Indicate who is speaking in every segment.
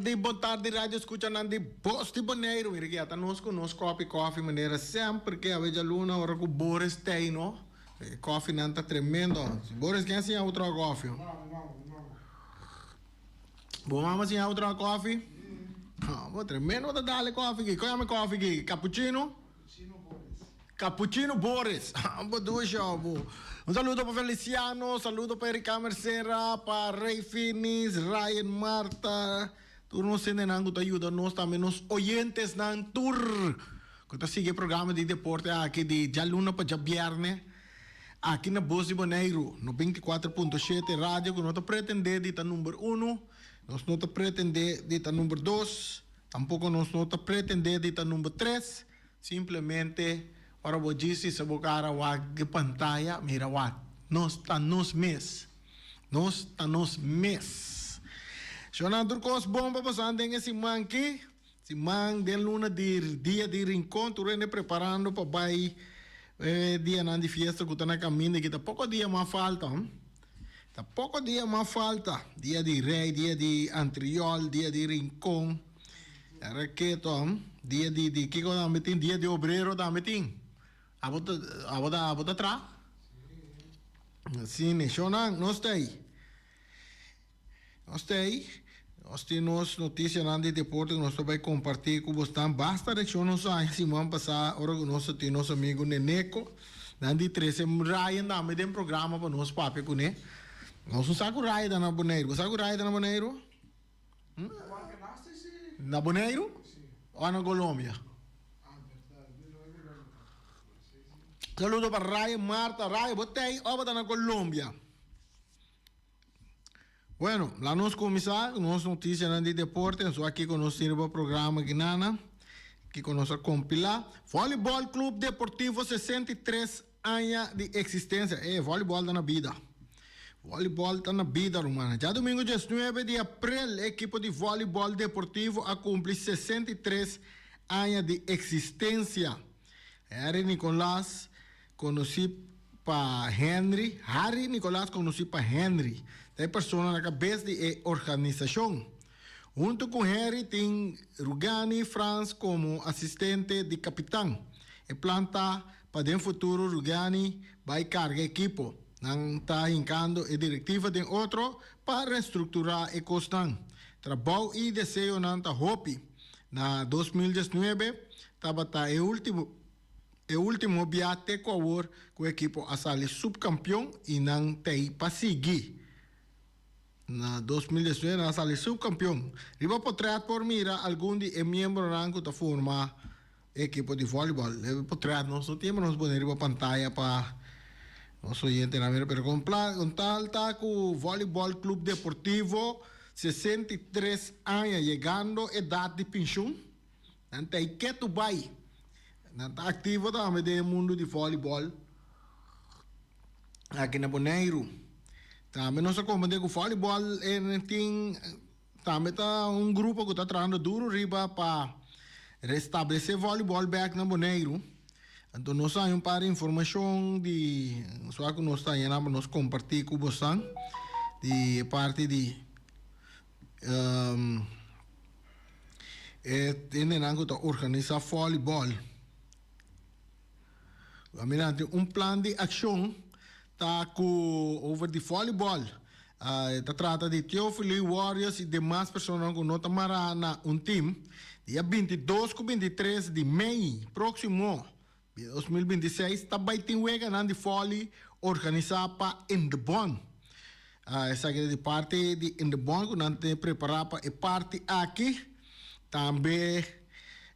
Speaker 1: tardi, bon tardi radio escuchanan di Bos di Boneiru. Mira ki ata nos ku nos kopi kofi manera semper ke awe djaluna ora ku Boris tei no. E kofinan ta tremendo. Boris ken a siña bo traha kofi? Bo mama siña bo traha kofi? Bo tremendo bo ta dale kofi aki. Kon yama e kofi aki? Cappuccino? Cappuccino Boris. Bo dusha bo. Un saludo pa Feliciano, saludo pa Erika Mercera, pa Rey Finis, Ryan Marta, tur nos hendenan ku ta yuda nos tambe nos oyentesnan tur ku ta sigui e programa di deporte aki di djaluna pa djabierne aki na Bos di Boneiru no 24.7 radio ku no ta pretende di ta number uno, nos no ta pretende di ta number dos, tampoko nos no ta pretende di ta number tres. Simplemente ora bo djis hisa bo cara wak di pantaya, mira wak, nos ta nos mes. Nos ta nos mes. Shona tur cos bon pa bosan den e siman ki, siman den luna di dia di Rincon, tur hende preparando pa bay e dianan di fiesta cu ta na caminda ki ta poco dia mas falta. Ta poco dia mas falta, dia di Rey, dia di Antriol, dia di Rincon. Raketo, dia di di kiko tambe tin, dia di obrero tambe tin. Abo ta abo ta abo ta tra? Si neshonnan nos ta ei. Nos ta ei. Nos tin nos notisianan di deporte ku nos ta bai kompartí ku bosnan. Basta reakshon nos a haña siman pasá ora ku nos a tin nos amigu Neneko. Nan di trese Ryan tambe den programa pa nos papia kuné. Nos no sa ku Ryan ta na Boneiru. Bo sa ku Ryan ta na Boneiru? Na Boneiru o na Colombia? Saludo pa Ryan Marta. Ryan, bo ta ei o bo ta na Colombia? Bueno, la nos kuminsá ku nos notisianan di deporte. Anso aki ku nos tin riba programa Ginana, kiko nos a kompilá. Volleyball Club Deportivo 63 Aña di existencia. E volleyball ta na bida. Volleyball ta na bida, rumannan. Djadumingo diesnuebe di aprel e ekipo di volleyball deportivo a cumpli 63 aña di existencia. Harry Nicolaas conoci pa Henry, Harry Nicolaas conoci pa Henry, ta e persona na cabes di e organisacion. Hunto cu Henry tin Rugani Frans como asistente di capitan. E plan ta Pa den futuro Rugiani bai karga ekipo. Nan ta hinkando e direktiva den otro pa restrukturá e kosnan. Trabou i deseonan ta hopi. Na 2019 tabata e ultimo e ultimo bia te ku awor ku ekipo a sali supkampion i nan t'ei pa sigui. Na 2019 nan a sali supkampion. Riba potret por mira algun di e miembronan ku ta forma E ekipo di volleyball e potret nos no tin pa nos pone riba pantaya pa nos oyentenan mira pero con pla con tal ta cu Volleyball Club Deportivo 63 aña yegando edad di pensioen nan ta ei ketu bay nan ta activo tambe den e mundo di volleyball aki na Boneiru tambe nos a comprende cu volleyball tin. Tambe ta un grupo ku ta trahando duru riba pa restablesé vòlibòl bèk na Boneiru. Anto nos a haña un par di informashon di sua ku nos ta haña nan pa nos kompartí ku bosan di e parti di e hendenan ku ta organisá vòlibòl. Mira tin un plan di akshon ta ku over di vòlibòl. E ta trata di Theophilus Warriors i demas personanan ku no ta mará na un tim. Dia 22 ku 23 di mei próksimo 2026 ta bai tin weganan di vòli organisá pa Indebon. Esaki ta di parti di Indebon ku nan ta prepará pa e parti aki. Tambe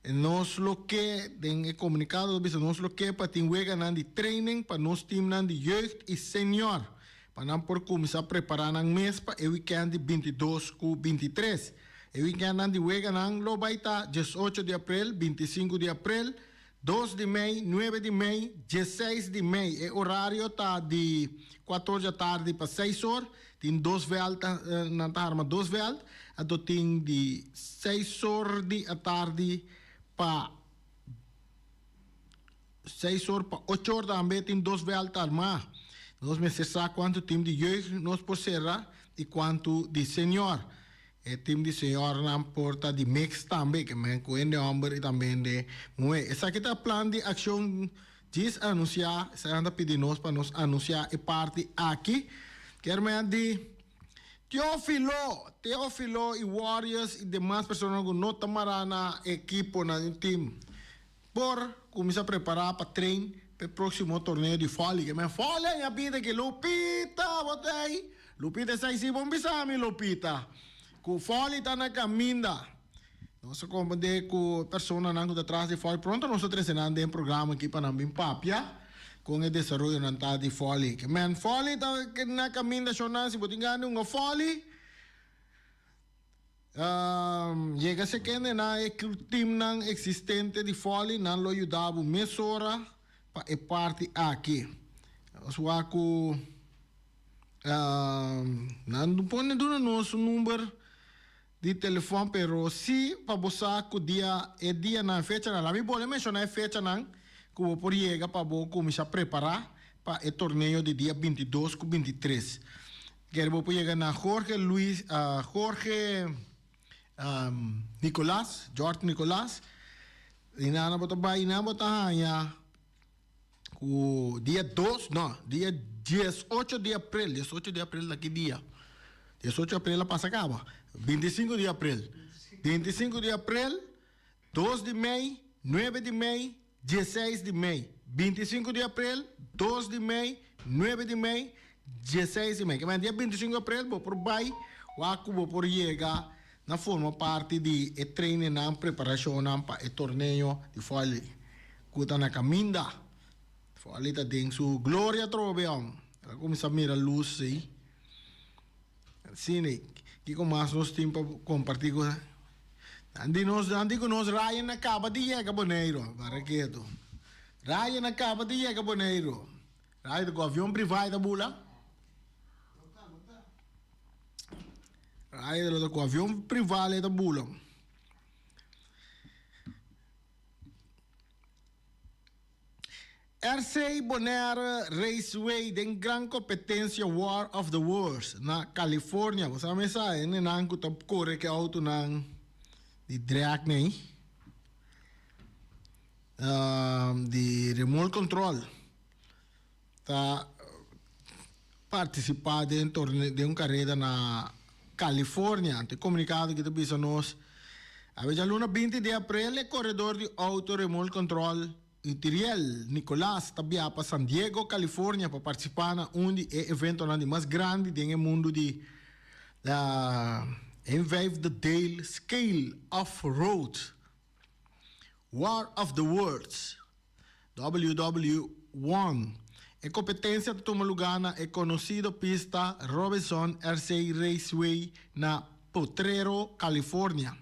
Speaker 1: nos lo ke, den e komunikado ta bisa, nos lo ke pa tin weganan di training pa nos timnan di jeugd i senior, pa nan por kuminsá prepará nan mes pa e wikènt di 22 ku 23. E wikèntnan di weganan lo bai ta 18 di aprel, 25 di aprel, 2 di mei, 9 di mei, 16 di mei. E orario ta di 4 or di atardi pa 6 or. Tin dos vèlt, nan ta harma dos vèlt. Anto tin di 6 or di atardi pa 6 or pa 8 or tambe tin dos vèlt armá. Nos mester sa kuantu tim di jeugd nos por sera i kuantu di senior. E team di señornan por ta di mix tambe, ke men ku hende hòmber i tambe hende muhé. Esaki ta plan di akshon djis anunsiá, esaki nan ta pidi nos pa nos anunsiá e parti aki. Kier men di Teófilo, Teófilo i Warriors i demas personanan ku no ta mará na ekiponan di team por kuminsá prepará pa train pa e próksimo torneo di vòli. Ke men vòli a ña bida ke Lupita bo ta ei? Lupita esei si bon bisa mi Lupita ku vòli ta na kaminda. Nos a komprendé ku personanan ku ta tras di vòli pronto nos ta trese nan den programa aki pa nan bin papia kon e desaroyonan ta di vòli. Ke men vòli ta na kaminda shonnan si bo tin gana di hunga vòli yega sekende na e timnan eksistente di vòli nan lo yuda bo mesora pa e parti aki. Nos wak ku nan no pone duna nos un number di telefòn pero si pa bo sa ku dia e dianan e fechanan la mi bolbe menshoná e fechanan ku bo por yega pa bo kuminsá prepará pa e torneo di dia 22 ku 23 kere bo por yega na Jorge Luis Jorge Nicolas George Nicolas i nan bo ta bai nan bo ta haña Ku dia dos, no, dia 18 di april, 18 di april ta ki dia? 18 di april a pasa kaba. 25 di april. 25 di april, 2 di mei, 9 di mei, 16 di mei. 25 di april, 2 di mei, 9 di mei, 16 di mei. Ke men dia 25 di april bo por bai wak ku bo por yega na forma parti di e trainingnan, preparashonnan pa e torneo di vòlei. Ku ta na kaminda. Folly ta den su gloria atrobe om. El a kuminsá mira lus ei. Asina, kiko mas nos tin pa kompartí ku nan di nos? Nan di ku nos Ryan a kaba di yega Boneiru. Para ketu. Ryan a kaba di yega Boneiru. Ryan ta ku avion privá e ta bula. Ryan ta ku avion privá e ta bula. RC Bonaire Raceway den gran kompetensia War of the Worlds na California. Bo sa mesa e nenan ku ta kore ke outonan di drag nei di remote control ta partisipá den torneo den un kareda na California. Anto e komunikado aki ta bisa nos, Awe djaluna 20 di aprel e koredor di outo remote control Itiriel Nicolas ta biaha pa San Diego, California pa partisipá na un di e eventonan di mas grandi den e mundu di een vijfde deel scale off-road War of the Worlds. WW1. E kompetensia ta tuma lugá na e konosido pista Robinson RC Raceway na Potrero, California.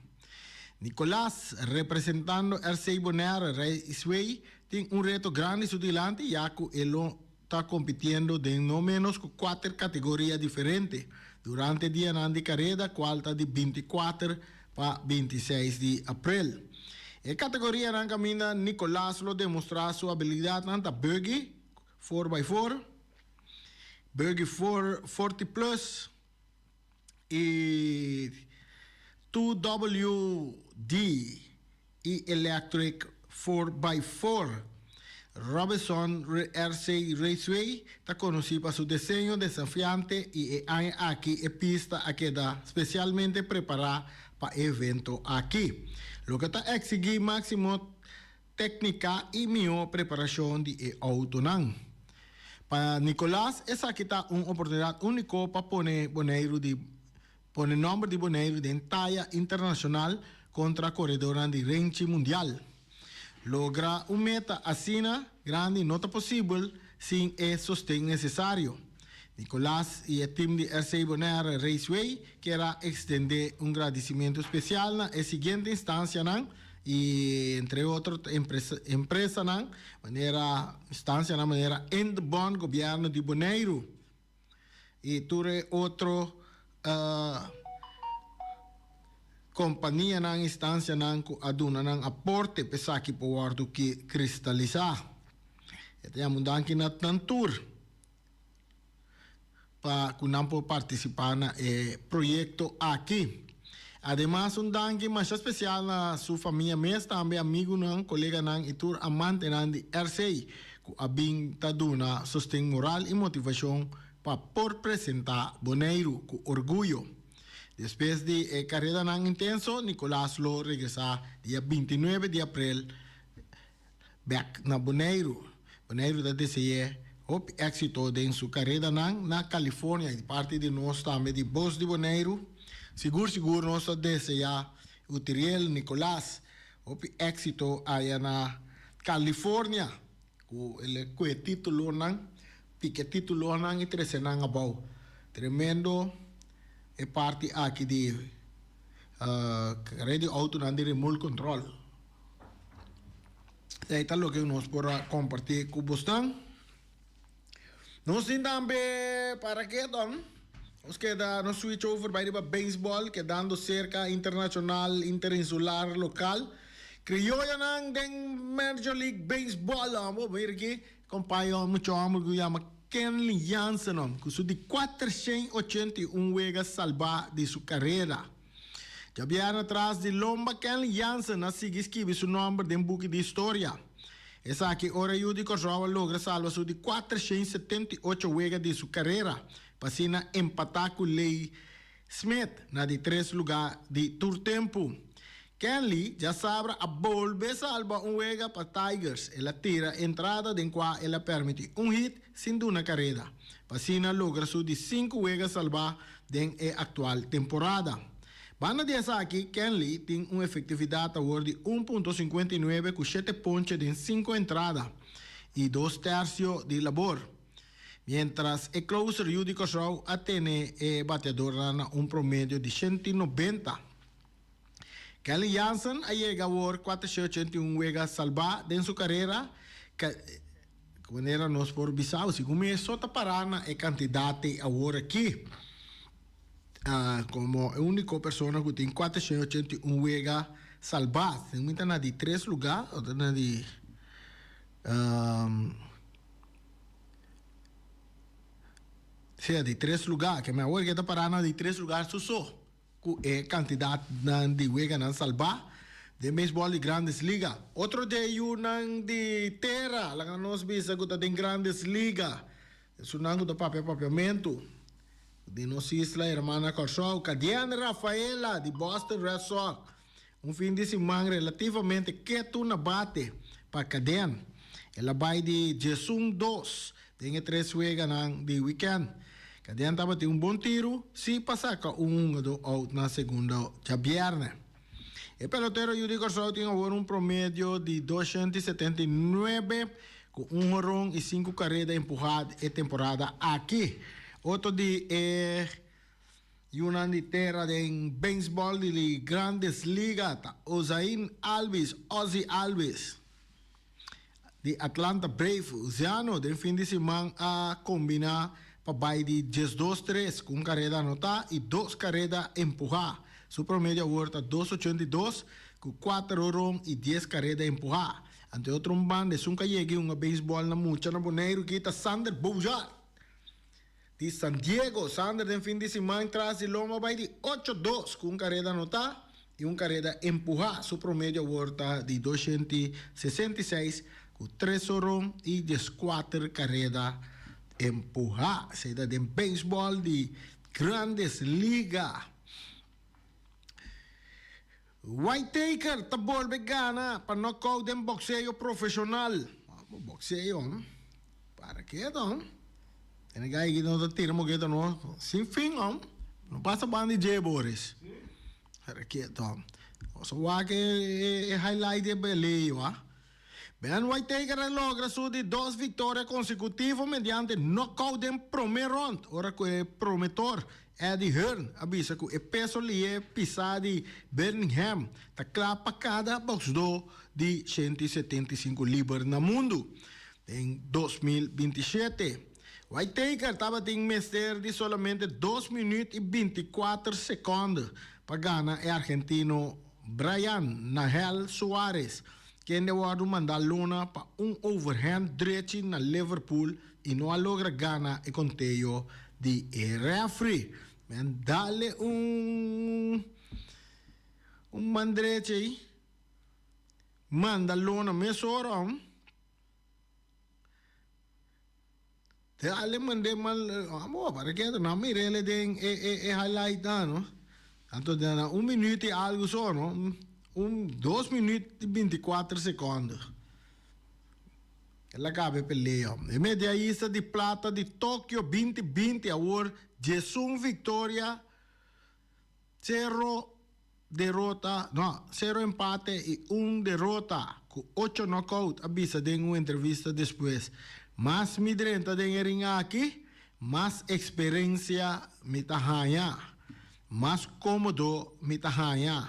Speaker 1: Nicolas, representando RC Bonaire Raceway, tin un reto grandi su dilanti ya ku e lo ta kompitiendo den no ménos ku kuater kategoria diferente durante dianan di kareda kual ta di 24 pa 26 di aprel. E kategorianan kaminda Nicolas lo demostrá su abilidatnan ta buggy four by four, buggy four forty plus i 2WD i electric four by four. Robinson RC Raceway ta konosí pa su deseño desafiante i e aña aki e pista a keda spesialmente prepará pa e evento aki, loke ta eksigí máksimo téknika i mihó preparashon di e outonan. Pa Nicolas esaki ta un oportunidat úniko pa pone Boneiru di pone nòmber di Boneiru den taya internashonal kontra koredornan di renchi mundial. Logra un meta asina grandi no ta posibel sin e sosten nesesario. Nicolas i e tim di RC Bonaire Raceway kier a ekstendé un gradisimentu spesial na e siguiente instansianan i entre otro empresanan manera instansianan manera Indbon, Gobièrnu di Boneiru i tur e otro Kompanianan, instansianan ku a duna nan aporte pa esaki por wòrdu kristalisá. E ta yama un danki na nan tur pa ku nan por partisipá na e proyekto aki. Ademas un danki masha spesial na su famia mes, tambe amigunan, koleganan i tur amantenan di RC ku a bin ta duna sosten moral i motivashon pa por presentá Boneiru ku orguyo. Despues di e karedanan intenso, Nicolaas lo regresá dia 29 di aprel bek na Boneiru. Boneiru ta dese'é hopi éksito den su karedanan na California. Di parti di nos tambe di Bos di Boneiru, sigur sigur nos ta deseá Utiriel Nicolaas hopi éksito aya na California ku el a kue títulonan, pika títulonan i trese nan abou. Tremendo e parti aki di kareda di outonan di remote control. Esei ta loke nos por a kompartí ku bosnan. Nos tin tambe para ke don? Nos keda nos switch over bai riba beisbòl kedando serka internashonal, interinsular, lokal. Krioyonan den Major League Baseball bo mira aki kompaño mucha hòmber ku yama Kenley Jansen ku su di 481 wega salbá di su karera. Djabièrnè tras di lomba Kenley Jansen a sigui skibi su nòmber den buki di historia. Esaki ora yu di Kòrsou a logra salba su di 478 wega di su karera pa asina empatá ku Lee Smith na di tres lugá di tur tempu. Kenley djasabra a bolbe salba un wega pa Tigers. El a tira entrada den kua el a permití un hit sin duna kareda, pa asina logra su di sinku wega salbá den e aktual temporada. Banda di esaki, Kenley tin un efektividat awor di 1.59 ku shete ponche den sinku entrada i dos tèrsio di labor. Miéntras e closer yu di Kòrsou a tene e bateadornan na un promedio di 190. Kenley Jansen a yega awor 481 wega salbá den su karera, manera nos por bisa, segun mi e so ta pará na e kantidat ei awor aki. Komo e úniko persona ku tin 481 wega salbá. Segun mi ta na di tres lugá, o ta na di sea di tres lugá. Ke mi awor ke ta pará na di tres lugá su so. Ku e kantidatnan di weganan salbá den beisbòl di Grandes Liga. Otro dje yunan di tera, laga nos bisa ku ta den Grandes Liga, esunnan ku ta papia papiamentu di nos isla hermana Kòrsou, Cadienne Rafaela di Boston Red Sox. Un fin di siman relativamente ketu na bate pa Cadienne. El a bai di 11-2 Den e tres weganan di wikènt, Cadian tabatin un bon tiru si pa saka un hungadó out na segundo djabièrnè. E pelotero yu di Kòrsou tin awor un promedio di 279 ku un horon i sinku kareda empuhá e temporada aki. Otro di e yunan di tera den beisbòl di Grandes Liga ta Ozain Albies, Ozzie Albies. Di Atlanta Brave, Uziano den fin di siman a kombina pa bai di 12 tres ku un kareda anotá i dos kareda empuhá. Su promedio awor ta 2.82 ku kuater horon i dies kareda empuhá. Ante otro un banda esun ka yega i hunga beisbòl na mucha na Boneiru ki ta Sander Bogaerts di San Diego. Sander den fin di siman tras di loma bai di 8-2 ku un kareda anotá i un kareda empuhá. Su promedio awor ta di 266 ku tres horon i 14 kareda empuhá. Esei ta den beisbòl di Grandes Liga. Whitaker ta bolbe gana pa knockout den boxeo profesional. Boxeo, hm? Para keto, hm? Tene gai aki no ta tira moketo no sin fin, hm? No pasa banda di dje, Boris. Para keto, hm? Nos a wak e highlight di e peleo, ah. Ben Whitaker a logra su di dos victoria consecutivo mediante knockout den prome rond, ora cu e promotor Eddie Hearn a bisa cu e peso lihe pisa di Birmingham ta cla pa cada boxdor di 175 liber na mundo den 2027. Whitaker tabatin mester di solamente 2 minuut y 24 seconde pa gana e argentino Brian Nahel Suarez, kende a wòrdu mandá luna pa un overhand drechi na Liverpool i no a logra gana e konteo di e rèfri. Men dale un. Un man drechi ei manda lona mesora hom. Te ale mand'é mal amo para ke no a mir'é den e e e highlight nan no. Anto den na un minuut i algu so no un dos minuut i binti kuater sekondo el a kaba e pelea. E mediayista di plata di Tokio 2020 awor 11 viktoria sero derota, no, sero empate i un derota ku ocho knockout a bisa den un entrevista despues. Mas mi drenta den e ring aki, mas eksperensia mi ta haña, mas kómodo mi ta haña.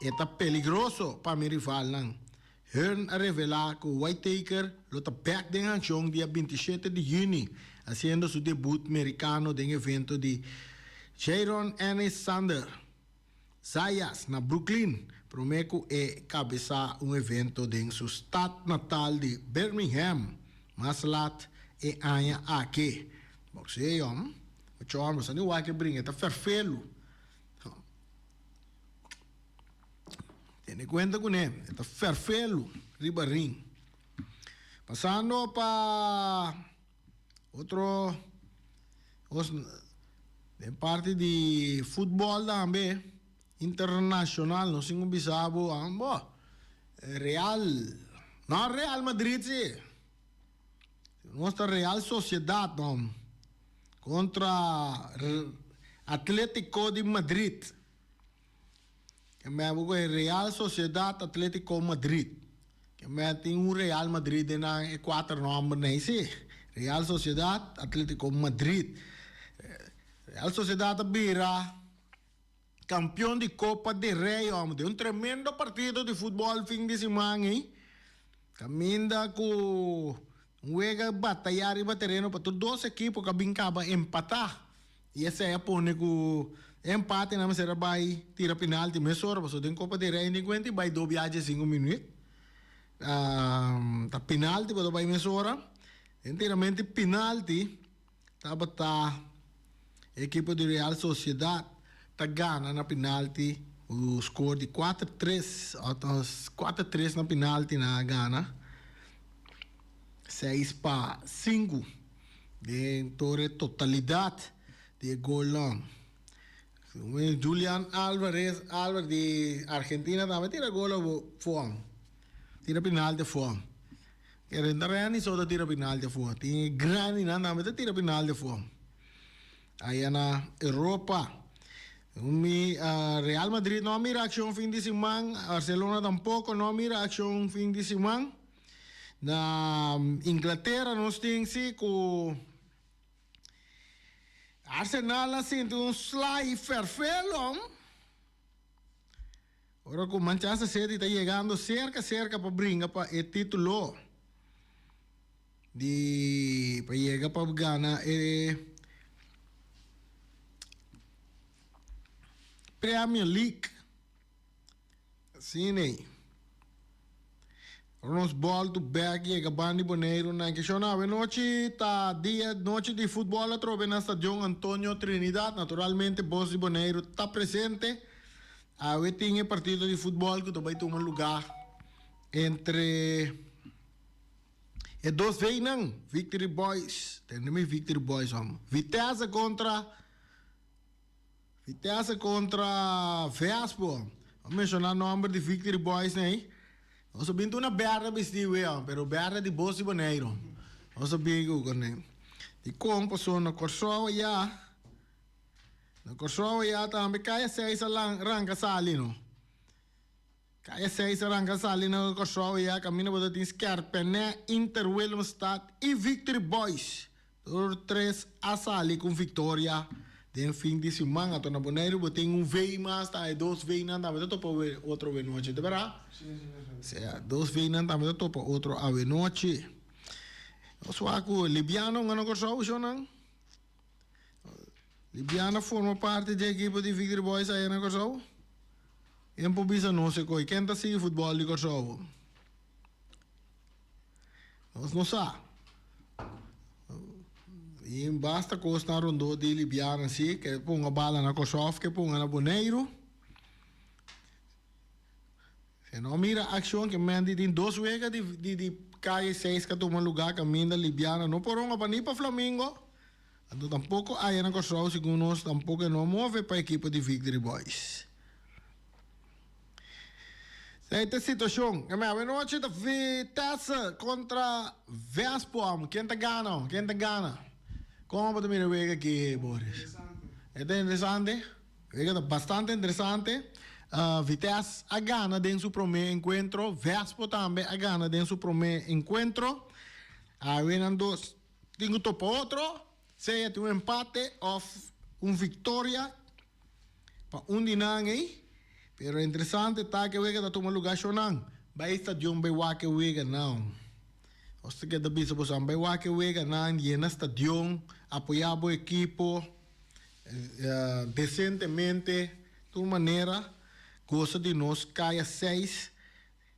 Speaker 1: E ta peligroso pa mi rivalnan. Hearn a revelá ku Whitaker lo ta bèk den akshon dia 27 di yüni, hasiendo su debut merikano den evento di Jaron Ennis Sander Zayas na Brooklyn, promé ku e kabesá un evento den su stat natal di Birmingham mas lat e aña aki. Bokseo, mucho hòmber sa ni wak e bringa, e ta fèrfelu. Tene kuenta kuné, e ta fèrfelu riba ring. Pasando pa otro os den parti di futbòl tambe internashonal nos tin ku bisa bo bo Real no Real Madrid si nos ta Real Sociedad no kontra Atletico di Madrid. Ke mei bo kohe Real Sociedad Atletico Madrid. Ke mei tin un Real Madrid den nan e kuater nombernan ei si. Real Sociedad Atletico Madrid. Real Sociedad a bira kampeon di Copa del Rey homber. Den un tremendo partido di futbol fin di siman ei. Kaminda ku un wega bataya riba tereno pa tur dos ekipo ku a bin kaba empatá. I esei a pone ku e empate nan mester a bai tira penalti mesora pasobra den Copa del Rey den kuenta i bai dos biaha diesinku minuut. Ta penalti bo ta bai mesora. Den tiramento di penalti tabata e ekipo di Real Sociedad ta gana na penalti ku score di kuater tres, 4-3 na penalti nan a gana 6-5. Den tur e totalidat di e golnan. Julian Alvarez Alvarez di Argentina tambe tira gol afó. Tira penalti afó. Kere ta Renny so ta tira penalti afó. Tin e grandinan tambe ta tira penalti afó. Aya na Europa. Mi Real Madrid no a mira akshon fin di siman. Barcelona tampoko no a mira akshon fin di siman. Na Inglatera nos tin si ku Arsenal a sinti un sla i ferfelo ora ku Manchester City ta yegando serka serka pa bringa pa e titulo di pa yega pa gana e Premier League. Asina ei. Ora nos bòltu bèk yega ban di Boneiru nan ke shon awe nochi ta dia nochi di futbòl atrobe na Stadion Antonio Trinidad. Naturalmente Bos di Boneiru ta presente. Awe tin e partido di futbòl ku ta bai tuma lugá entre e dos Vnan, Victory Boys, tende mi Victory Boys hòm, Vitesse kontra. Vitesse kontra Vespo. A menshoná nòmber di Victory Boys nei. Nos a bin tur na bèrdè bistí wea, pero bèrdè di bos di Boneiru. Nos a bin ku kuné. Dikon? Pasobra na Kòrsou ayá, na Kòrsou ayá tambe kaya seis a ranka sali no. Kaya seis a ranka sali na Kòrsou ayá kaminda bo ta tin Skèrpènè, Inter Willemstad i Victory Boys. Tur tres a sali ku viktoria den fin di siman. Anto na Boneiru bo tin un vei mas ta e dos veinan tambe ta topa otro awenochi, ta bera? Sea, dos veinan tambe ta topa otro awenochi. Nos wak ku Libiano nga na Kòrsou shonnan. Libiano forma parti di ekipo di Victory Boys aya na Kòrsou. Ken por bisa nos e koi? Ken ta sigui futbòl di Kòrsou? Nos no sa. I basta kosnan rondó di Libiana si, ke ponga bala na Kòrsou òf ke ponga na Boneiru. E no mira accion ke men di tin dos wega di di di Calle 6 ka tuma lugar kaminda Libiana no por honga pa ni pa Flamingo anto tampoco aya na Kòrsou segun nos tampoco e no a move pa ekipo di Victory Boys. Esei ta e situacion. Ke men awenochi ta Vitesse kontra Vespom. Ken ta gana? Ken ta gana? Kon bo ta mira e wega aki Boris? E ta interesante. Wega ta bastante interesante. Vitesse a gana den su prome encuentro. Vespo tambe a gana den su prome encuentro. Awe nan dos tin cu topa otro. Sea tin un empate of un victoria pa un di nan ey. Pero interesante ta cu e wega ta tuma lugar shonan. Bay stadion bay wak e wega nan. Nos ta keda bisa boso bay wak e wega nan, yena stadion, apoya bo ekipo. Desentemente tur manera gosa di nos kaya seis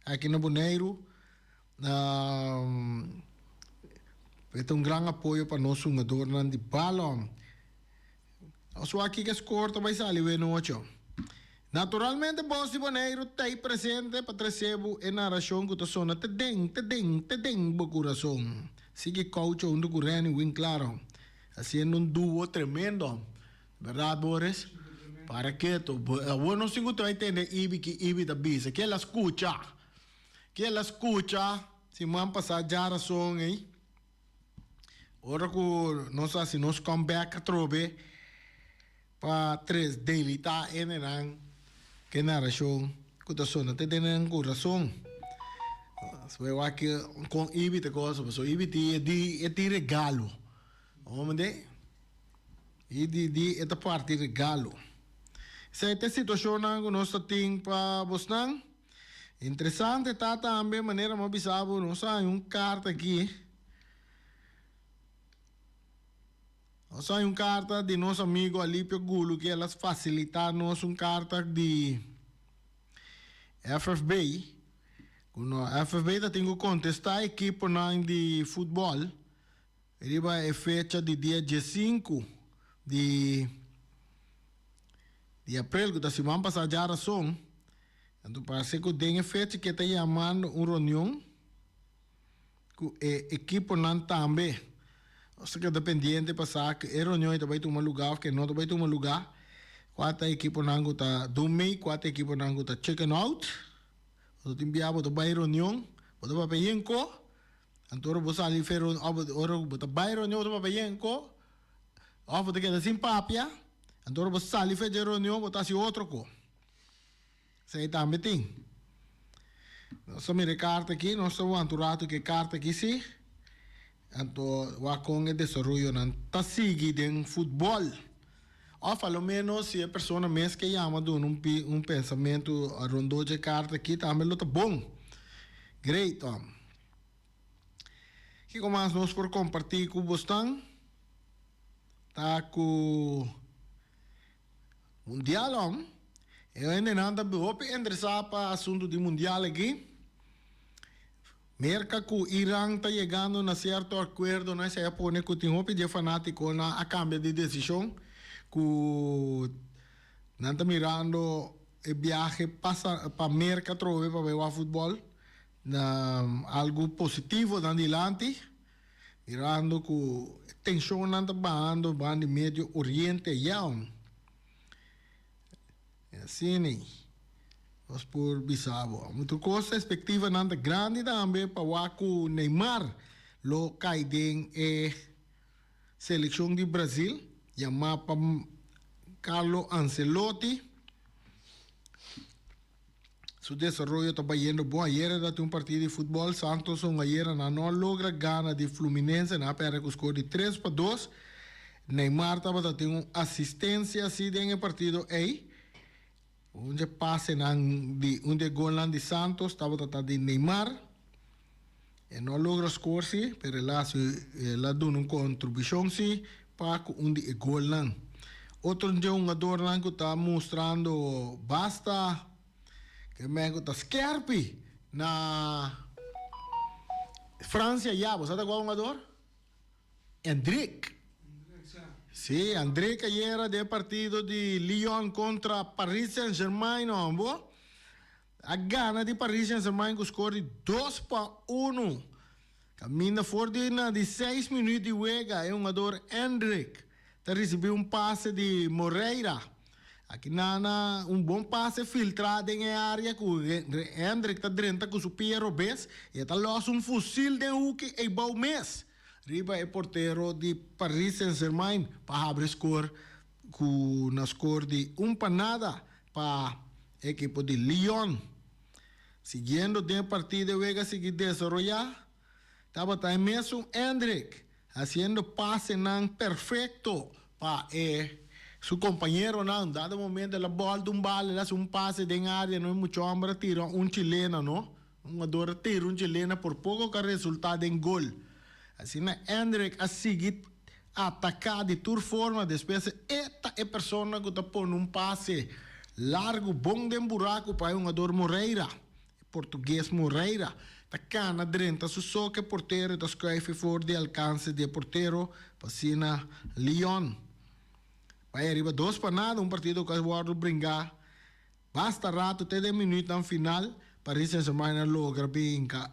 Speaker 1: aki na Boneiru. E ta un gran apoyo pa nos hungadornan di balon. Nos wak kiko e skor ta bai sali wei nochi. Naturalmente Bos di Boneiru ta ei presente pa trese bo e narashon ku ta sona te den, te den, te den bo kurason. Sigui koucho huntu ku Renny Winklaro. Haciendo un duo tremendo. Berdad Boris? Para keto. Awor nos tin cu trae tende Ibi ki Ibi ta bisa. Ke el a scucha? Ke el a scucha siman pasa djarason ey? Ora cu nos haci nos comeback atrobe pa tres delita hendenan ke narashon ku ta sona te den nan kurason. Bo wak kon Ibi ta gosa pasobra Ibi tin e di e tin regalo. Homende i di di e ta parti regalo. Esei ta e situashonnan ku nos ta tin pa bosnan. Interesante ta tambe manera mi a bisa bo nos a haña un karta aki. Nos a haña un karta di nos amigo Alipio Gulu ku el a fasilitá nos un karta di FFB. Ku no FFB ta tin ku kontestá ekiponan di futbòl riba e fecha di dia diesinku di di aprel ku ta siman pasá djarason. Anto parse ku den e fecha ke ta yamando un reunion. Ku e ekiponan tambe. Nos ta keda pendiente pa sa ku e reunion ei ta bai tuma lugá òf ke no ta bai tuma lugá. Kua ta ekiponan ku ta dun mei, kua ta ekiponan ku ta chicken out. Bo ta tin bia bo ta bai reunion, bo ta papia yen ko, anto ora bo sali fe reunion òf ora bo ta bai reunion bo ta papia yen ko, òf bo ta keda sin papia, anto ora bo sali fe dje reunion bo ta hasi otro ko. Esei tambe tin. Nos ta mira e karta aki, nos ta wanta un ratu ku e karta aki si. Anto wak kon e desaroyonan ta sigui den futbòl. Òf a lo ménos si e persona mes ke yama duna un un pensamentu rondó dje karta aki tambe lo ta bon. Great Tom. Kiko mas nos por kompartí ku bosnan? Ta ku. Mundial hom. E hendenan ta hopi interesá pa asuntu di mundial aki. Merka ku Iran ta yegando na sierto akuerdonan, esei a pone ku tin hopi di e fanátikonan a kambia di desishon ku nan ta mirando e biahe pasa pa Merka atrobe pa bai wak futbòl na algu positivo nan dilanti. Mirando ku e tenshonnan ta bahando ban di Medio Oriente ayá. E asina nos por bisa bo. Otro kos, espektivanan ta grandi tambe pa wak ku Neymar lo kai den e selekshon di Brazil, yamá pa Carlo Ancelotti. Su desaroyo ta bayendo bon. Ayera e ta tin un partido di futbol. Santos un ayera nan no a logra gana di Fluminense. Nan a perde cu score di 3-2. Neymar tabata tin un asistencia si den e partido ey. Un dje pasenan di un dje golnan di Santos tabata ta di Neymar. E no a logra score si, pero el a haci el a duna un contribucion si pa cu un di e golnan. Otro dje hungadornan cu ta mustrando basta ke men cu ta skerpi na Francia ya, bo sa ta cua hungador? Endrick. Si, Endrick ayera den e partido di Lyon contra Paris Saint-Germain, no, bo? A gana di Paris Saint-Germain ku skor di 2-1. Kaminda for di na di 6 minuut di wega e hungador Endrick ta risibí un pase di Moreira. Aki na un bon pase filtrá den e área ku Endrick ta drenta ku su pia robes i e ta lòs un fusil den huki eibou mes riba e portero di Paris Saint-Germain pa habri skor ku na skor di 1-0 pa e ekipo di Lyon. Siguiendo den e partido e wega sigui desaroyá, tabata e mesun Endrick hasiendo pasenan perfecto pa e su compañeronan. Dado momento el a bolta un bal, el a haci un pase den area, no e mucha homber a tira un chilena, no. Un jugador a tira un chilena por poco cu a resulta den gol. Asina Endrick a sigui ataca di tur forma, despues e ta e persona cu ta pone un pase largo bon den buraco pa e hungador Moreira. E portugues Moreira ta cana drenta su so cu e portero y ta scuif e for di alcance di e portero pa asina Lyon bay ariba 2-0, un partido cu a wordo bringa basta rato te den minuutnan final. Paris Saint-Germain a logra binca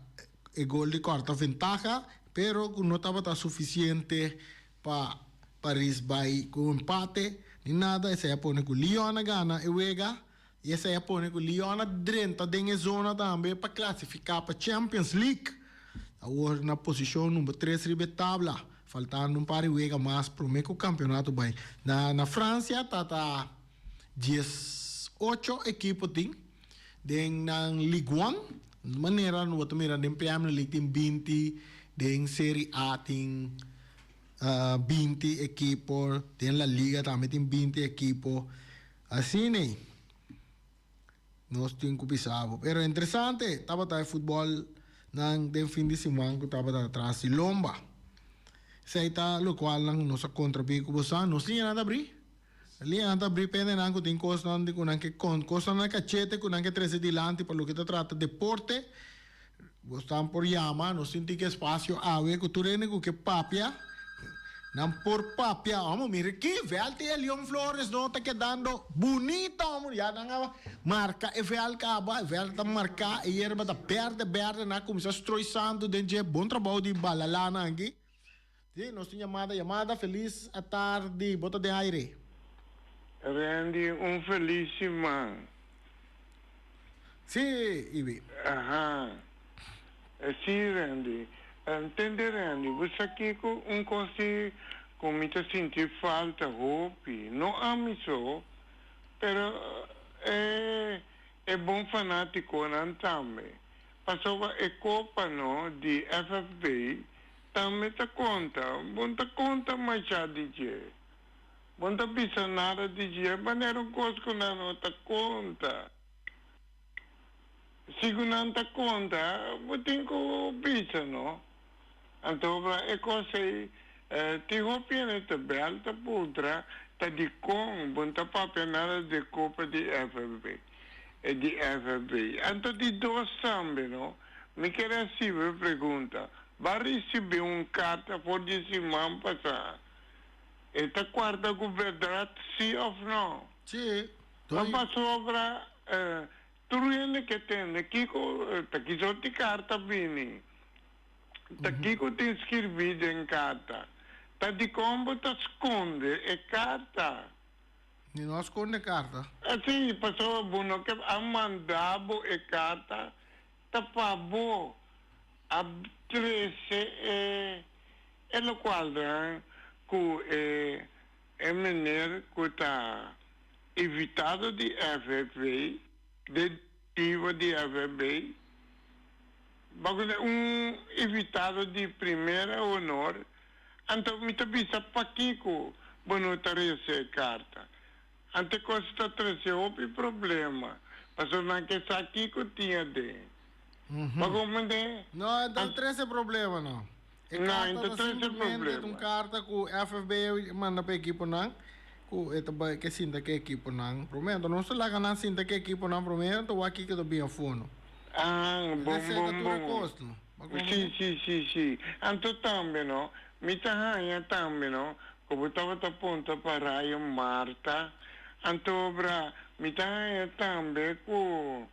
Speaker 1: e gol di corta ventaha, pero cu no tabata suficiente pa Paris bay cu empate ni nada. Esey a pone cu Lyon a gana e wega y esey a pone cu Lyon a drenta den e zona tambe pa clasifica pa Champions League. Awor na posicion number 3 riba e tabla, faltando un par di wega mas prome cu campeonato bay. Na Francia ta ta 18 ekipo tin den nan Ligue 1, manera bo ta mira den Premier League tin 20, den Serie A tin 20 ekipo, den La Liga tambe tin 20 ekipo. Asina ei nos tin ku bisa bo. Pero interesante tabata e futbòl nan den fin di siman ku tabata tras di lomba. Esei ta lokual nan nos a kontrabí ku bo sa. Nos liñanan ta abrí. Liñanan ta abrí pa hendenan ku tin kosnan di ku nan ke kont, kosnan na kachete ku nan ke trese dilanti pa loke ta trata deporte. Bo stan por yama, nos tin tiki espasio awe ku tur hende ku ke papia, nan por papia. Omo, mira aki, vèlt di Elion Flores no ta kedando bunito, omo. Ya nan a marka e vèlt kaba, e vèlt ta marká, e yerba ta bèrdè bèrdè, nan a kuminsá stroi santu den dje. Bon trabou di balalana aki. Sí, nos tin yamada, yamada, felis atardi, bo ta den aire.
Speaker 2: Randy, un felis siman.
Speaker 1: Sí, Ibi.
Speaker 2: Aha. Sí, Randy. Tende Randy, bo sa kiko un kos di ku mi ta sinti falta hopi, no ami so, pero e e bon fanatikonan tambe. Pasobra e kopa no di FFB Tambe ta konta, bo no ta konta masha di dje. Bo no ta bisa nada di dje, manera un kos ku nan no ta konta. Si ku nan ta konta, bo tin ku bisa no. Anto e kos ei, tin hopi hende ta bèl ta puntra ta dikon bo no ta papia nada di e kopa di FFB, di FFB. Anto di dos tambe no, mi ker hasibo e pregunta, Ba ricibi un carta for di siman pasá. E ta cuarda cu berdad si of no?
Speaker 1: Si.
Speaker 2: No pasobra tur hende ke tende kico ta kiso di carta bini. Ta kico tin skirbi den carta. Ta dicon bo ta sconde e carta?
Speaker 1: Mi no a sconde carta.
Speaker 2: Si, pasobra bo no ke a manda bo e carta ta pa bo a trece e e locualnan cu e e meneer cu ta invitado di FFB, directivo di FFB, baco un invitado di primera honor, anto mi ta bisa pakico bo no ta rece e carta. Ante cos ta trece hopi problema, pasobra nan ke sa kico tin aden. Bo comprende?
Speaker 1: No, e ta trece problema no. E
Speaker 2: No,
Speaker 1: carta
Speaker 2: e ta
Speaker 1: ta
Speaker 2: trece
Speaker 1: simplemente
Speaker 2: problema.
Speaker 1: un carta cu FFB a manda pa equiponan, cu e ta bay ke sinta ke equiponan prome. Anto nos ta laga nan sinta ke equiponan prome, anto wak kico ta bin afono.
Speaker 2: Ah, bon,
Speaker 1: Esey ta
Speaker 2: bon,
Speaker 1: tur e
Speaker 2: bon.
Speaker 1: cos no. Bo comprende?
Speaker 2: Si, si, si, si. Anto tambe no, mi ta haña tambe no, Ku bo tabata punta pa Rayo Marta, anto bra mi ta haña tambe ku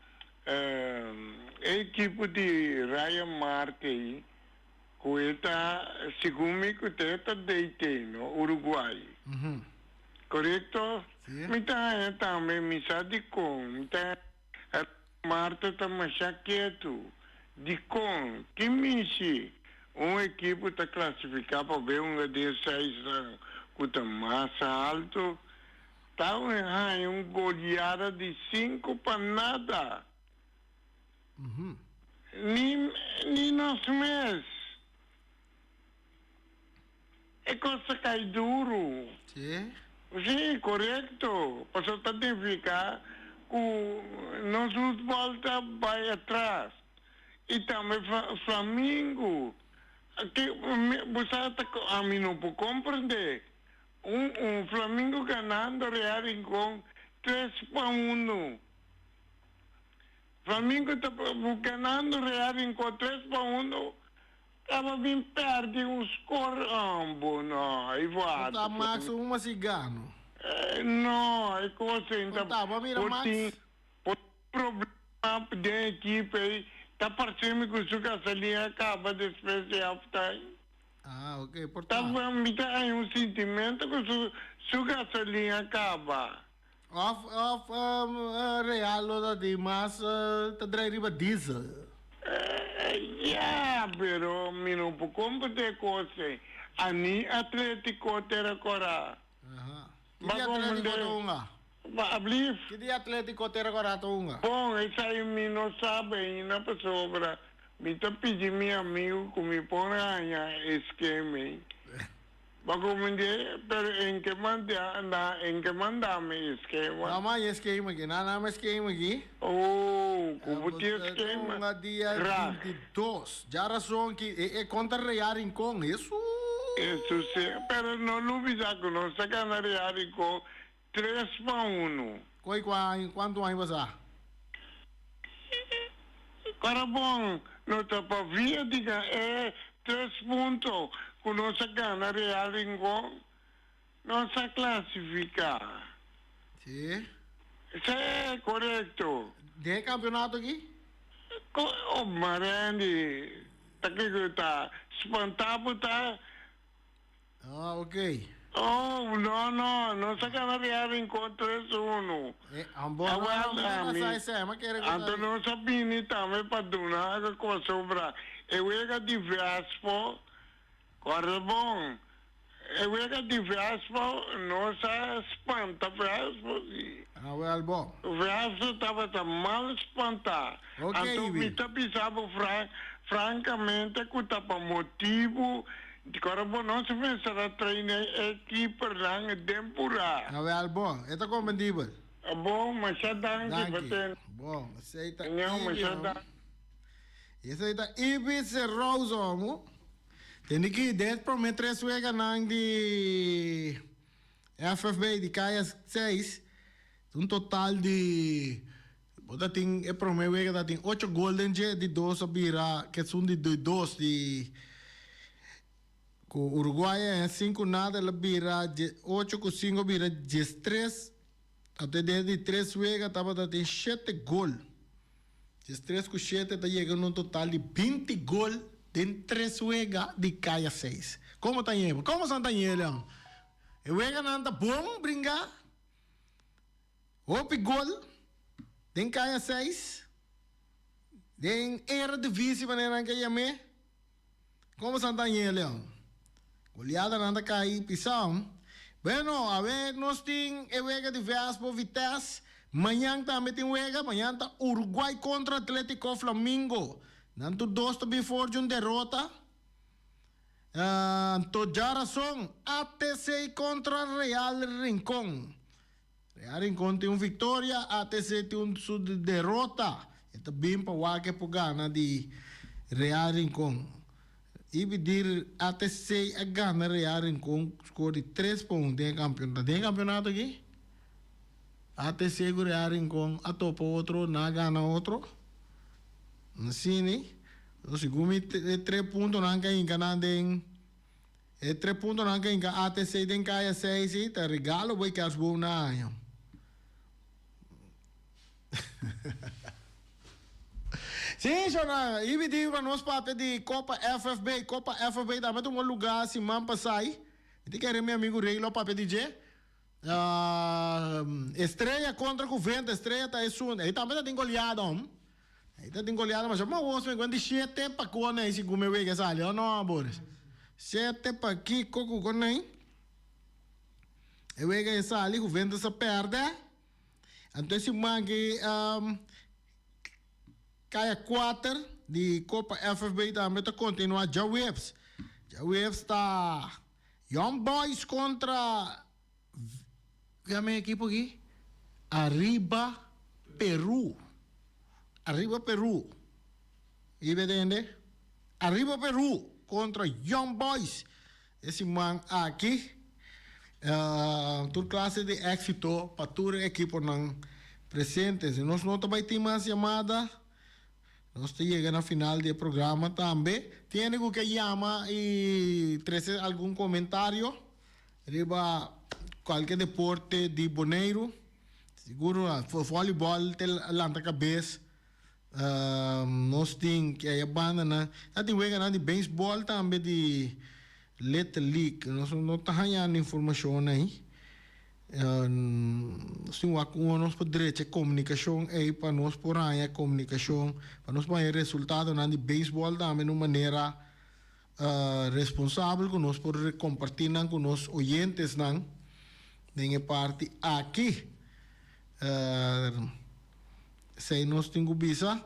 Speaker 2: E ekipo di Ryan Marte ei ku e ta segun mi ku ta e ta DT no Uruguay. Korekto? Mi ta haña tambe mi sa dikon mi ta haña Ryan Marte ta masha ketu. Dikon? Ki mishi un ekipo ta klasifiká pa be hunga den seisnan ku ta mas haltu? Ta haña un goleada di sinku pa nada. Ni ni nos mes. E kos ta kai duru.
Speaker 1: Sí.
Speaker 2: Sí, korekto. Pasobra ta nifiká ku nos futbòl ta bai atras. I tambe Flamingo. Ke bo sa ta ami no por komprendé. Un un Flamingo ganando Real Rincon tres pa uno. Flamingo ta ganando Real Rincon tres pa uno taba bin perdi un score ambo no ay
Speaker 1: wak. Ta Max un masi gano.
Speaker 2: No e cosa
Speaker 1: ta Taba mira Max.
Speaker 2: Por problema den ekipo ey ta parce mi cu su gasolina a caba despues di half time.
Speaker 1: Ah, ok, por ta.
Speaker 2: Ta mi ta haña un sintimento ku su su gasolin a kaba.
Speaker 1: Of of Real lo ta tin mas ta drai riba diesel.
Speaker 2: Ya, pero mi no por comprende e kos ei. Ani Atletico te recorda.
Speaker 1: Aha. Ki di Atletico ta hunga?
Speaker 2: Ablief?
Speaker 1: Ki di Atletico te recorda ta hunga?
Speaker 2: Bon, esei mi no sabe ainda pasobra Mi ta pidi mi amigu ku mi por haña e skema ei. Bo a komprendé? Pero en ke manda, na en ke manda mi e skema.
Speaker 1: No m'a haña e skema aki. Na na mi skema aki.
Speaker 2: Oh, ku bo tin e skema.
Speaker 1: Hunga dia
Speaker 2: Graag.
Speaker 1: 22. Djarason ki e e kontra Real Rincon. Hesus!
Speaker 2: Hesus si. Pero no lubida ku nos ta gana Real Rincon 3 pa 1.
Speaker 1: Koi kua kuantu aña pasá?
Speaker 2: Para bon, no ta pa via di e tres punto ku nos a gana Real Rincon, nos a klasifiká.
Speaker 1: Sí.
Speaker 2: Sí, korekto.
Speaker 1: Den e kampeonato aki?
Speaker 2: Oh, ma Randy, ta kiko ta? Spantá bo ta?
Speaker 1: Ah, ok.
Speaker 2: Oh, no, no, nos a gana Real Rincon tres uno.
Speaker 1: Eh, ambo no,
Speaker 2: Awel,
Speaker 1: no, no,
Speaker 2: ami,
Speaker 1: sa ese, ma kere ku
Speaker 2: anto
Speaker 1: ta.
Speaker 2: nos a bini tambe pa duna algo pasobra e wega di Vespo, kòrda bon, e wega di Vespo nos a spanta Vespo si.
Speaker 1: Awel, bon.
Speaker 2: Vespo tabata mal spantá.
Speaker 1: Ok,
Speaker 2: Anto
Speaker 1: Ibi.
Speaker 2: mi ta bisa bo fran, frankamente ku ta pa motibu Di kora bo no sa mester a traina e keepernan den purá.
Speaker 1: Awel bon, e ta comprendibel.
Speaker 2: Bon, masha danki pa
Speaker 1: Danki.
Speaker 2: ten.
Speaker 1: Bon, esei ta
Speaker 2: Ño,
Speaker 1: Ibi
Speaker 2: masha
Speaker 1: homo.
Speaker 2: danki.
Speaker 1: Esei ta Ibi Serrozo homo. Tende ki den e prome tres weganan di FFB di Kaya 6, un total di bo ta tin e prome wega ta tin ocho gol den dje, di dos a bira kesun di dos di ku Uruguay a haya sinku nada el a bira ocho ku sinku a bira diestres ate den di tres wega tabata tin shete gol diestres ku shete ta yega na un total di binti gol den tres wega di kaya seis. Komo ta ñe? Komo san ta ñe Leon? E weganan ta bon bringa. Hopi gol den kaya seis den Eredivisie manera nan ke yam'é. Komo Santa Añelia. Goleadanan ta kai pisá. Bueno, awe nos tin e wega di Vespo Vitesse. Mañan tambe tin wega. Mañan ta Uruguay kontra Atletico Flamingo. Nan tur dos ta bin for di un derota. Anto djarason ATC kontra Real Rincon. Real Rincon tin un victoria, ATC tin un su derota. E ta bin pa wak e por gana di Real Rincon. I bidir ATC a gana Real Rincon score di 3 pa 1 den e campeonato. Den e campeonato aki ATC cu Real Rincon a topa otro, nan a gana otro. Asina, segun mi e tres puntonan ka hinca nan den. E tres puntonan ku hinka ATC den kaya seis ei ta regalo bo e kerstboom na aña. Sí, Shona, i mi tin pa nos papia di Copa FFB. Copa FFB tambe tuma lugá siman pasai. Mi tin kere mi amigu Rey lo papia di dje. Estrella kontra ku Venta, Estrella ta esun. Ei tambe ta tin goleada hom. Ei ta tin goleada masha. Ma wos mi kuenta di shete pa kone ei sigun mi wega sali o no, Boris? Shete pa kiko ku kone ei. E wega e sali ku Ventas a pèrdè. Anto e siman aki Kaya kuater di Kopa FFB tambe ta kontinuá djaweps. Djaweps ta Young Boys kontra yama e ekipo aki? Arriba Peru. Arriba Peru. I be tende? Arriba Peru kontra Young Boys. E siman aki tur klase di éksito pa tur e ekiponan presente. Si nos no ta bai tin mas yamada, nos ta yega na final di e programa tambe. Tin hende ku ke yama i trese algun komentario riba kualke deporte di Boneiru. Sigur vòlibòl ta lanta kabes. Nos tin ki aya bandanan. Ta tin weganan di beisbòl tambe di Little League. Nos no ta hañando informashon ei. Nos tin wak un nos por drecha e komunikashon ei pa nos por haña komunikashon, pa nos por haña resultadonan di beisbòl tambe na un manera responsabel ku nos por kompartí nan ku nos oyentesnan den e parti aki. Esei nos tin ku bisa.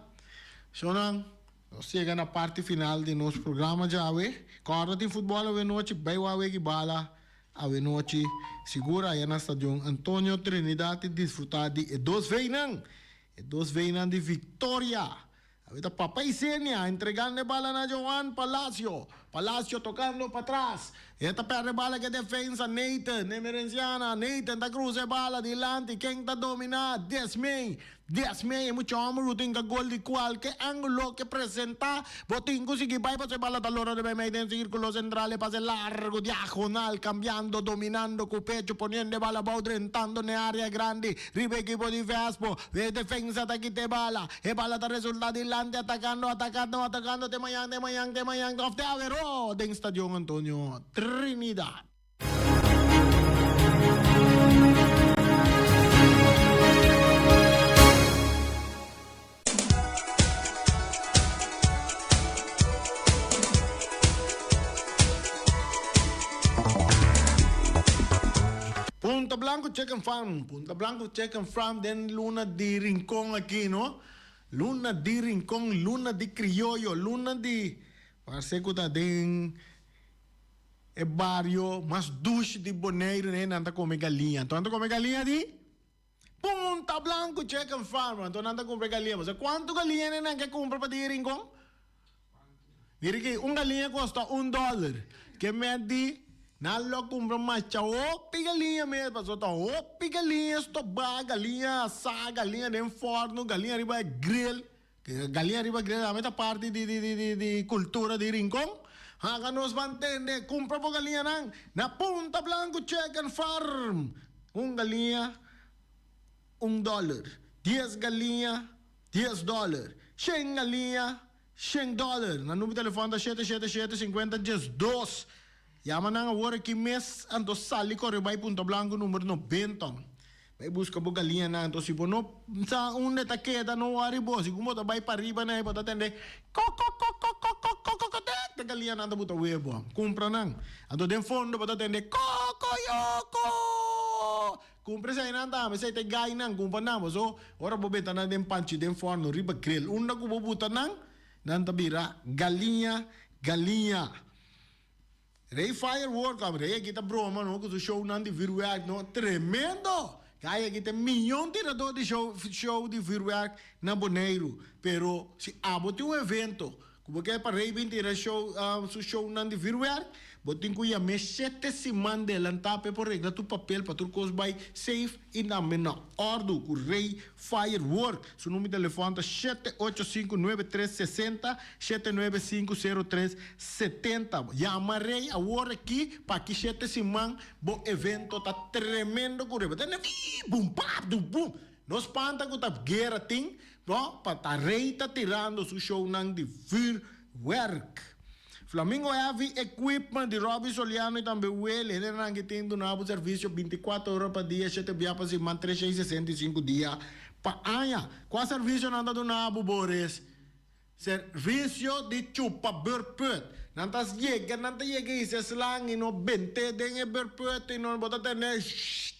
Speaker 1: Shownan, nos yega na parti final di nos programa djawe. Kòrda tin futbòl awenochi, bai wak weki bala awenochi. Sigur aya na Stadion Antonio Trinidad i disfrutá di e dos veinan, e dos veinan di viktoria. Awe ta Papa Isenia entregando e bala na Johan Palacio. Palacio tocando patras. E ta perde bala ke defensa Nathan Emerenciana. Nathan ta cruza e bala dilanti. Ken ta domina? Desmey. Desmey e mucha homber cu tin ka gol di cualke angulo ke presenta. Bo tin cu sigui bay pasobra e bala ta lora riba e mey den circulo central. E pase largo diagonal cambiando dominando cu pecho poniendo e bala abao drentando n'e area grandi riba ekipo di Vespo. E defensa ta kita e bala. E bala ta resulta dilanti atacando, atacando, atacando te mañan, te mañan, te mañan of te aweró den Stadion Antonio Trinidad. Punta Blanco Chicken Farm, Punta Blanco Chicken Farm den luna di Rincon aki no. Luna di Rincon, luna di crioyo, luna di parse cu ta den e bario mas dushi di Boneiru ne nan ta come galiña. Anto nan ta come galiña di Punta Blanco Chicken Farm. Anto nan ta cumpra e galiña. Bo sa cuanto galiña ne nan ke cumpra pa di Rincon? Mira ki un galiña kosta un dòler. Ke met di nan lo kumpra masha hopi galiña mes pasobra ta hopi galiña stobá, galiña asá, galiña den fòrnu, galiña riba e grill. Galiña riba grill tambe ta parti di di di kultura di Rincon. Haga nos ban tende, kumpra bo galiñanan na Punta Blanco Chicken Farm. Un galiña un dòler, dies galiña dies dòler, shen galiña Shen dòler. Nan number telefòn ta shete shete shete sinkuenta diesdos. Yama nan awor aki mes anto sali kore bai Punta Blanco number nobenta. Bai buska bo galiñanan. Anto si bo no sa unda ta keda no wòri bo. Sigun bo ta bai pariba nan bo ta tende kokokokokokokokokok te galiñanan ta buta webo. Kumpra nan. Anto den fondo bo ta tende kokoyoko. Kumpra eseinan tambe, esei ta e gainan, kumpra nan. Paso, ora bo benta nan den panchi, den fòrnu, riba grill, unda ku bo buta nan, nan ta bira galiña, galiña. Rey Firework, a Rey aki ta broma no, ku su shownan di vuurwerk no, tremendo! Kai aki ta e miyon tiradó di show, show di vuurwerk na Boneiru. Pero si abo tin un evento Ku bo ke pa Rey bin tira show su shownan di vuurwerk, bo tin ku yam'é shete siman delantá p'e por regla tur papel pa tur kos bai safe i tambe na òrdu ku Rey Firework. Su number di telefòn ta 785 9360, 795 03 70. Yama Rey awor aki pa aki shete siman bo evento ta tremendo ku riba. Tende bum pap du bum. No spanta ku ta guera tin. No, pa ta Rey ta tirando su shownan di vuurwerk. Flamingo Heavy Equipment di Robby Soliano y tambe Willy, hendenan ki tin duna bo servicio binticuater ora pa dia, shete bia pa siman, 365 dia pa aña. Cua servicio nan ta duna bo, Boris? Servicio di chupa beurput. Nan ta yega, nan ta yega hisa e slang y no bente den e beurput y no bo ta tende shhh.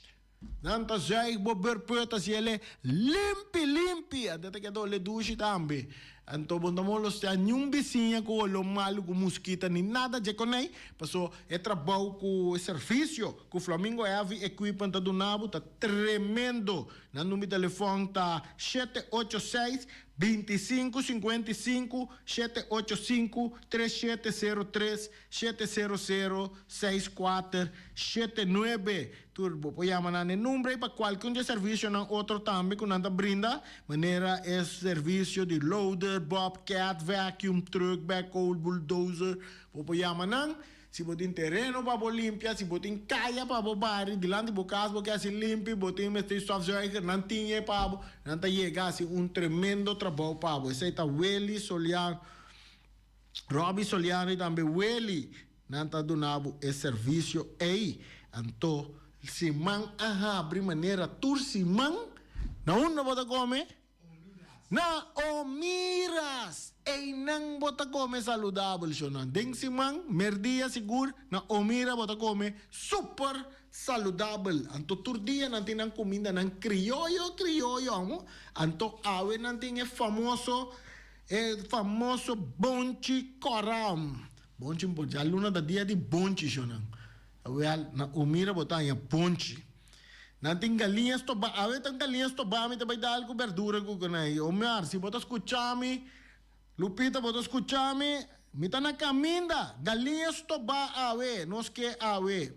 Speaker 1: Nan ta zuig bo beurput asi el e limpi limpi. Anto ta keda ole dushi tambe. Anto bo no ta molestia niun bisiña ku oló malu ku muskita ni nada dje konei. Paso e trabou ku e servicio ku Flamingo Heavy Equipment ta duna bo ta tremendo. Nan number di telefon ta 786 25 55 785 3703 700 64 79. Tur bo por yama nan e number ei pa kualke un di e servisionan otro tambe ku nan ta brinda, manera e servisio di loader, bobcat, vacuum truck, backhoe, bulldozer. Bo por yama nan si bo tin tereno pa bo limpia, si bo tin kaya pa bo bari dilanti bo kas bo ke hasi limpi, bo tin mester stofzuiger, nan tin e pa bo. Nan ta yega hasi un tremendo trabou pa bo. Esei ta Willy Soliano, Robby Soliano i tambe Willy. Nan ta duna bo e servisio ei. Anto siman a habri manera tur siman. Na unda bo ta kome? Na Omiras! Einan bo ta kome saludabel, shonnan. Den siman, merdia sigur, na Omira bo ta kome super saludabel. Anto tur dia nan tin nan kumindanan krioyo, krioyo, amo. Anto awe nan tin e famoso, e famoso bonchi kòrò. Bonchi bo djaluna ta dia di bonchi shonnan. Awel na Omira bo ta haña bonchi. Nan tin galiña stobá. Awe ta galiña stobá mi ta bai dal ku berdura ku kunai. Omar si bo ta skucha mi, Lupita bo ta skucha mi, mi ta na kaminda. Galiña stobá awe, nos ke awe.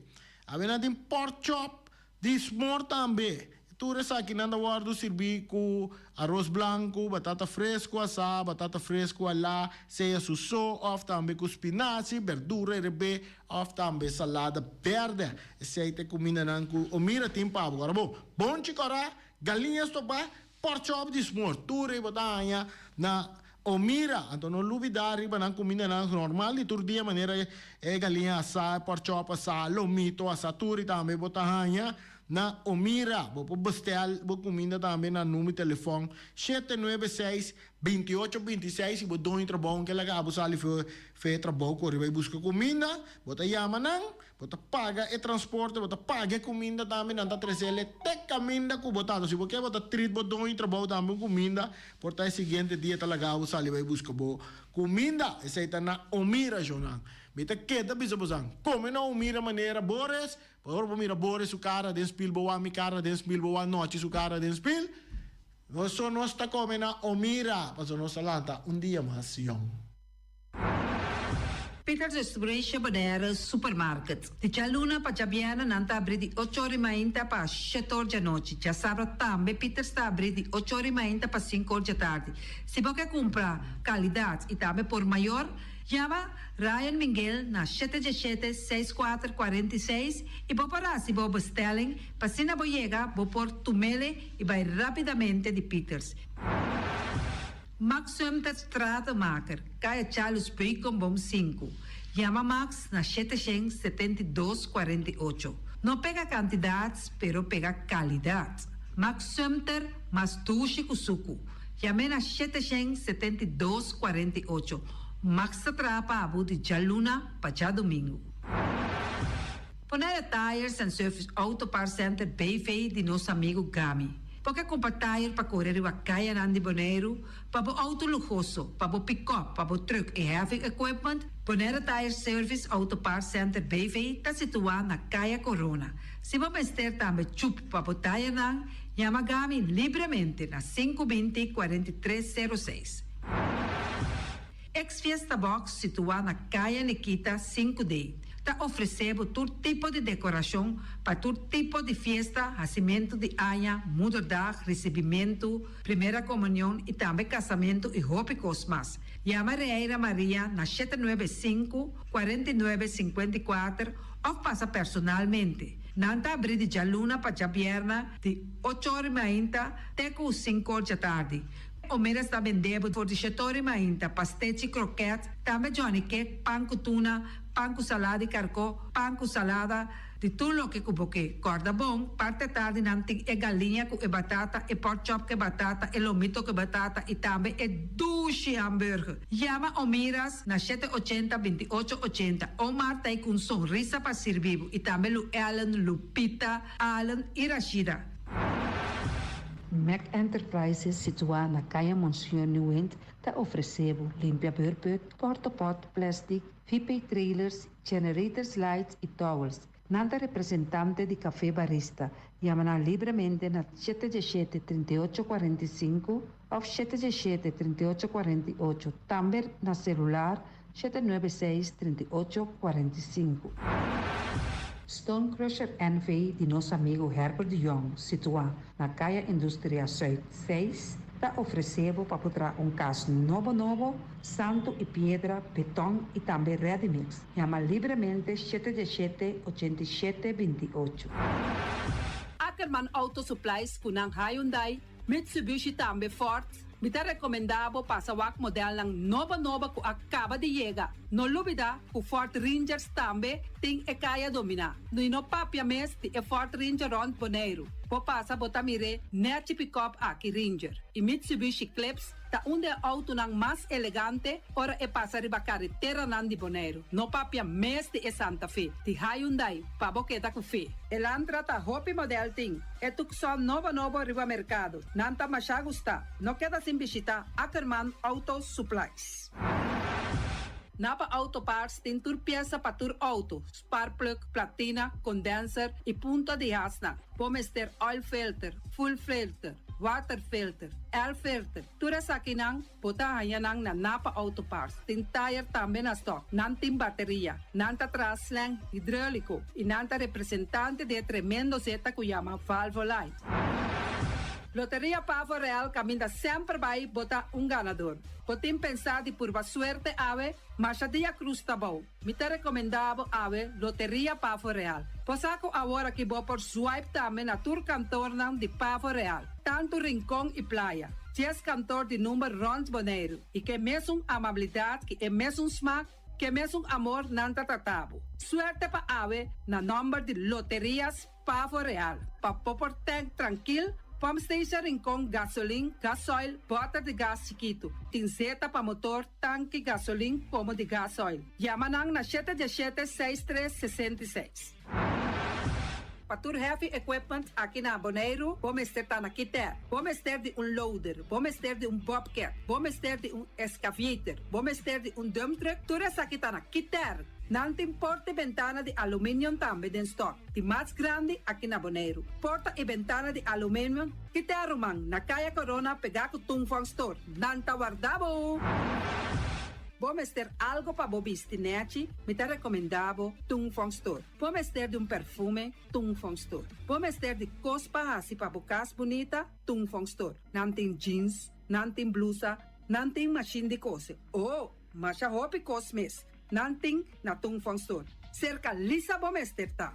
Speaker 1: Awe nan tin pork chop Di smor tambe. Tur esakinan ta wòrdu sirbí ku aros blanku, batata fresku asá, batata fresku alá, sea su so òf tambe ku spinachi, berdura erebé òf tambe salada bèrdè. Esei ta e kumindanan ku Omira tin pa bo. Ora bon, bonchi kòrá, galiña stobá, pòrchòp di smor, tur ei bo ta haña na Omira. Anto no lubidá riba nan kumindanan normal di tur dia manera e galiña asá, e pòrchòp asá, lomito asá, tur i tambe bo ta haña na Omira. Bo por bestèl bo kuminda tambe na number di telefòn 796 28 26 si bo doño trabou ke laga bo sali for e trabou kore bai buska kuminda, bo ta yama nan. Bo ta paga e transporte, bo ta paga e kuminda tambe, nan ta tresel e te kaminda ku bo ta. Si bo ke bo ta trit bo doño trabou tambe un kuminda, por ta e siguiente dia ta laga bo sali bai buska bo kuminda. Esei ta na Omira, shownan. Mi ta keda bisa bosan, kome na Omira manera Boris, pa ora bo mira Boris su kara den spil, bo wak mi kara den spil, bo wak Nochi su kara den spil. Nos so nos ta kome na Omira, pasobra nos ta lanta un dia mas yòn.
Speaker 3: Peters Restauration Bonaire Supermarket. Di djaluna pa djabièrnè nan ta abrí di ocho or i mainta pa shete or djanochi. Djasabra tambe Peters ta abrí di ocho or i mainta pa sinku or djatardi. Si bo ke kumpra kalidat i tambe por mayor, yama Ryan Minguel na shete djeshete seis kuater 46 i bo por hasi bo bestelling pa asina bo yega bo por tumele i bai rápidamente di Peters. Max Sumter Stratenmaker, Kaya Charles Beukenboom sinku. Yama Max na 772 48. No pega kantidat, pero pega kalidat. Max Sumter, mas dushi ku suku. Yam'é na 772 48. Max ta traha pa bo di djaluna pa djadumingu. Bonaire Tires and Service Auto Parts Center BV di nos amigu Gami. Bo ke kumpra tire pa kore riba kayanan di Boneiru, pa bo outo luhoso, pa bo pikòp, pa bo trùk i heavy equipment? Bonaire Tire Service Auto Parts Center BV ta situá na Kaya Korona. Si bo mester tambe chup pa bo tayernan, yama Gami libremente na 520 43 06. Ex Fiesta Box situá na Kaya Nikita 5D ta ofresé bo tur tipo di dekorashon pa tur tipo di fiesta, hasimentu di aña, moederdag, risibimentu, primera komunion i tambe kasamentu i hopi kos mas. Yama Reira Maria na 795, 49, 54 òf pasa personalmente. Nan ta abrí di djaluna pa djabièrnè di ocho or i mainta te ku sinku or djatardi. Omeras ta bende bo for di shetori mainta, pastechi, kroket, tambe Johnny cake, pan ku tuna, pan ku salada di karkó, pan ku salada, di tur loke ku bo ke. Kòrda bon, parti atardi nan tin e galiña ku e batata, e pork chop ku e batata, e lomito ku e batata i tambe e dushi hamburger. Yama Omiras na shete ochenta, binti ocho ochenta. Omar ta ei ku un sonrisa pa sirbi bo i tambe Lu Ellen, Lupita, Allen i Rashida.
Speaker 4: Mac Enterprises situá na Kaya Monseñor Nieuwind ta ofresé bo limpia beurput, portapot, plastic, VP trailers, generators lights i towels. Nan ta representante di Café Barista. Yama nan libremente na 717 3845 òf 717 3848. Tambe na selular 796 3845. Stone Crusher NV di nos amigu Herbert de Jong, situá na Kaya Industria Zuid 6, ta ofresé bo pa traha un kas nobo nobo, santu i piedra, beton i tambe ready mix. Yama libremente 717 87 28.
Speaker 3: Ackerman Auto Supplies ku nan Hyundai, Mitsubishi tambe Ford. Mi ta rekomendá bo pasa wak modelnan nobo nobo ku a kaba di yega. No lubidá ku Ford Rangers tambe tin e kaya dominá. No no papia mes di e Ford Ranger rònt Boneiru. Bo pasa bo ta mir'é nechi pick-up aki Ranger. I Mitsubishi Eclipse ta un di e outonan mas elegante ora e pasa riba kareteranan di Boneiru. No papia mes di e Santa Fe. Di Hyundai, pa bo keda ku fe. Elantra ta hopi model tin. E Tucson nobo nobo riba merkado. Nan ta masha gusta. No keda sin bishitá Ackerman Auto Supplies. Napa Auto Parts tin tur piesa pa tur outo, spark plug, platina, condenser i punta di hasnan. Bo mester oil filter, fuel filter, water filter, air filter. Tur esakinan, bo ta haña nan na Napa Auto Parts. Tin tire tambe na stock. Nan tin bateria. Nan ta traha slang hidráuliko. I nan ta representante di tremendo zeta ku yama Valvoline. Loteria Pavo Real kaminda semper bai bo ta un ganadó. Bo tin pensá di purba suerte awe, masha dia krus ta bou. Mi ta rekomendá bo awe Loteria Pavo Real. Bo sa ku awor aki bo por swipe tambe na tur kantornan di Pavo Real. Tantu Rincon i Playa. 10 kantor di number rònt Boneiru. I ku mesun amabilidat, ku e mesun smak, ku mesun amor nan ta trata bo. Suerte pa awe na nòmber di Loterias Pavo Real. Pa bo por tank trankil, Pump Station Rincon, gasolin, gasoil, bòter di gas chikitu. Tin zeta pa motor, tanki, gasolin, komo di gasoil. Yama nan na 717 6366. Pa tur heavy equipment aki na Boneiru, bo mester ta na Kiter. Bo mester di un loader, bo mester di un bobcat, bo mester di un excavator, bo mester di un dump truck, tur esaki ta na Kiter. Nan tin porta i bentana di aluminium tambe den stock. Di mas grandi aki na Boneiru. Porta i bentana di aluminium, Kiter ruman, na Kaya Corona pegá ku Tung Store. Nan ta warda bo. Bo mester algu pa bo bisti nechi, mi ta rekomendá bo Tung Store. Bo mester di un perfume, Tung Store. Bo mester di kos pa hasi pa bo kas bunita, Tung Store. Nan tin jeans, nan tin blusa, nan tin mashin di kose. Oh, masha hopi kos mes. Nan tin na Tung Store. Serka Lisa bo mester ta.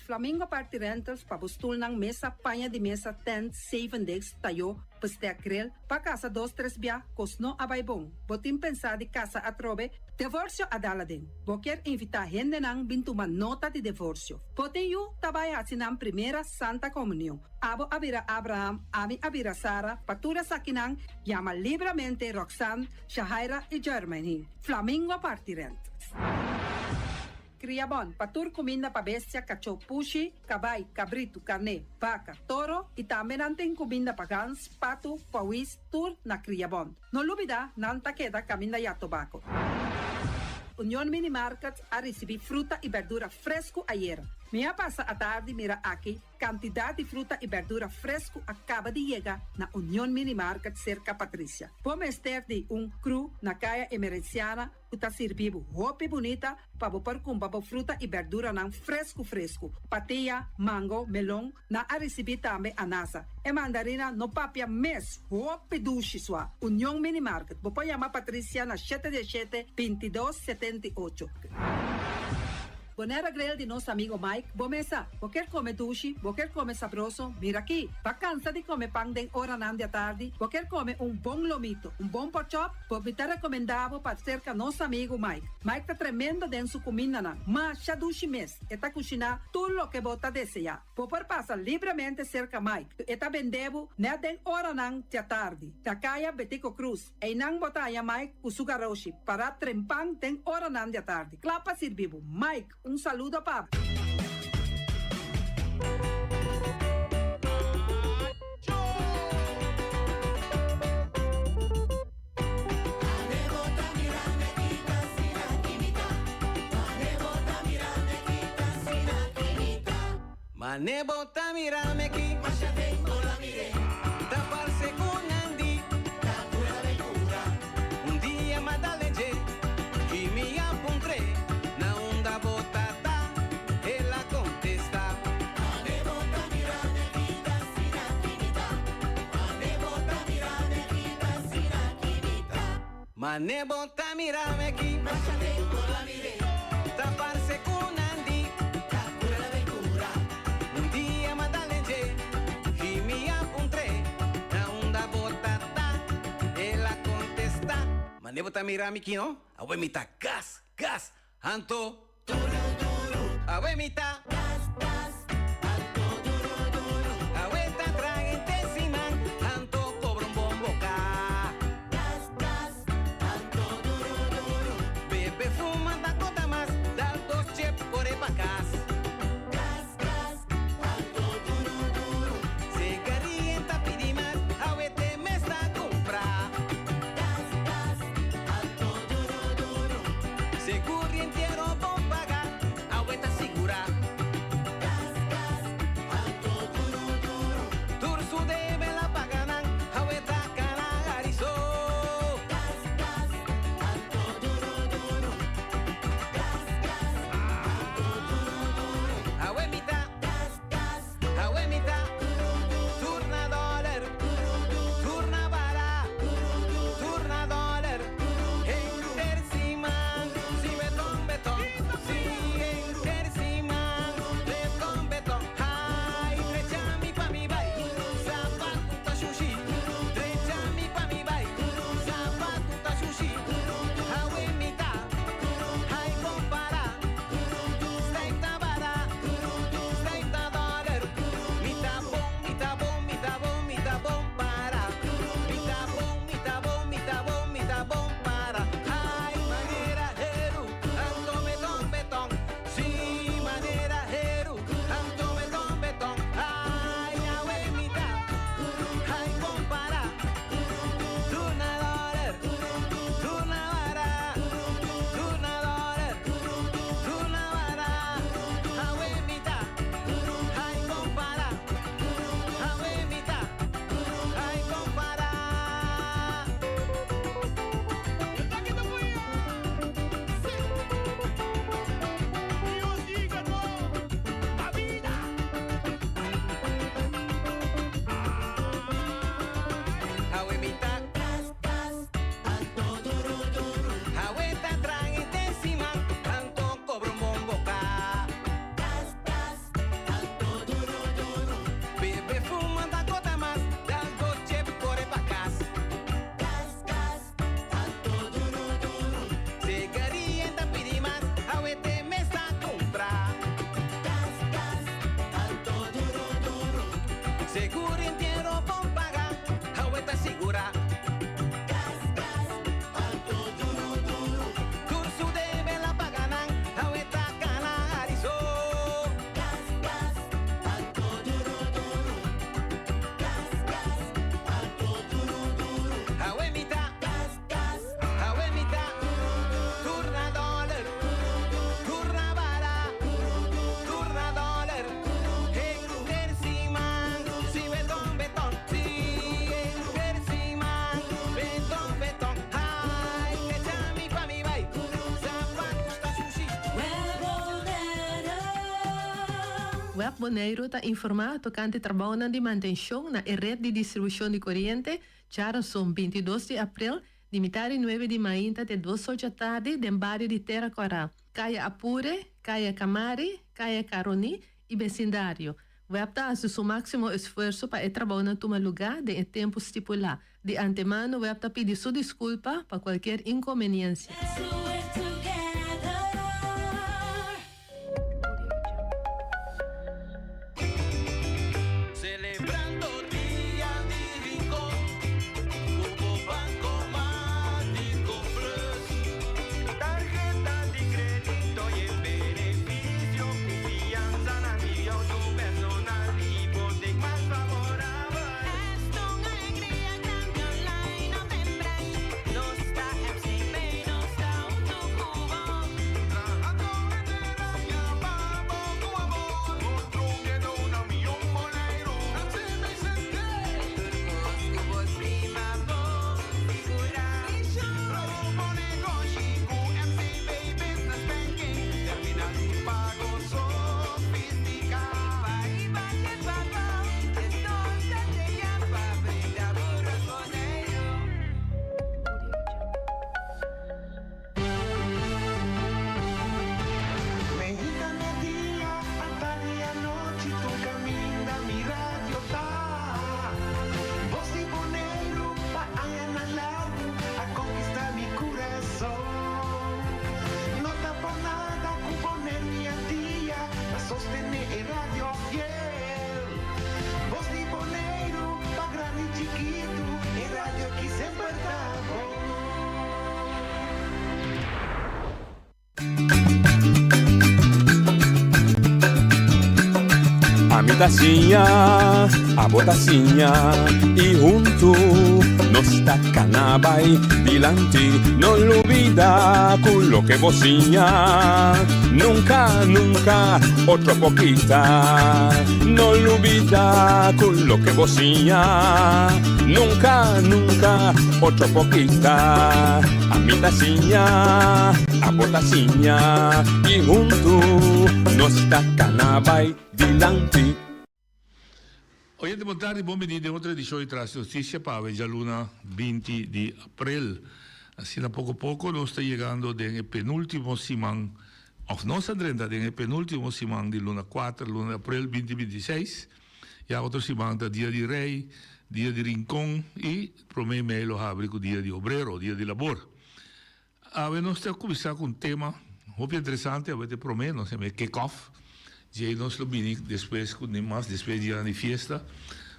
Speaker 3: Flamingo Party Rentals pa bo stulnan mesa, paña di mesa, tent, seven days, tayo, bestek grill, pa kasa dos, tres bia, kos no a bai bon. Bo tin pensá di kasa atrobe, divorsio a dal aden. Bo ke invitá hendenan bin tuma nota di divorsio. Bo tin yu ta bai hasi nan primera Santa Komunion. Abo a bira Abraham, ami a bira Sara, pa tur esakinan, yama libremente Roxanne, Shahaira i Germany. Flamingo Party Rent. Kriabon, pa tur kuminda pa bestia, kachó, pushi, kabai, kabritu, karné, baka, toro i tambe nan tin kuminda pa gans, patu, pawis, tur na Kriabon. No lubidá, nan ta keda kaminda ya tobako. Union Mini Market a risibí fruta i berdura fresku ayera. Mi a pasa atardi mira aki kantidat di fruta i berdura fresku a kaba di yega na Union Mini Market serka Patricia. Bo mester di un crew na Kaya Emerenciana ku ta sirbi bo hopi bunita pa bo por kumpra bo fruta i berduranan fresku fresku. Patia, mango, melon, nan a risibí tambe anasa. E mandarina no papia mes, hopi dushi sua. Union Mini Market. Bo por yama Patricia na 717 22 78. Bonaire Grill di nos amigo Mike, bo mesa. Bo kier come dushi, bo kier come sabroso, mira aki. Ba cansa di come pan den oranan di atardi, bo kier come un bon lomito, un bon porkchop, bo mi ta recomenda bo pa cerca nos amigo Mike. Mike ta tremendo den su cumindanan, masha dushi mes, e ta cushina tur loke bo ta desea. Bo por pasa libremente cerca Mike, e ta bende bo net den oranan di atardi. Ta caya Betico Cruz. Einan bo ta haña Mike ku su garoshi pará trempan den oranan di atardi, kla pa sirbi bo. Mike, un saludo pa bo.
Speaker 5: Mane bo ta mira mi aki. Masha den bo la mir'é. Ta parse ku nan di. Ta kura den kura. Un dia m'a dal den dje. I mi a puntr'é. Na unda bo ta ta? El a kontestá. Mane bo ta mira mi aki ta asina ki mi ta. Mane bo ta mira mi aki ta asina ki mi ta. Mane bo ta mira mi aki. Masha den bo la mir'é. Ta parse ku nan di. Ta kura la ben kura. Un dia m'a dal den dje. I mi a puntr'é. Na unda bo ta ta? El a kontestá. Mane bo ta mira mi ki no? Awe mi ta gas, gas. Anto duru duru. Awe mi ta gas gas. Anto duru duru. Awe ta traha henter siman. Anto kobra un bon boka. Gas gas. Anto duru duru. Bebe fuma ta kota mas. Dal dos chep kore pa kas. Gas gas. Anto duru duru. Sigaria ta pidi mas. Awe te mes ta kumpra. Gas gas. Anto duru duru. Segur entiero bon paga, awe ta sigura. Gas, gas, anto duru duru. Tur su debe la paga nan, awe ta cana gariso. Gas, gas, anto duru duru. Gas, gas, anto duru duru. Awe mi ta. Gas, gas. Awe mi ta turna dòler, turna bala, turna dòler. Henter siman, si beton beton, si henter siman, beton beton. Hai, drecha mi pa mi bai, zapatu ta shushi. Drecha mi pa mi bai, zapatu ta shushi. Awe mi ta, hai kompara, stijf ta bara. Awe mi ta, ai compara. Awe mi ta, ai compara. Awe mi ta, gas, gas, anto duru, duru. Awe ta trae te siman, anto cobra un bon boca. Gas, gas, anto duro, duro. Bebe fuma ta cota mas, dal dos chep core pa cas. Gas, gas, anto duro, duro. Cigarilla ta pidi mas, awe te mes ta cumpra. Gas, gas, anto duro, duro. Seguro entiero bon paga, awe ta sigura. Gas, gas, anto duro, duro. Tur su debe la paga nan, awe ta cana arizo. Gas, gas, anto duro, duro. Gas, gas, anto duro, duro. Awe mi ta, gas, gas, awe mi ta. Turna dòler, turna bala, turna dòler. Henter siman, si beton, beton, si henter siman, beton, beton. Ai, drecha mi pa mi bai, zapatu ta shushi.
Speaker 6: Web Boneiru ta informá tokante trabounan di mantenshon na e ret di distribushon di koriente djaranson 22 di aprel. Di mitad di nuebe di mainta te dos or djatardi den bario di Tera Kòrá, Kaya Apure, Kaya Kamari, Kaya Karoní i besindario. Web ta hasi su máksimo esfuerso pa e trabounan tuma lugá den e tempu stipulá. Di antemano web ta pidi su diskulpa pa kualkier inkonbeniensia.
Speaker 5: Celebrando Dia di Rincon cu bo Bancomático Plus. Tarheta di credito y e beneficio cu fianzanan di auto personal y hipotek mas favorabel.
Speaker 7: Esta un alegria grandi online of en branch. Nos ta FCB, nos ta hunto cu bo.
Speaker 8: Trahando henter aña pa bo cu amor. Construyendo una miyon Boneiru. FCBCT.
Speaker 7: Tur cos cu bo stima bo sigura.
Speaker 8: Grobo negoshi cu FCB Business Banking. Terminal di pago sofistica.
Speaker 7: Pa riba ke pa bo, nos ta yega pa brinda bo rond Boneiru.
Speaker 8: Meinta merdia, atardi anochi, tur kaminda mi radio ta. Bos di Boneiru pa añanan largu a konkistá mi kurason. No ta por nada ku Boneiru i Antia ta sostené e radio fiel. Bos di Boneiru pa grandi i chikitu, e radio ki semper ta bon.
Speaker 9: Ami ta siña, abo ta siña y huntu nos ta cana bay dilanti. No lubida cu loke bo siña nunca, nunca otro por kita. No lubida cu loke bo siña nunca, nunca otro por kita. Ami ta siña, abo ta siña y huntu nos ta cana bay dilanti.
Speaker 10: Oyente bon tardi, bon bini den otro edicion di Tras Noticia pa awe djaluna 20 di april. Asina poco poco nos ta yegando den e penultimo siman, of nos a drenta den e penultimo siman di luna 4, luna di april 2026. Ya otro siman ta dia di Rey, dia di Rincon y prome mei lo habri cu dia di Obrero, dia di Labor. Awe nos ta cuminsa cu un tema hopi interesante, awe ta e prome, nos yama e kick off, djey nos lo bini despues cu mas despues di dianan di fiesta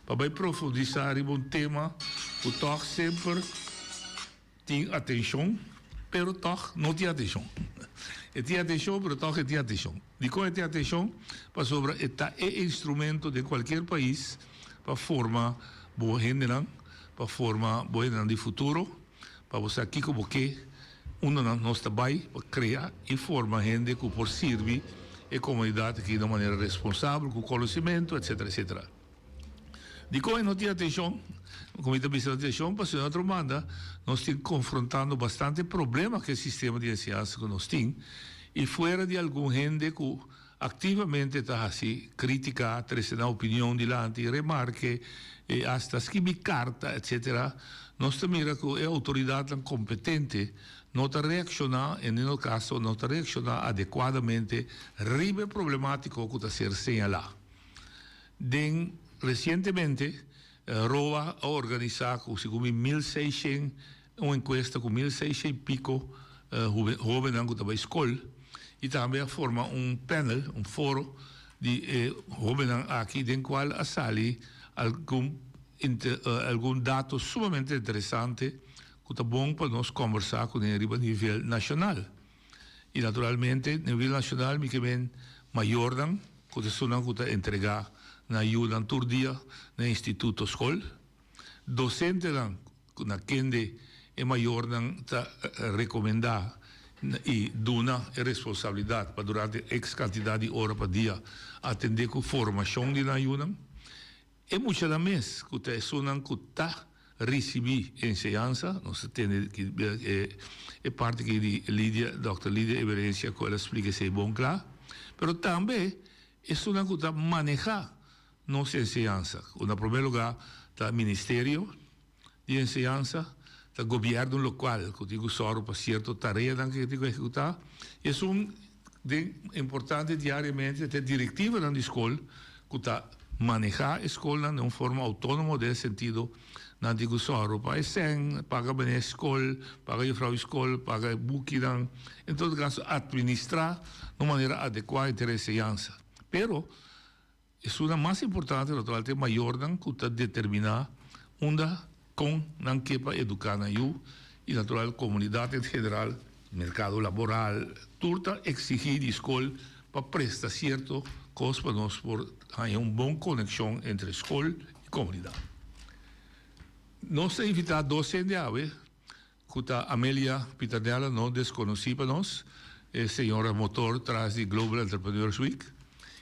Speaker 10: pa bay profundisa riba un tema cu tog semper tin atencion, pero tog no tin atencion. E tin atencion, pero tog e tin atencion. Dicon e tin atencion? Pasobra e ta e instrumento den cualkier pais pa forma bo hendenan, pa forma bo hendenan di futuro, pa bo sa kico bo ke, unda nan nos ta bay, pa crea y forma hende cu por sirbi e comunidad aki na un manera responsabel, cu conocimento, etcetera, etcetera. Dikon e no tin atenshon? Komo mi ta bisa no tin atenshon, pasobra den otro banda nos tin konfrontando bastante problema ku e sistema di enseñansa ku nos tin i fuera di algun hende ku aktivamente ta hasi krítika, trese nan opinion dilanti, remarke, i asta skibi karta, etsetera, nos ta mira ku e outoridatnan kompetente no ta reakshoná, en ningún kaso no ta reakshoná adekuadamente riba e problemátiko ku ta ser señalá. Den resientemente Roa a organisá ku segun mi 1600 un enkuesta ku 1600 i piko hóbennan ku ta bai skol i tambe a forma un panel, un foro di e hóbennan aki den kual a sali algun algun dato sumamente interesante ku ta bon pa nos kòmbersá kuné riba nivel nashonal. I naturalmente nivel nashonal mi ke men mayornan ku ta esunnan ku ta entregá nan yunan tur dia na instituto skol, dosentenan ku na kende e mayornan ta rekomendá i duna e responsabilidat pa durante eks kantidat di ora pa dia atendé ku formashon di nan yunan. E muchanan mes ku ta esunnan ku ta risibí enseñansa, nos ta tende e parti aki di Lidia, Dòkter Lidia Eberencia ku el a splika esei bon kla, pero tambe esunnan ku ta manehá nos enseñansa, ku na promé lugá ta Ministerio di Enseñansa, Ta gobièrnu lokal ku tin ku sòru pa sierto tareanan ku tin ku ehekutá. I esun den importante diariamente ta e direktivanan di skol ku ta manehá e skolnan den un forma outónomo den e sentido nan tin ku sòru pa e sèn, paga meneer skol, paga yufrou di skol, paga e bukinan, en todo kaso atministrá na un manera adekuá henter e enseñansa. Pero Esunnan mas importante natural ta e mayornan ku ta determiná unda, kon nan ke pa eduká nan yu i natural komunidat en general, merkado laboral, tur ta eksigí di skol pa presta sierto kos pa nos por haña un bon konekshon entre skol i komunidat. Nos ta invitá dos hende awe. Ku ta Amelia Pitanella no deskonosí pa nos, e señora motor tras di Global Entrepreneurs Week.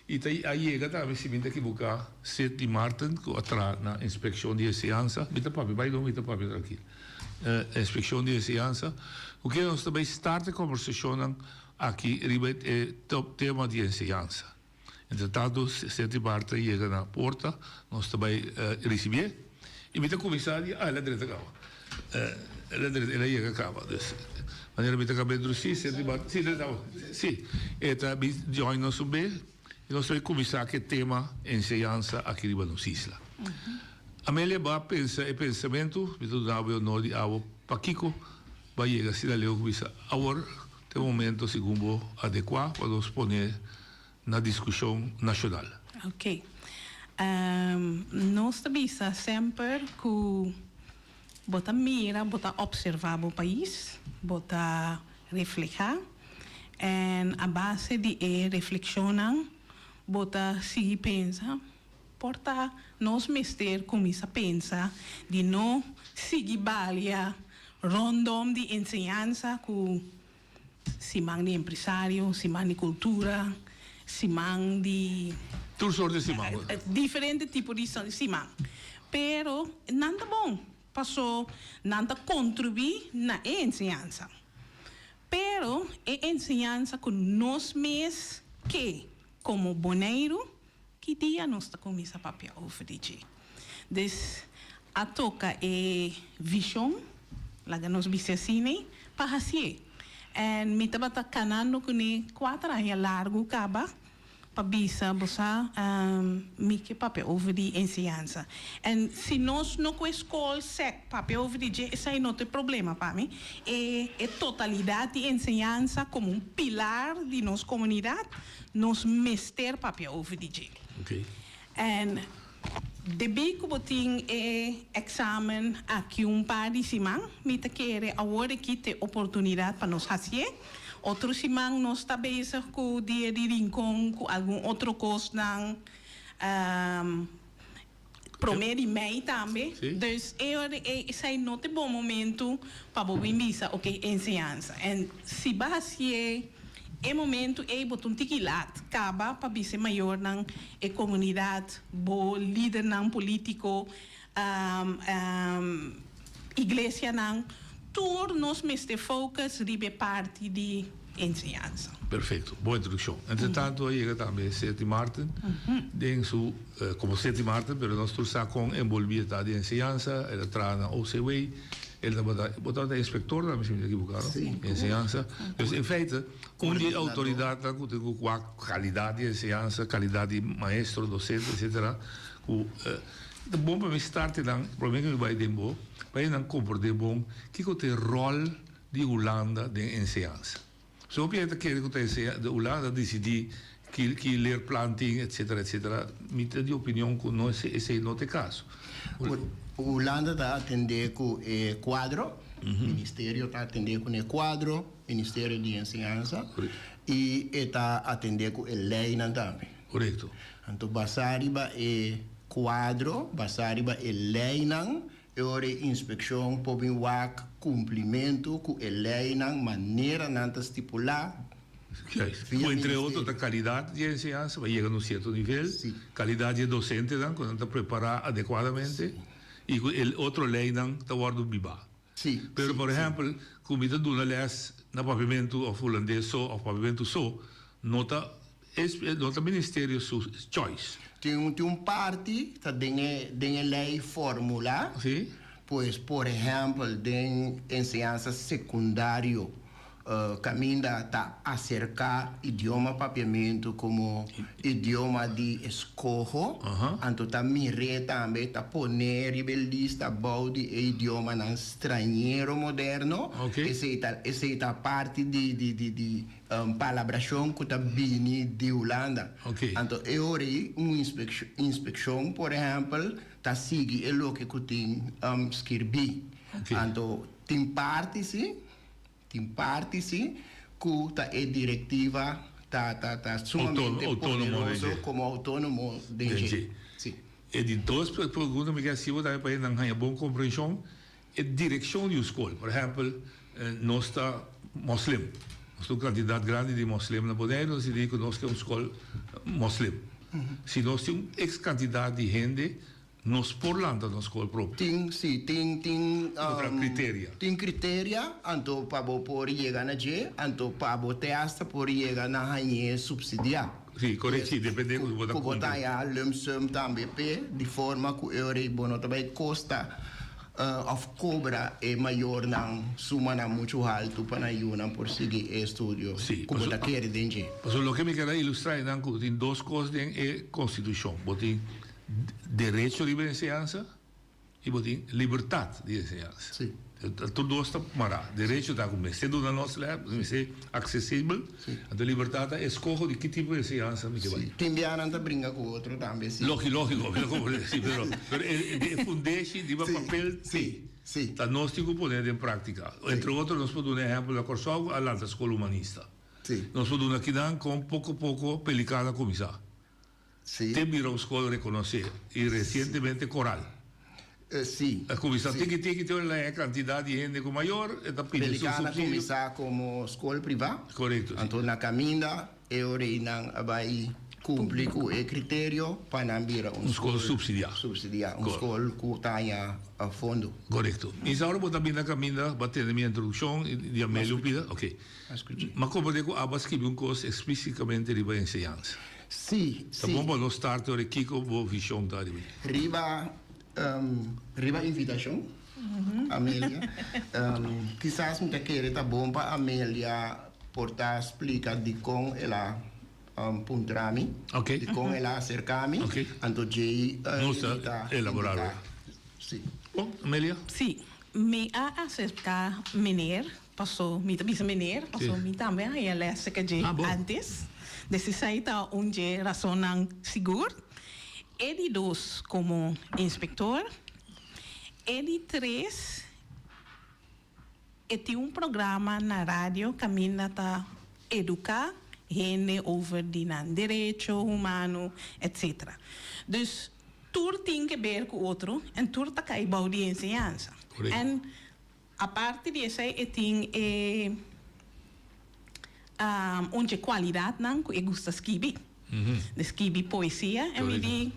Speaker 10: I ta a yega tambe, si mi ta ekiboká, Sidney Martin ku a traha na Inspekshon di Enseñansa. Mi ta papia, bai don, mi ta papia trankil. Inspekshon di Enseñansa. Ku ke nos ta bai start e kombersashonnan aki riba e tema di enseñansa. Entre tanto Seti Marta yega na porta, nos ta bai ricibié y mi ta cuminsa di, ah, el a drenta caba. El a drenta, el a yega caba. Dus, manera mi ta caba introduci, Seti Marta, si, drenta caba. Si, e ta bin join nos un be y nos ta bai cuminsa cu e tema enseñansa aki riba nos isla. Amelia, bo a pensa e pensamento, mi ta duna bo e honor di abo, pakico bo a yega asina leu cu bisa awor ta e momento segun bo adecua pa nos pone na diskushon nashonal.
Speaker 11: Ok. Nos ta bisa semper ku bo ta mira, bo ta opservá bo pais, bo ta reflehá en a base di e reflekshonnan bo ta sigui pensa. Por ta nos mester kuminsá pensa di no sigui balia rondom di enseñansa ku Siman di empresario, siman di kultura, siman di.
Speaker 10: Tur sort di siman.
Speaker 11: Diferente tipo di siman. Pero nan ta bon, paso nan ta kontribuí na e enseñansa. Pero e enseñansa ku nos mes ke komo Boneiru, ki dia nos ta kuminsá papia over di dje? Dus a toka e vishon, laga nos bisa asina, pa hasié. En mi tabata kanando kuné kuater aña largu kaba pa bisa bo sa mi ke papia over di enseñansa. En si nos no ku e skol sèk papia over di dje esei no ta e problema pa mi. E e totalidat di enseñansa komo un pilar di nos komunidat nos mester papia over di dje. En debí ku bo tin e èksamen aki un par di siman, mi ta kere awor aki t'e oportunidat pa nos hasié. Otro siman nos ta bezig ku Dia di Rincon, ku algun otro kosnan, promé di mei tambe. Dus e ora ei esei no t'e bon momentu pa bo bin bisa, oke, enseñansa. En si bo hasié E momento ei bo ta un tiki lat kaba pa bisa e mayornan, e komunidat, bo lidernan politiko, iglesianan, tur nos mester focus riba e parti di enseñansa.
Speaker 10: Perfecto, bon introduccion. Entre tanto a yega tambe Seti Martin den su, como Seti Martin, pero nos tur sa con envolvi e ta den enseñansa, el a traha na OCW, El tabata, bo tabata inspector tambe si mi ta equivoca, no?
Speaker 1: Sí.
Speaker 10: Enseñansa. Dus in feite, un di e autoridadnan cu tin cu wak calidad di enseñansa, calidad di maestro, docente, etcetera, cu ta bon pa mi start nan, prome cu mi bay den bo, pa nan comprende bon kico ta e rol di Hulanda den enseñansa. So hopi hende ta kere ku ta enseña de Hulanda disidí ki ki leerplan tin etcetera etcetera. Mi ta di opinion ku no esei no ta e kaso.
Speaker 12: Hulanda ta atendé ku e kuadro, ministerio ta atendé ku e kuadro, ministerio di enseñansa, i e ta atendé ku e leinan tambe.
Speaker 10: Korekto.
Speaker 12: Anto basá riba e kuadro, basá riba e leinan, E ora e inspekshon por bin wak kumplimentu ku e leinan manera nan ta stipulá
Speaker 10: Juist.
Speaker 12: via
Speaker 10: Ku entre otro
Speaker 12: ministerio.
Speaker 10: ta kalidat di e enseñansa pa yega na un sierto nivel, kalidat di e dosentenan ku nan ta prepará adekuadamente i ku e otro leinan ta wòrdu bibá. Pero por ehèmpel ku mi ta duna lès na papiamentu òf hulandes so òf papiamentu so no ta E no ta ministerio su choice.
Speaker 12: Tin un tin un parti ta den e den e ley formula.
Speaker 10: Si.
Speaker 12: Pues, por ehèmpel, den enseñansa sekundario kaminda ta aserká idioma papiamentu komo idioma di eskoho, anto ta mir'é tambe, ta pon'é riba e lista bou di e idiomanan strañero moderno. Esei ta esei ta parti di di di di palabrashon ku ta bini di Hulanda. Anto e ora ei un inspekshon, por ehèmpel, ta sigui e loke ku tin skirbí. Anto tin parti sí, tin parti sí ku ta e direktiva ta ta ta sumamente poderoso komo outónomo den dje. Sí.
Speaker 10: E di dos pregunta mi ke hasi bo tambe pa nan haña bon komprenshon, e direkshon di un skol. Por ehèmpel, nos ta moslim, nos tin un kantidat grandi di moslim na Boneiru, nos di ku nos ke un skol moslim. Si nos tin un eks kantidat di hende, nos por lanta nos skol propio.
Speaker 12: Tin, si, tin, tin.
Speaker 10: Otra kriteria.
Speaker 12: Tin kriteria, anto pa bo por yega na dje, anto pa bo te asta por yega na hañ'é supsidiá.
Speaker 10: Si, korekto, si, depende ku bo ta
Speaker 12: Ku bo ta haña lump sum tambe p'e, di forma ku e ora ei bo no ta bai kosta òf kobra e mayornan sumanan muchu haltu pa nan yunan por sigui e estudio ku bo ta kere den dje.
Speaker 10: Pasobra loke mi kere ilustra einan ku tin dos kos den e konstitushon. Bo tin derecho riba enseñansa i bo tin libertat di enseñansa. Tur dos ta mará. Derecho ta ku mester duna nos lès, mester aksesibel. Anto libertat ta eskoho di ki tipo di enseñansa mi ke bai.
Speaker 12: Tin bianan ta bringa ku otro tambe si.
Speaker 10: Logi lógiko, mi ta komprende si, pero pero e fundeshi riba papel si. Ta nos tin ku pone den práktika. Entre otro nos por duna ehèmpel na Kòrsou ku a lanta skol humanista. Nos por duna kinan kon poko poko Pelikaan a kuminsá. Te bira un skol rekonosé i resientemente Koral.
Speaker 12: Sí.
Speaker 10: A kuminsá tiki tiki te ora el a haña kantidat di hende ku mayor e ta pidi su
Speaker 12: Pelikaan a
Speaker 10: supsidio.
Speaker 12: kuminsá komo skol privá.
Speaker 10: Korekto, sí.
Speaker 12: Anto na kaminda e oreinan a bai kumpli ku e kriterio pa nan bira un
Speaker 10: Un skol supsidiá.
Speaker 12: Supsidiá, un skol ku ta haña fondo.
Speaker 10: Korekto. Isaura bo ta bini na kaminda bo a tende mi introdukshon i di Amelio pida? Oke. M'a komprendé ku abo a skibi un kos eksplísikamente riba enseñansa.
Speaker 12: Sí,
Speaker 10: Ta
Speaker 12: sí.
Speaker 10: bon pa nos start ora kiko bo vishon ta riba dje.
Speaker 12: Riba, riba invitashon, Amelia, kisas mi ta kere ta bon pa Amelia por ta splika dikon el a puntra mi, dikon el a aserka mi, anto djei
Speaker 10: Nos ta
Speaker 12: mi ta
Speaker 10: elabora
Speaker 12: indiká.
Speaker 10: awor.
Speaker 12: Sí.
Speaker 10: Bon, Amelia?
Speaker 11: Sí, mi a aserka meneer Paso mi ta bisa meneer, paso mi tambe a haña les cerca dje antes. Des esei ta un dje rasonnan sigur. E di dos como inspector. E di tres e tin un programa na radio caminda ta educa hende over di nan derecho humano etc. Dus tur tin ke ber cu otro en tur ta cay bou di enseñansa. En Aparte di esei e tin e un dje kualidatnan ku e gusta skibi. De skibi poesia. En mi di,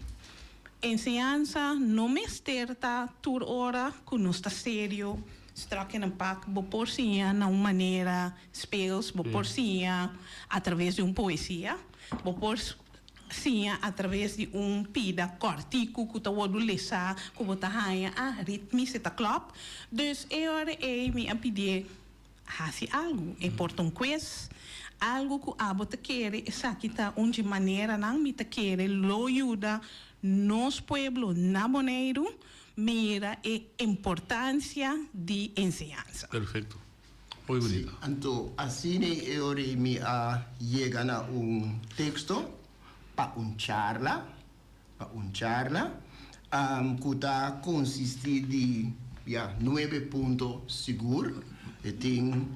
Speaker 11: enseñansa no mester ta tur ora ku nos ta serio, strak en een pak. Bo por siña na un manera speels, bo por siña atraves di un poesia, bo por Siña atraves di un pida kòrtiku ku ta wòrdu lesá ku bo ta haña, ah, ritmis e ta klòp. Dus e ora ei mi a pidié hasi algu. E por ta un quiz, algu ku abo ta kere esaki ta un dje maneranan mi ta kere lo yuda nos pueblo na Boneiru mira e importansia di enseñansa.
Speaker 10: Perfecto. Muy bunita.
Speaker 12: Sí, anto asina e ora ei mi a yega na un teksto pa un charla, pa un charla, ku ta konsistí di, ya, nuebe punto sigur. E tin,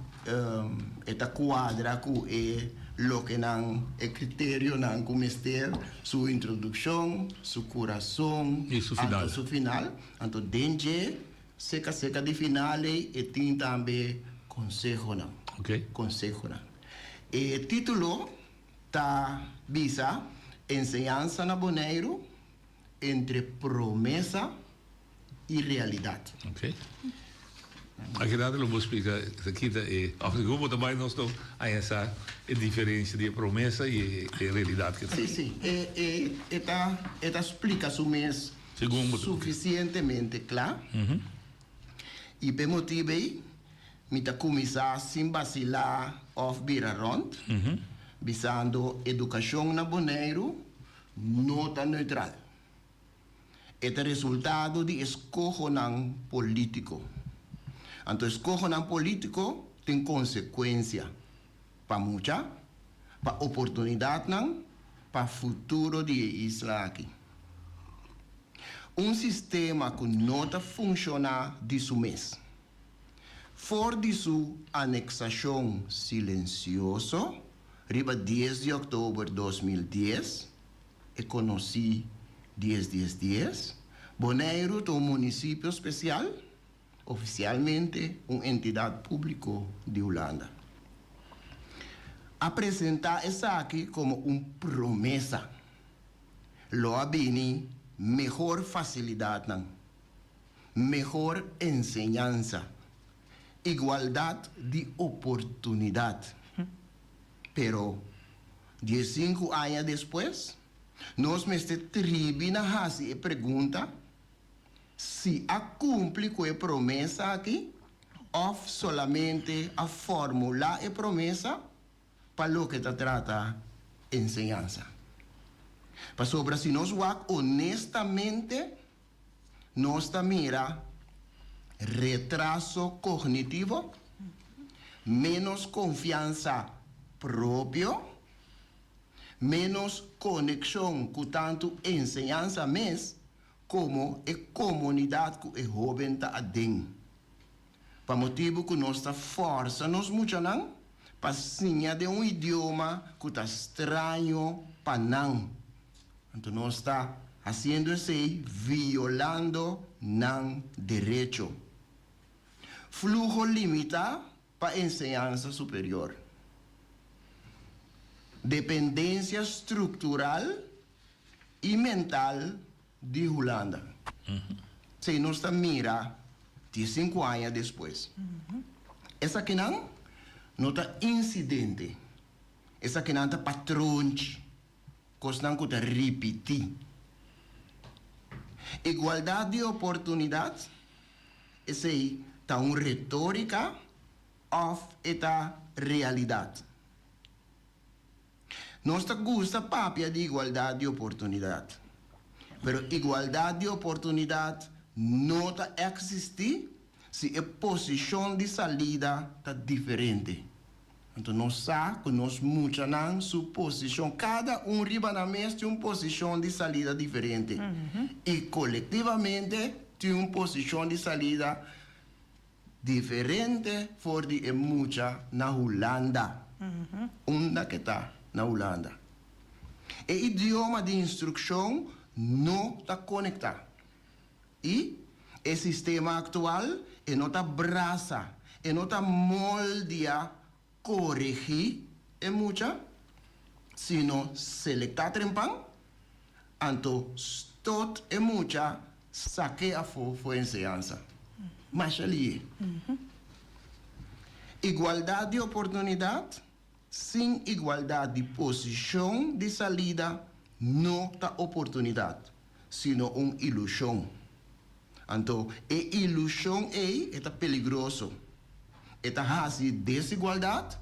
Speaker 12: e ta kuadra ku e lokenan, e kriterionan ku mester, su introdukshon, su kurason,
Speaker 10: I su final.
Speaker 12: anto su final. Anto den dje Seka seka di final ei e tin tambe konsehonan. Konsehonan. E título ta bisa Enseñansa na Boneiru entre promesa i realidat.
Speaker 10: Ok. Aki rato lo bo splika kita e òf segun bo ta bai nos lo haña sa e diferensia di e promesa i e realidat ke ta.
Speaker 12: Sí, sí. E e e ta e ta splika su mes
Speaker 10: Segun bo ta.
Speaker 12: Sufisientemente kla. I p'e motibu ei, mi ta kuminsá sin basilá òf bira rònt, bisando edukashon na Boneiru no ta neutral. E ta resultado di eskohonan polítiko. Anto eskohonan polítiko tin konsekuensia pa mucha, pa oportunidatnan, pa futuro di e isla aki. Un sistema ku no ta funshoná di su mes. For di su aneksashon silensioso riba dies di òktober 2010, e konosí dies dies dies, Boneiru ta un munisipio spesial, ofisialmente un entidat públiko di Hulanda. A presentá esaki komo un promesa. Lo a bini mehor fasilidatnan, mehor enseñansa, igualdat di oportunidat. Pero, diesinku aña despues, nos mester tribi na hasi e pregunta si a kumpli ku e promesa aki òf solamente a formulá e promesa pa loke ta trata enseñansa. Pasobra si nos wak honestamente, nos ta mira retraso kognitivo, ménos konfiansa propio, ménos konekshon ku tantu enseñansa mes komo e komunidat ku e hóben ta aden. Pa motibu ku nos ta fòrsa nos muchanan pa siña den un idioma ku ta straño pa nan. Anto nos ta hasiendo esei violando nan derecho. Fluho limitá pa enseñansa superior. Dependensia struktural i mental di Hulanda. Esei nos ta mira diesinku aña despues. Esakinan no ta insidente, esakinan ta patronchi, kosnan ku ta ripití. Igualdat di oportunidat, esei ta un retórika òf e ta realidat? Nos ta gusta papia di igualdat di oportunidat, pero igualdat di oportunidat no ta eksistí si e posishon di salida ta diferente. Anto nos sa ku nos muchanan su posishon, kada un riba nan mes tin un posishon di salida diferente i kolektivamente tin un posishon di salida Diferente for di e mucha na Hulanda. Unda ke ta na Hulanda. E idioma di instrukshon no ta konektá. I e sistema aktual e no ta brasa, e no ta moldia koregí e mucha, sino selektá trempan, anto stot e mucha sak'é afó for enseñansa. Masha lié. Igualdat di oportunidat sin igualdat di posishon di salida no ta oportunidat, sino un ilushon. Anto e ilushon ei e ta peligroso. E ta hasi desigualdat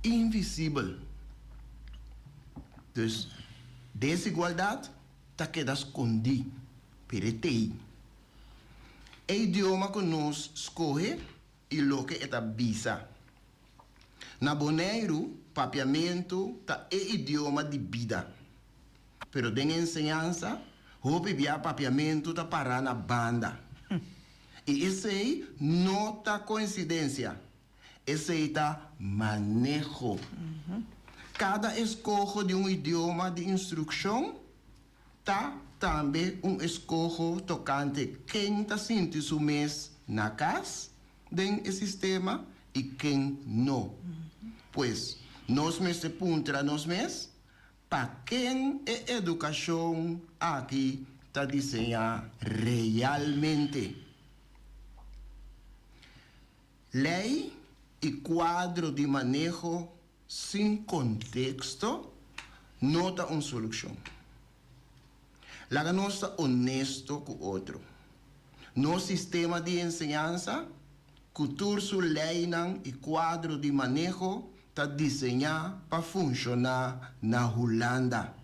Speaker 12: invisibel. Dus desigualdat ta keda skondí, pero e t'ei. E idioma ku nos skohe i loke e ta bisa. Na Boneiru papiamentu ta e idioma di bida. Pero den enseñansa, hopi bia papiamentu ta pará na banda. I esei no ta koinsidensia, esei ta maneho. Kada eskoho di un idioma di instrukshon ta tambe un eskoho tokante ken ta sinti su mes na kas den e sistema i ken no. Pues, nos mester puntra nos mes, Pa ken e edukashon aki ta diseñá realmente? Lei i kuadro di maneho sin konteksto no ta un solushon. Laga nos ta onesto ku otro. Nos sistema di enseñansa. ku tur su leinan i kuadro di maneho ta diseñá pa funshoná na Hulanda.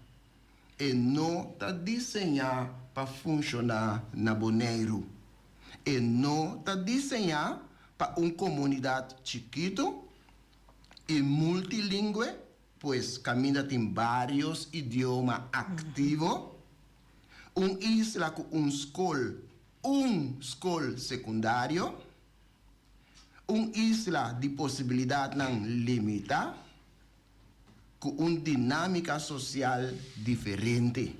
Speaker 12: E no ta diseñá pa funshoná na Boneiru. E no ta diseñá pa un komunidat chikitu i multilingwe, pues kaminda tin vários idioma aktivo, un isla ku un skol, un skol sekundario, un isla di posibilidatnan limitá ku un dinámika sosial diferente.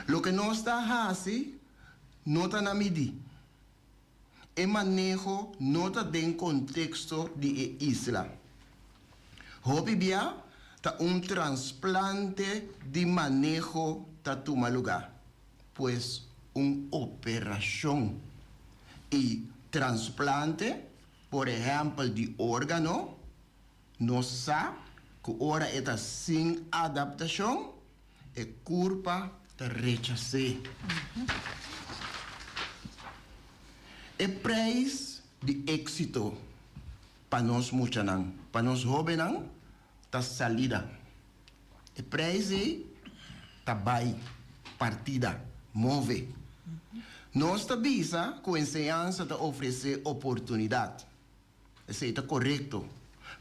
Speaker 12: Loke nos ta hasi no ta na midí. E maneho no ta den konteksto di e isla. Hopi bia ta un transplante di maneho ta tuma lugá, pues un operashon. I transplante, por ehèmpel di órgano, nos sa ku ora e ta sin adaptashon, E kurpa ta rechas'é. E preis di éksito pa nos muchanan, pa nos hóbennan, ta salida. E preis ei ta bai, partida, move. Nos ta bisa ku enseñansa ta ofresé oportunidat. Esei ta korekto.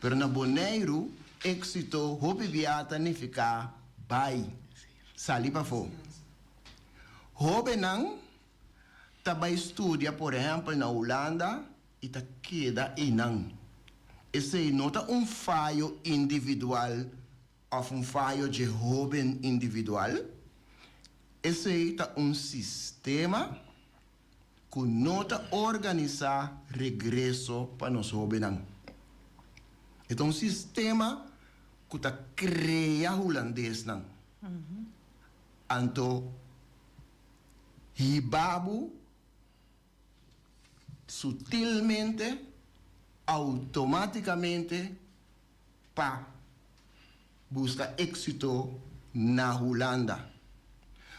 Speaker 12: Pero na Boneiru, éksito hopi bia ta nifiká bai, sali pafó. Hóbennan ta bai studia por ehèmpel na Hulanda i ta keda einan. Esei no ta un fayo individual òf un fayo dje hóben individual. Esei ta un sistema. ku no ta organisá regreso pa nos hóbennan. E ta un sistema ku ta krea hulandesnan. Anto hiba bo sutilmente, outomátikamente pa buska éksito na Hulanda.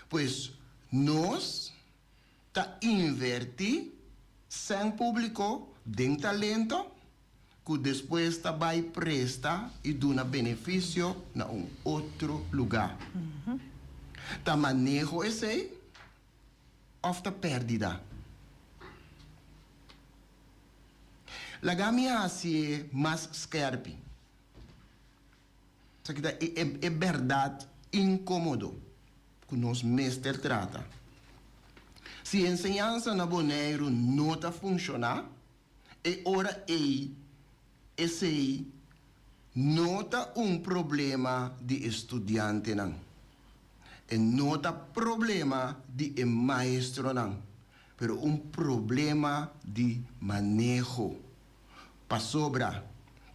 Speaker 12: Pues nos ta invertí sèn públiko den talento ku despues ta bai presta i duna benefisio na un otro lugá. Ta maneho esei òf ta pèrdida? Laga mi hasié mas skèrpi. Esaki ta e bèrdat inkómodo ku nos mester trata. Si enseñansa na Boneiru no ta funshoná, e ora ei esei no ta un problema di e studiantenan, e no ta problema di e maestronan, pero un problema di maneho. Pasobra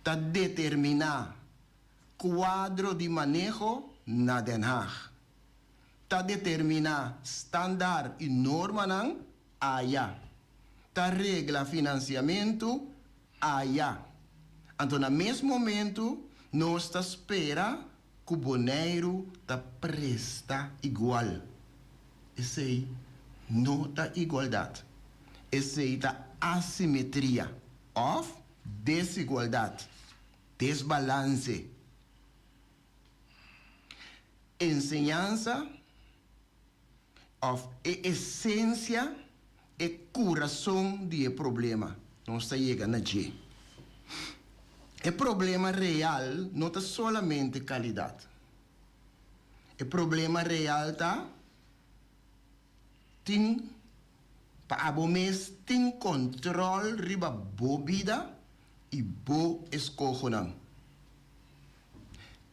Speaker 12: ta determiná kuadro di maneho na Den Haag. Ta determiná standaard i normanan aya. Ta regla finansiamentu aya. Anto na mes momentu nos ta spera ku Boneiru ta presta igual. Esei no ta igualdat. Esei ta asimetria òf desigualdat, desbalanse. Enseñansa òf e esensia, e kurason di e problema, nos ta yega na dje. E problema real no ta solamente kalidat. E problema real ta tin pa abo mes tin kòntròl riba bo bida i bo eskohonan.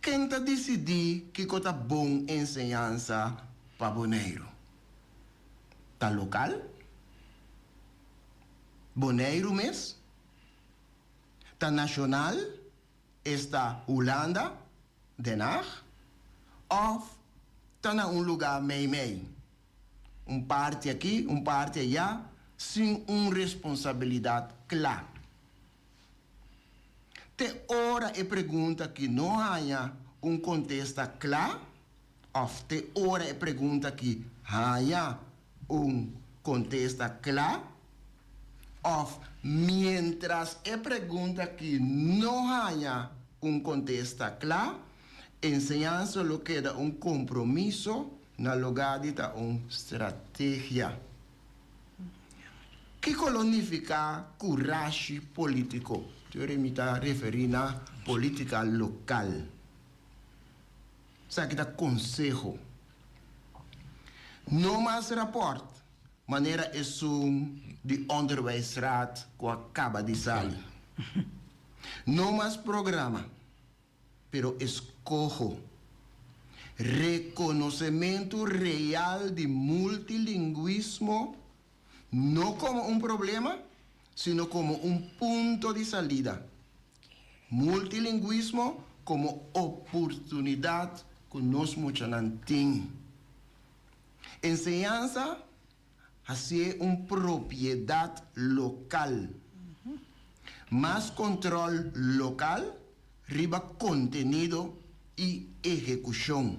Speaker 12: Ken ta disidí kiko ta bon enseñansa pa Boneiru? Ta lokal? Boneiru mes? Ta nashonal, esta Hulanda, Den Haag? Òf ta na un lugá meimei? Un parti aki, un parti ayá, sin un responsabilidat kla. Te ora e pregunta aki no haña un kontesta kla òf te ora e pregunta aki haña un kontesta kla, Òf miéntras e pregunta akí no haña un kontesta kla, enseñansa lo keda un kompromiso na lugá di ta un strategia. Kiko lo nifiká kurashi polítiko? Teoria mi ta referí na polítika lokal. Esaki ta konseho. No mas rapòrt manera esun di Onderwijsraad ku a kaba di sali. No mas programa, pero eskoho. Rekonosementu real di multilingwismo no komo un problema, sino komo un punto di salida. Multilingwismo komo oportunidat ku nos muchanan tin. Enseñansa hasié un propiedat lokal. Mas kontròl lokal riba kontenido i ehekushon.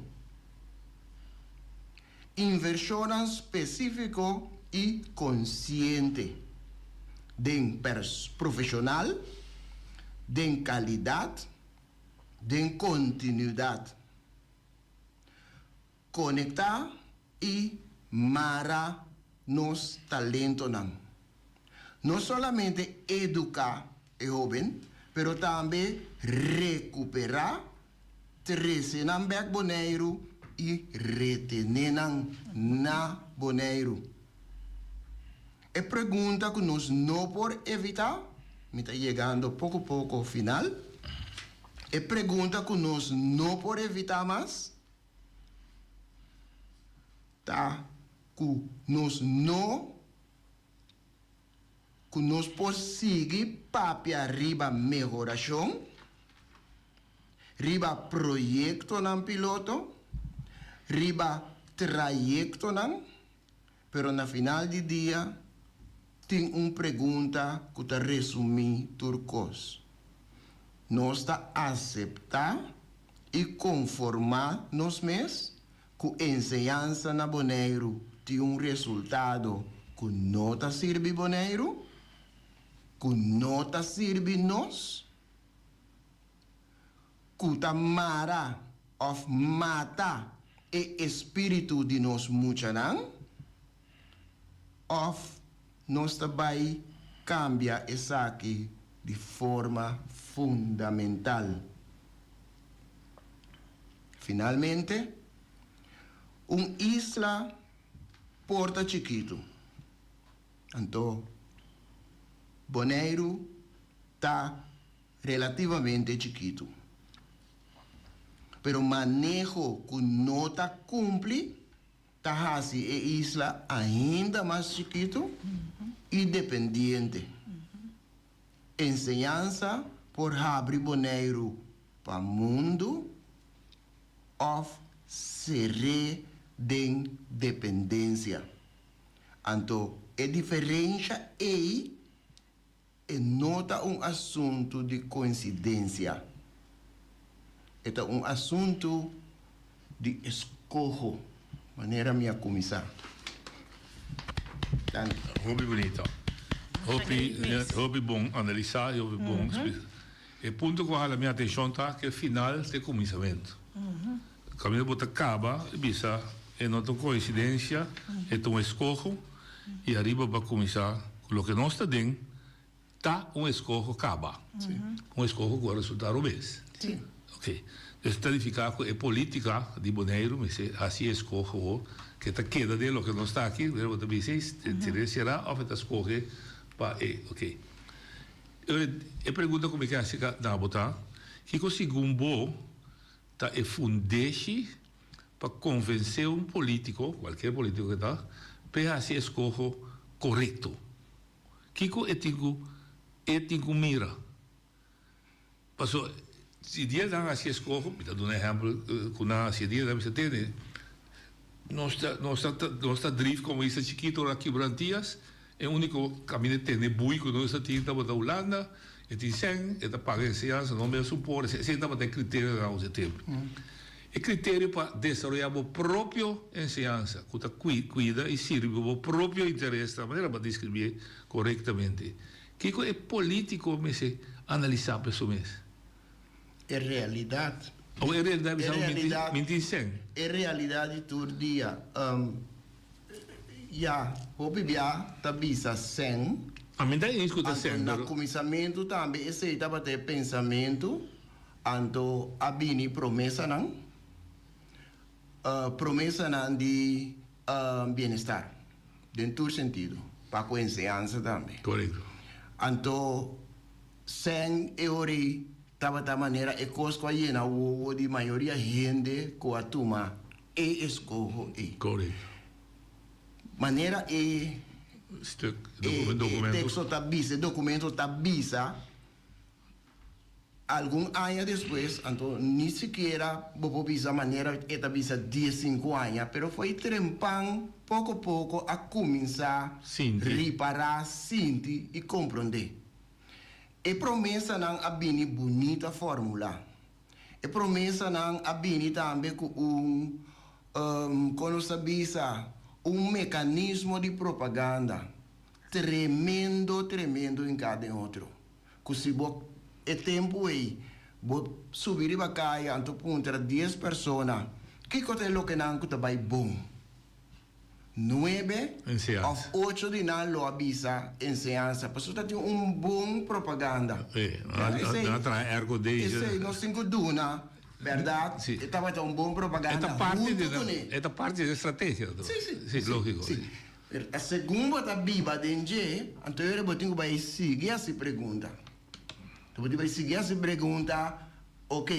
Speaker 12: Invershonnan spesífiko i konsiente den pers profeshonal, den kalidat, den kontinuidat. Konektá i mara nos talentonan. No solamente eduká e hóben, pero tambe rekuperá, trese nan bèk Boneiru i retené nan na Boneiru. E pregunta ku nos no por evitá, mi ta yegando poko poko final, e pregunta ku nos no por evitá mas ta ku nos no ku nos por sigui papia riba mehorashon, riba proyektonan piloto, riba trayektonan, Pero na final di dia tin un pregunta ku ta resumí tur kos. Nos ta aseptá i konformá nos mes ku enseñansa na Boneiru tin un resultado ku no ta sirbi Boneiru? Ku no ta sirbi nos? Ku ta mara òf mata e espíritu di nos muchanan? Òf nos ta bai kambia esaki di forma fundamental? Finalmente, un isla por ta chikitu, anto Boneiru ta relativamente chikitu. Pero maneho ku no ta kumpli ta hasi e isla ainda mas chikitu i dependiente. Enseñansa por habri Boneiru pa mundu òf ser'é den dependensia. Anto e diferensha ei E no ta un asuntu di koinsidensia. E ta un asuntu di eskoho, manera mi a kuminsá. Danki.
Speaker 10: Hopi bunita. Hopi, hopi bon analisá i hopi bon splika. E punto ku a hala mi atenshon ta ku e final ta e kuminsamentu. Kaminda bo ta kaba i bisa e no ta un koinsidensia, e ta un eskoho i ariba bo a kuminsá ku loke nos ta den ta un eskoho kaba. Un eskoho ku a resultá robes. Oke. Entonces ta nifiká ku e polítika di Boneiru mester hasi e eskoho awor ke ta keda den loke nos ta aki, bo ta bisa ei tene será òf e ta skohe pa e oke. E pregunta ku mi ke hasi na bo ta, kiko segun bo Ta e fundeshi pa konvensé un polítiko, kualkier polítiko ke ta, p'e hasi eskoho korekto. Kiko e tin ku e tin ku mira? Paso si dia nan hasi eskoho, mi ta duna ehèmpel ku nan hasi e dia nan bisa tene, nos ta nos ta nos ta drif komo isla chikito ora kibra Antias, e úniko kaminda tene bui ku nos ta tin tabata Hulanda, e tin sèn, e ta paga enseñansa, no mes un por, esei tabata e kriterio nan usa e tempu. E kriterio pa desaroyá bo propio enseñansa ku ta kuida i sirbi bo propio interes ta manera bo a deskribí korektamente. Kiko e polítiko mester analisá pa su mes?
Speaker 12: E realidat.
Speaker 10: Awor e realidat bisa bo mi tin sèn.
Speaker 12: E realidat di tur dia. Ya, hopi bia ta bisa sèn.
Speaker 10: A mi ta eens ku ta sèn,
Speaker 12: pero. Anto na kuminsamentu tambe esei tabata e pensamentu. Anto a bini promesanan, promesanan di bienestar den tur sentido, pa ku enseñansa tambe.
Speaker 10: Korekto.
Speaker 12: Anto sèn e ora ei tabata manera e kos ku a yena wowo di mayoria hende ku a tuma e eskoho ei.
Speaker 10: Korekto.
Speaker 12: Manera e
Speaker 10: Stuk, dokumento.
Speaker 12: E teksto ta bisa, e dokumento ta bisa. Algun aña despues, anto ni sikiera bo por bisa manera e ta bisa diesinku aña, pero fo'i trempan poko poko a kuminsá ripará, sinti i komprondé. E promesanan a bini bunita formulá. E promesanan a bini tambe ku un, kon nos ta bisa, un mekanismo di propaganda tremendo, tremendo hinká den otro. Ku si bo e tempu ei bo subi riba kaya anto puntra dies persona kiko ta e lokenan ku ta bai bon, nuebe òf ocho di nan lo a bisa enseñansa pasobra ta tin un bon propaganda. Esei nos tin ku duna bèrdat e tabata un bon propaganda huntu kuné.
Speaker 10: E ta parti di e strategia. Si, lógiko.
Speaker 12: Pero ta segun bo ta biba den dje, anto e ora bo tin ku bai sigui hasi pregunta. Bo tin bai sigui hasi pregunta, Ok,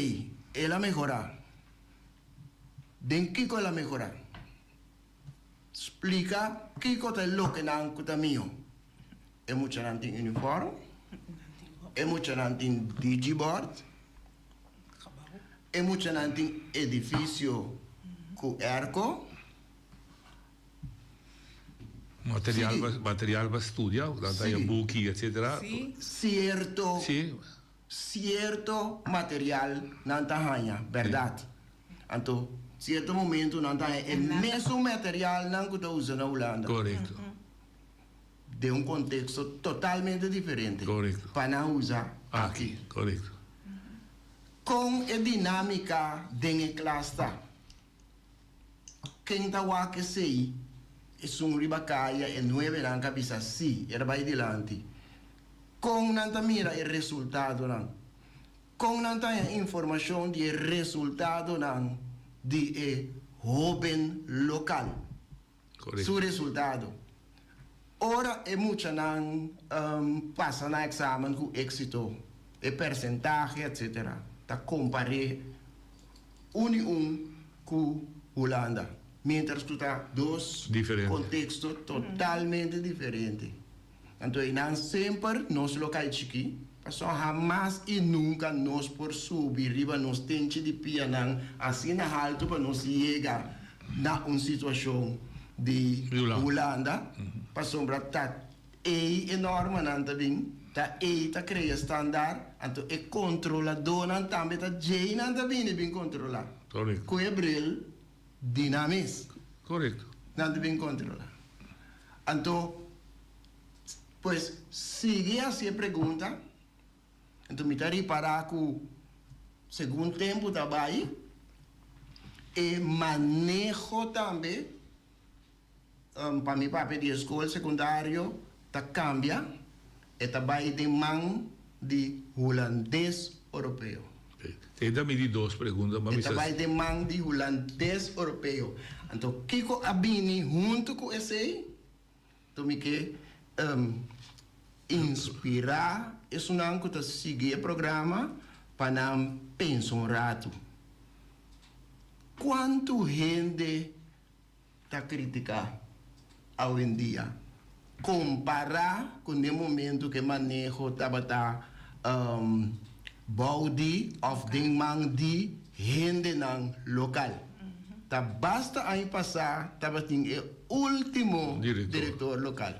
Speaker 12: el a mehorá. Den kiko el a mehorá? Splika kiko ta e lokenan ku ta mihó. E muchanan tin unifòrm? E muchanan tin digibòrd? E muchanan tin edifisio ku èrko?
Speaker 10: Material pa material pa studia, nan ta haña buki etcetera.
Speaker 12: Cierto cierto material nan ta haña, berdad. Anto cierto momento nan ta haña e mesun materialnan cu ta usa na Hulanda.
Speaker 10: Corecto.
Speaker 12: Den un contexto totalmente diferente.
Speaker 10: Corecto.
Speaker 12: Pa nan usa
Speaker 10: aki. Corecto.
Speaker 12: Con e dinamica den e klas ta? Ken ta wak esei? Esun riba kaya e nuevenan ka bisa sí, e ta bai dilanti. Kon nan ta mira e resultadonan? Kon nan ta haña informashon di e resultadonan di e hóben lokal? Su resultado. Ora e muchanan pasa nan eksamen ku éksito, e persentahe etsetera ta kompar'é un i un ku Hulanda, miéntras ku ta dos konteksto totalmente diferente. Anto einan semper nos lo kai chikí, pasobra hamas i nunka nos por subi riba nos tenchi di pianan asina haltu pa nos yega na un situashon di Hulanda, pasobra ta ei e normanan ta bin, ta ei ta krea standaard, anto e kontroladónan tambe ta djeinan ta bini bin kontrolá ku e bril di nan mes. Nan ta bin kontrolá. Anto, pues, sigui hasi e pregunta. Anto mi ta ripará ku segun tempu ta bai, e maneho tambe, pa mi papia di e skol sekundario, ta kambia, e ta bai den man di hulandes oropeo.
Speaker 10: Te ta mi di dos pregunta, ma
Speaker 12: mi E ta bai den man di hulandes oropeo. Anto kiko a bini huntu ku esei? Anto mi ke inspirá esunnan ku ta sigui e programa pa nan pensa un ratu. Kuantu hende ta kritiká awendia kompará ku n'e momentu ku e maneho tabata bou di òf den man di hendenan lokal. Ta basta aña pasá tabatin e último direktor lokal.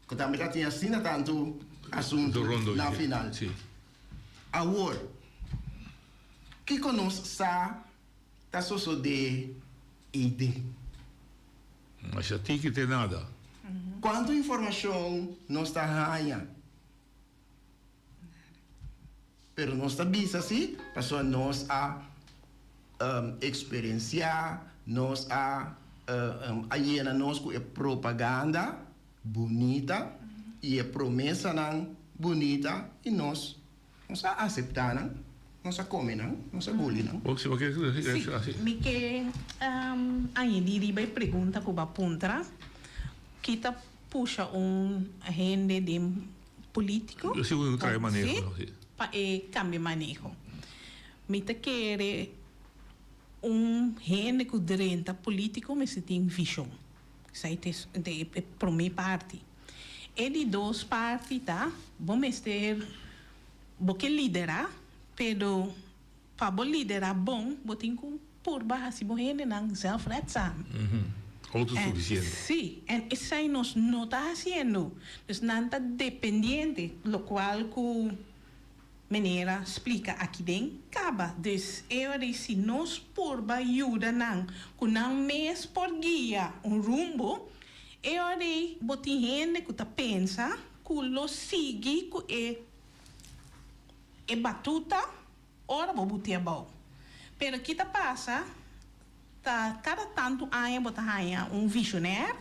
Speaker 12: Ku tambe tatin asina tantu asuntu na final. Awor. Kiko nos sa ta sosodé eiden?
Speaker 10: Masha tiki te nada.
Speaker 12: Kuantu informashon nos ta haña? Pero nos ta bisa si, pasobra nos a eksperensiá, nos a a yena nos ku e propaganda bunita i e promesanan bunita i nos nos a aseptá nan, nos a kome nan, nos a guli nan.
Speaker 11: Sí, mi ke añadí riba e pregunta ku bo a puntra, ki ta pusha un hende den polítiko
Speaker 10: Sí, un trae maneho,
Speaker 11: sí, pa e kambia maneho. Mi ta kere un hende ku drenta polítiko mester tin vishon. Esei ta e promé parti. E di dos parti ta bo mester bo ke liderá, pero pa bo liderá bon bo tin ku purba hasi bo hendenan zelfredzaam.
Speaker 10: Autosuficiente.
Speaker 11: Sí, en esei nos no ta hasiendo. Dus nan ta dependiente, lokual ku Meneer a splika aki den kaba. Dus e ora ei si nos purba yuda nan ku nan mes por guia un rumbo, e ora ei bo tin hende ku ta pensa ku lo sigui ku e e batuta ora bo buti abou. Pero ki ta pasa ta kada tantu aña bo ta haña un visionair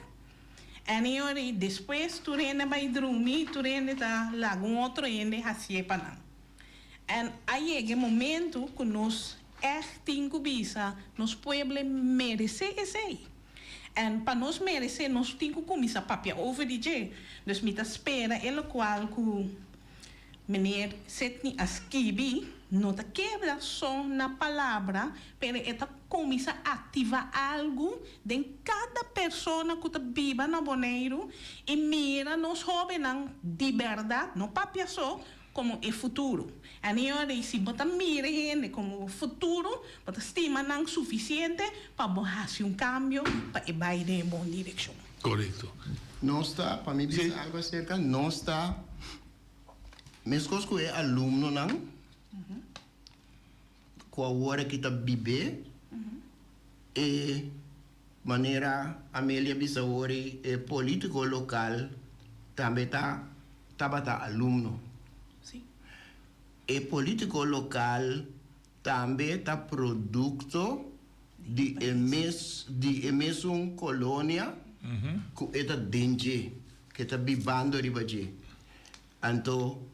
Speaker 11: en e ora ei despues tur hende a bai drumi, tur hende ta laga un otro hende hasié pa nan. En a yega e momento ku nos ègt tin ku bisa nos pueblo meresé esei. En pa nos meresé nos tin ku kuminsá papia over di dje. Dus mi ta spera e lokual ku Meneer Sidney a skibi, no ta keda so na palabra, pero e ta kuminsá aktivá algu den kada persona ku ta biba na Boneiru i mira nos hóbennan di bèrdat, no papia so, komo e futuro. En e ora ei si bo ta mira e hende komo bo futuro, bo ta stima nan sufisiente pa bo hasi un kambio pa e bai den e bon direkshon.
Speaker 10: Korekto.
Speaker 12: Nos ta, pa mi bisa algu aserka, nos ta Meskos ku e alumnonan ku awor aki ta bib'é, e manera Amelia bisa awor ei, e polítiko lokal tambe ta tabata alumno. E polítiko lokal tambe ta produkto di e mes di e mesun kolonia ku e ta den dje, ku e ta bibando riba dje. Anto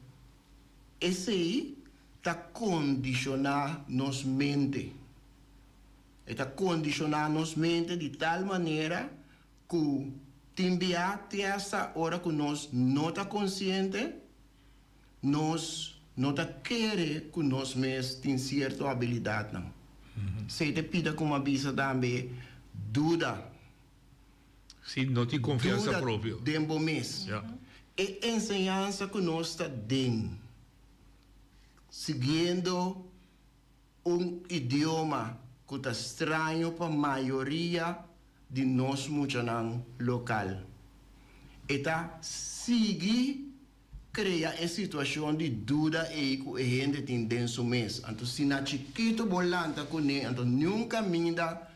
Speaker 12: esei ta kondishoná nos mente. E ta kondishoná nos mente di tal manera ku tin bia te asta ora ku nos no ta konsiente, nos no ta kere ku nos mes tin sierto abilidatnan. Esei ta pida ku mi a bisa tambe, duda.
Speaker 10: Sí, no tin konfiansa
Speaker 12: Duda
Speaker 10: propio.
Speaker 12: den bo mes.
Speaker 10: Ja.
Speaker 12: E enseñansa ku nos ta den, siguiendo un idioma ku ta straño pa mayoria di nos muchanan lokal, e ta sigui krea e situashon di duda ei ku e hende tin den su mes. Anto si na chikitu bo lanta kuné, anto niun kaminda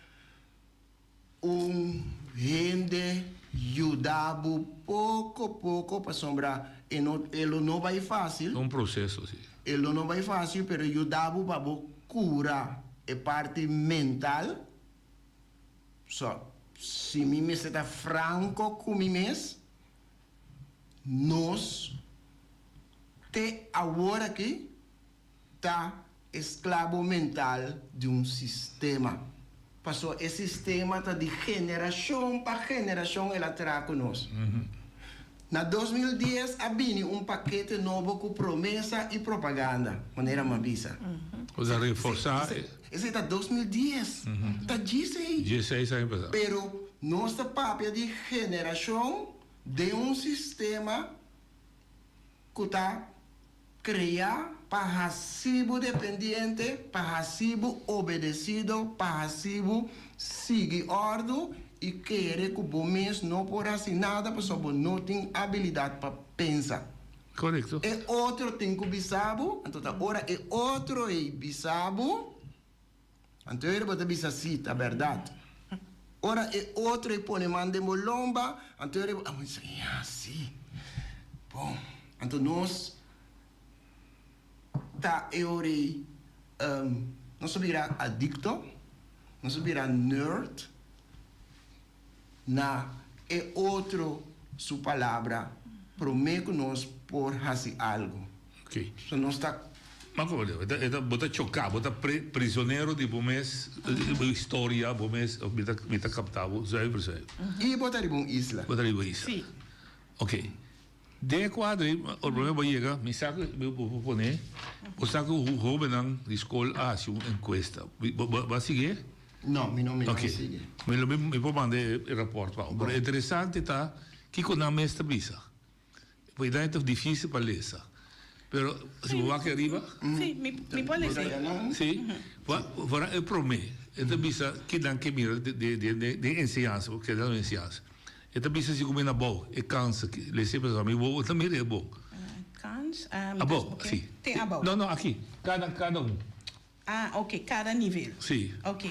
Speaker 12: Un hende yuda bo poko poko pasobra e no e lo no bai fácil.
Speaker 10: Un proceso, si.
Speaker 12: E lo no bai fácil pero yuda bo pa bo cura e parti mental. So, si mi mester ta franco cu mi mes, nos te awor aki ta esklabo mental di un sistema. Pasobra e sistema ta di generashon pa generashon el a traha ku nos. Na 2010 a bini un pakete nobo ku promesa i propaganda, manera mi a bisa.
Speaker 10: Osea reforsá e.
Speaker 12: Esei ta 2010. Ta djis ei.
Speaker 10: Dieseis aña pasá.
Speaker 12: Pero nos ta papia di generashon den un sistema ku ta Krea pa hasi bo dependiente, pa hasi bo obedesido, pa hasi bo sigui òrdu i kere ku bo mes no por hasi nada pasobra bo no tin abilidat pa pensa.
Speaker 10: Korekto.
Speaker 12: E otro tin ku bisa bo, anto ta ora e otro ei bisa bo. Anto ora bo ta bisa sí, ta bèrdat. Ora e otro e pone man den bo lomba, anto ora bo a bisa, ya, sí. Bon, anto nos ta e ora ei, nos a bira adikto, nos a bira nerd na e otro su palabra promé ku nos por hasi algu. So nos ta.
Speaker 10: Ma como digo, e ta, bo ta choká, bo ta pre, prisonero di bo mes historia, bo mes, mi ta, mi ta kaptá bo zuiver zuiver.
Speaker 12: I bo ta riba un isla.
Speaker 10: Bo ta riba un isla.
Speaker 11: Sí.
Speaker 10: Ok. Den e kuadro ei, ora promé bo yega, mi sa ku bo por pone, bo sa ku hóbennan di skol a hasi un enkuesta. Bo, bo, bo a sigui e?
Speaker 12: No, mi no, mi no a sigui.
Speaker 10: Mi lo, mi por manda e rapòrt pa bo. Pero interesante ta kiko nan mes ta bisa. Pues ta difícil pa lesa. Pero si bo wak ariba.
Speaker 11: Sí, mi, mi por lesa.
Speaker 10: Sí. Vooral e promé. E ta bisa kinan ke mira de, de, de, de, de enseñansa, porque ta enseñansa. E ta bisa si ku na bou, e kans aki. Lesa e mi bo ta mira e bon.
Speaker 11: Kans? Um,
Speaker 10: Abou, sí.
Speaker 11: Te abou.
Speaker 10: No, no, aki. Kada, kada un.
Speaker 11: Ah, ok, kada nivel.
Speaker 10: Sí.
Speaker 11: Ok.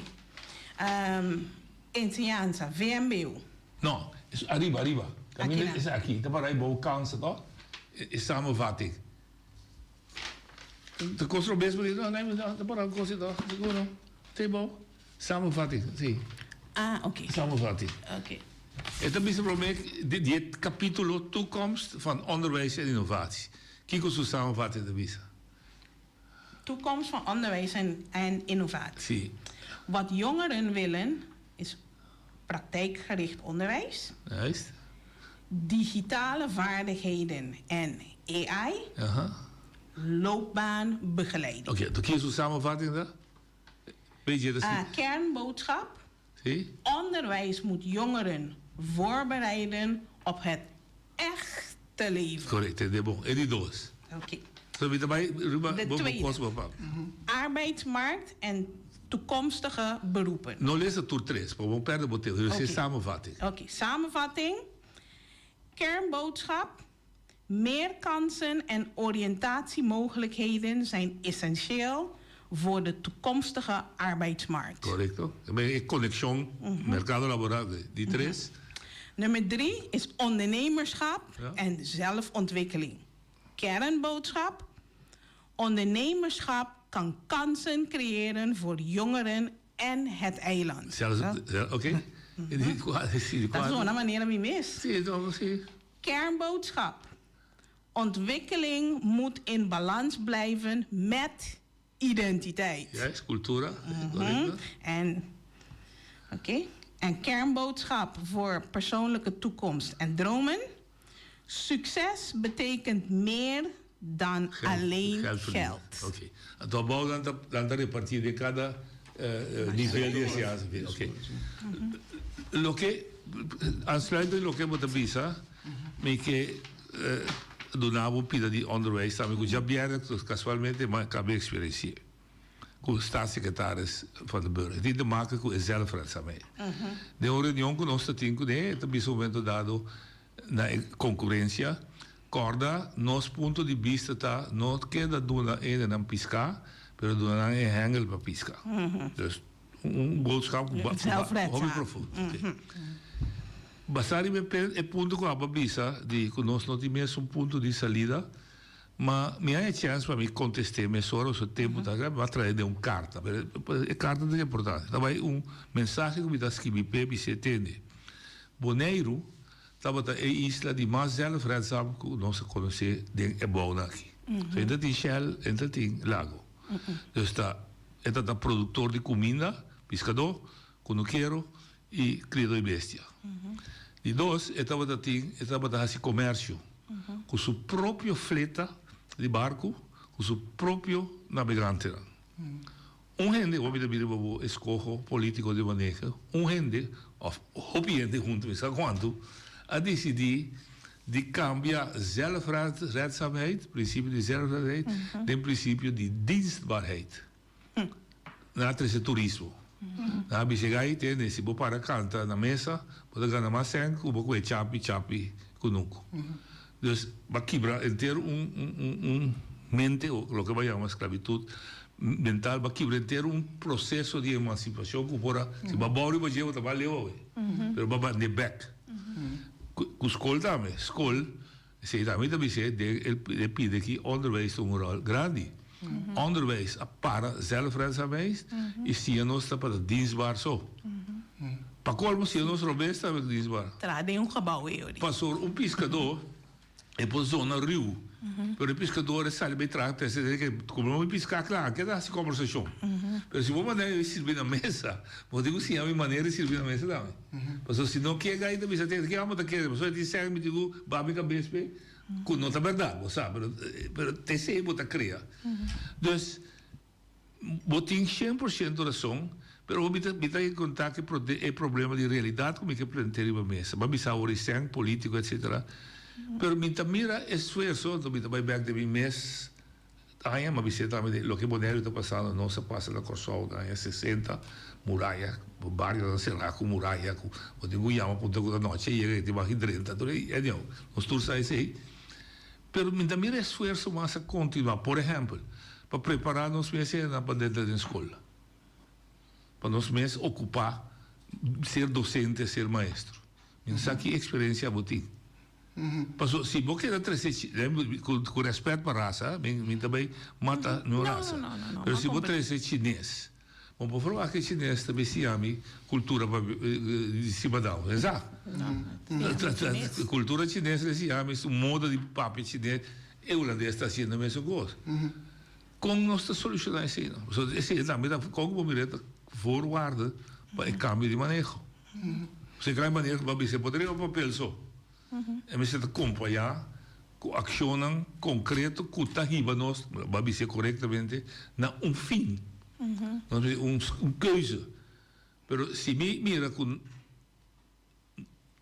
Speaker 11: Um, enseñansa, VMBO.
Speaker 10: No, es ariba, ariba.
Speaker 11: Aki
Speaker 10: na. Es aki. Ta para bou kansa, toch? E samenvatting. De kost er best no, nee, no, ta para kost toch? No, te bou. Samenvatting, sí.
Speaker 11: Ah, ok.
Speaker 10: Samenvatting.
Speaker 11: Ok.
Speaker 10: E ta bisa promé di di capítulo toekomst van onderwijs en innovatie. Kiko su samenvatting ta bisa?
Speaker 11: Toekomst van onderwijs en, en innovatie.
Speaker 10: Sí.
Speaker 11: Wat jongeren willen is praktijkgericht onderwijs.
Speaker 10: Juist.
Speaker 11: Digitale vaardigheden en AI. Loopbaanbegeleiding.
Speaker 10: Oké, okay, kies een samenvatting daar? Weet je dat?
Speaker 11: Uh, kernboodschap.
Speaker 10: Sí?
Speaker 11: Onderwijs moet jongeren voorbereiden op het echte leven.
Speaker 10: Correct, de bon. En die dos.
Speaker 11: Oké. Okay.
Speaker 10: So,
Speaker 11: De tweede. Arbeidsmarkt en toekomstige beroepen.
Speaker 10: No lesa tur tres, pa bo perde bo tempo. Dus okay. samenvatting.
Speaker 11: Oké, okay, samenvatting. Kernboodschap. Meer kansen en oriëntatiemogelijkheden zijn essentieel voor de toekomstige arbeidsmarkt.
Speaker 10: Correcto. E conexion mercado laboral, di tres.
Speaker 11: Nummer 3 is ondernemerschap
Speaker 10: Ja.
Speaker 11: en zelfontwikkeling. Kernboodschap. Ondernemerschap kan kansen creëren voor jongeren en het eiland.
Speaker 10: Zelfs, oké. Okay.
Speaker 11: Dat is gewoon een manier om mis.
Speaker 10: Sí, toch, sí.
Speaker 11: Kernboodschap. Ontwikkeling moet in balans blijven met identiteit.
Speaker 10: Juist, cultura.
Speaker 11: En, oké. En kernboodschap voor persoonlijke toekomst en dromen. Succes betekent meer dan alleen geld.
Speaker 10: Oké. Okay. Dan bouw dan dan ta repartí den kada nivel di enseñansa. Oké. Loke, aansluitend loke bo ta bisa, mi ke duna bo un pida di onderwijs tambe ku djabièrnè kasualmente mi a kaba eksperensi'é ku staatssecretaris Van den Burg. E tin te maken ku e zelfredzaamheid. Den un reunion ku nos ta tin kuné e ta bisa un momento dado na e konkurensia, kòrda nos punto di bista ta no keda duna hendenan piská, pero duna nan e hèngel pa piska. Dus un boodschap ku hopi profundo. Basá riba e punto ku abo a bisa di ku nos no tin mes un punto di salida, ma mi haña chèns pa mi kontest'é mesora pasobra tempu ta mi a trae den un karta, pero e karta ta importante. Ta bai un mensahe ku mi ta skibi p'e bis'é tende. Boneiru tabata e isla di mas zelfredzaam ku nos a konosé den e bounan aki. So e ta tin Shell, e ta tin Lago. Dus ta e ta ta produktor di kuminda, piskadó, kunukero i kriadó di bestia. Di dos, e tabata tin e tabata hasi komersio ku su propio fleta di barku, ku su propio nabegantenan. Un hende, hopi ta bira bo eskoho politico di maneho, un hende of hopi hende hunto, mi sa cuanto, a dicidi di cambia zelfredzaamheid, principio di zelfredzaamheid, den principio di dienstbaarheid. Nan a trece turismo. Nan a bisa gai, tende, si bo para canta na mesa, bo ta gana mas cen cu bo cu e chapi chapi cunucu. Dus, bo a kibra henter un, un, un mente, loke bo a yama sclavitud. Mental ba kibra henter un proseso di emansipashon ku por a si bo a bou riba dje bo ta ba leu awe pero bo a band'é bèk ku skol tambe skol esei tambe ta bis'é den e pide ki onderwijs ta un ròl grandi onderwijs a para zelfredzaamheid i siña nos ta pa ta dienstbaar so pa kolmo siña nos robes tambe ta dienstbaar.
Speaker 11: Traha den un gebouw e ori.
Speaker 10: Pasobra un piskadó E por zona riu, pero e piskador e sali bay traha p'e esei ke como bo piska kla keda hasi kombersashon. Pero si bo manda e sirbi na mesa, bo tin ku siña mi manera di sirbi na mesa tambe. Pasobra si no ke gai ta bisa te ke amo ta kere, pasobra e tin sèn mi tin ku baha mi kabes p'e, ku no ta bèrdat, bo sa, pero pero t'esei bo ta krea. Dus. Bo tin shen por shento rason, pero mi ta mi ta encontra cu e problema di realidad cu mi ke plantea riba mesa. Bo a bisa awor esèn politico etcetera, pero mi ta mira esfuerso, anto mi ta bay bek den mi mes aña, mi a bis'é tambe di loke Boneiru ta pasando, nos a pasa na Kòrsou den aña sesenta, muraya, barionan será cu muraya, cu bo tin cu yama punta cu ta nochi a yega e tin baki drenta, tur e, anyhow, nos tur sa esei. Pero mi ta mira esfuerso mas a continua, por ehempel, pa prepara nos mes hendenan pa drenta den scol, pa nos mes ocupa ser docente, ser maestro. Mi no sa ki experiencia bo tin. Paso si bo keda trece, cu respet pa raza, mi ta bay mata no raza, pero si bo trece chines, Bo por verwacht e chines ta besi ami cultura pa di Sibadao, no sa? Cultura chines ta siña ami su moda di papia chines, e hulandes ta haciendo e mesun cos. Con nos ta soluciona esey no? Pasobra esey tambe ta con bo mira ta voorwaarde pa e cambio di maneho. Pasobra e cambio di maneho bo a bisa e por ta riba papel so. E mester ta acompaña cu accionnan concreto cu ta hiba nos, bo a bisa corectamente, na un fin. Nos mester un un keuze. Pero si mi mira cu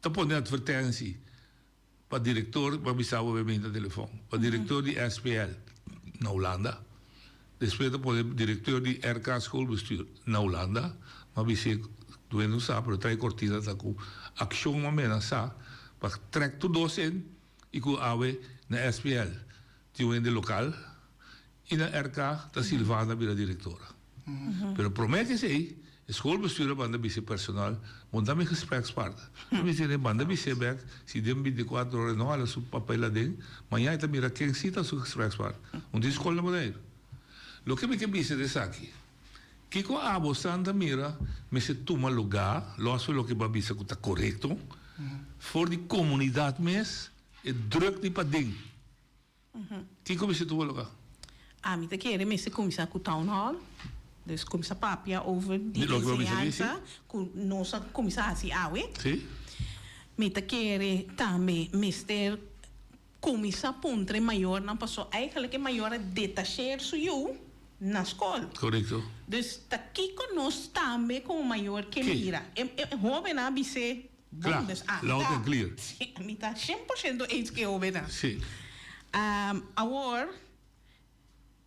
Speaker 10: ta pone advertentie pa director, bo a bisa bo bebenta telefon, pa director di SPL na Hulanda, Despues ta pone directeur di RK Schoolbestuur na Hulanda, ma bis'é duende un sa, pero trae cortina ta cu accion ma menasa pa trek tur dos en y cu awe na SPL tin un hende local y na RK ta Silvana bira directora. Pero prome cu esey e schoolbestuur a banda bis'é personal, bo ta mi gesprekspartner. Mi bis'é ne banda bis'é bek si den binticuatro ora e no hala su papel aden, mañana e ta mira ken si ta su gesprekspartner. Un tin skol na Boneiru. Loke mi ke bisa di esaki, kiko abo Santa mira mester tuma lugá, los for loke bo a bisa ku ta korekto, for di komunidat mes e druk di paden. Kiko mester tuma lugá?
Speaker 11: Ami ta kere mester kuminsá ku town hall, dus kuminsá papia over di enseñansa ku nos a kuminsá hasi awe. Mi ta kere tambe mester kuminsá puntra e mayornan paso eigenlijk e mayor a detasheer su yu na skol.
Speaker 10: Korekto.
Speaker 11: Dus ta kiko nos tambe komo mayor ke mira. E hobennan a bis'é
Speaker 10: Kla,
Speaker 11: bon dus ami
Speaker 10: loud
Speaker 11: ta
Speaker 10: and clear.
Speaker 11: si ami ta 100% eens ku e hobennan.
Speaker 10: Si.
Speaker 11: Awor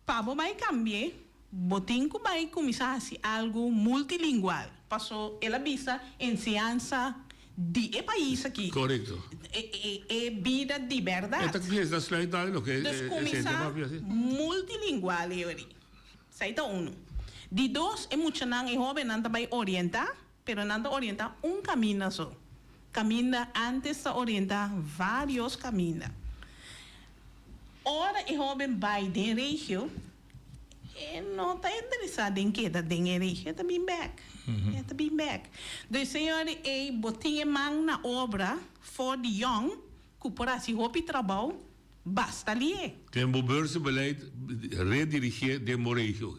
Speaker 11: pa bo bai kambi'é bo tin ku bai kuminsá hasi algu multilingual paso el a bisa enseñansa di e pais aki.
Speaker 10: Korekto.
Speaker 11: E e bida di bèrdat.
Speaker 10: E ta piensa sluit dal loke e
Speaker 11: Dus
Speaker 10: sente
Speaker 11: kuminsá
Speaker 10: papia si.
Speaker 11: multilingual e ori. Esei ta unu. Di dos, e muchanan, e hóbennan ta bai orientá, pero nan ta orientá un kaminda so. Kaminda ántes ta orientá vários kaminda. Ora e hóben bai den regio, E no ta interesá den keda den e regio, e ta bin bek. E ta bin bek. Dus señor ey bo tin e man na obra for di yong ku por hasi hopi trabou, basta lié.
Speaker 10: Den bo beursbeleid redirigié den bo regio.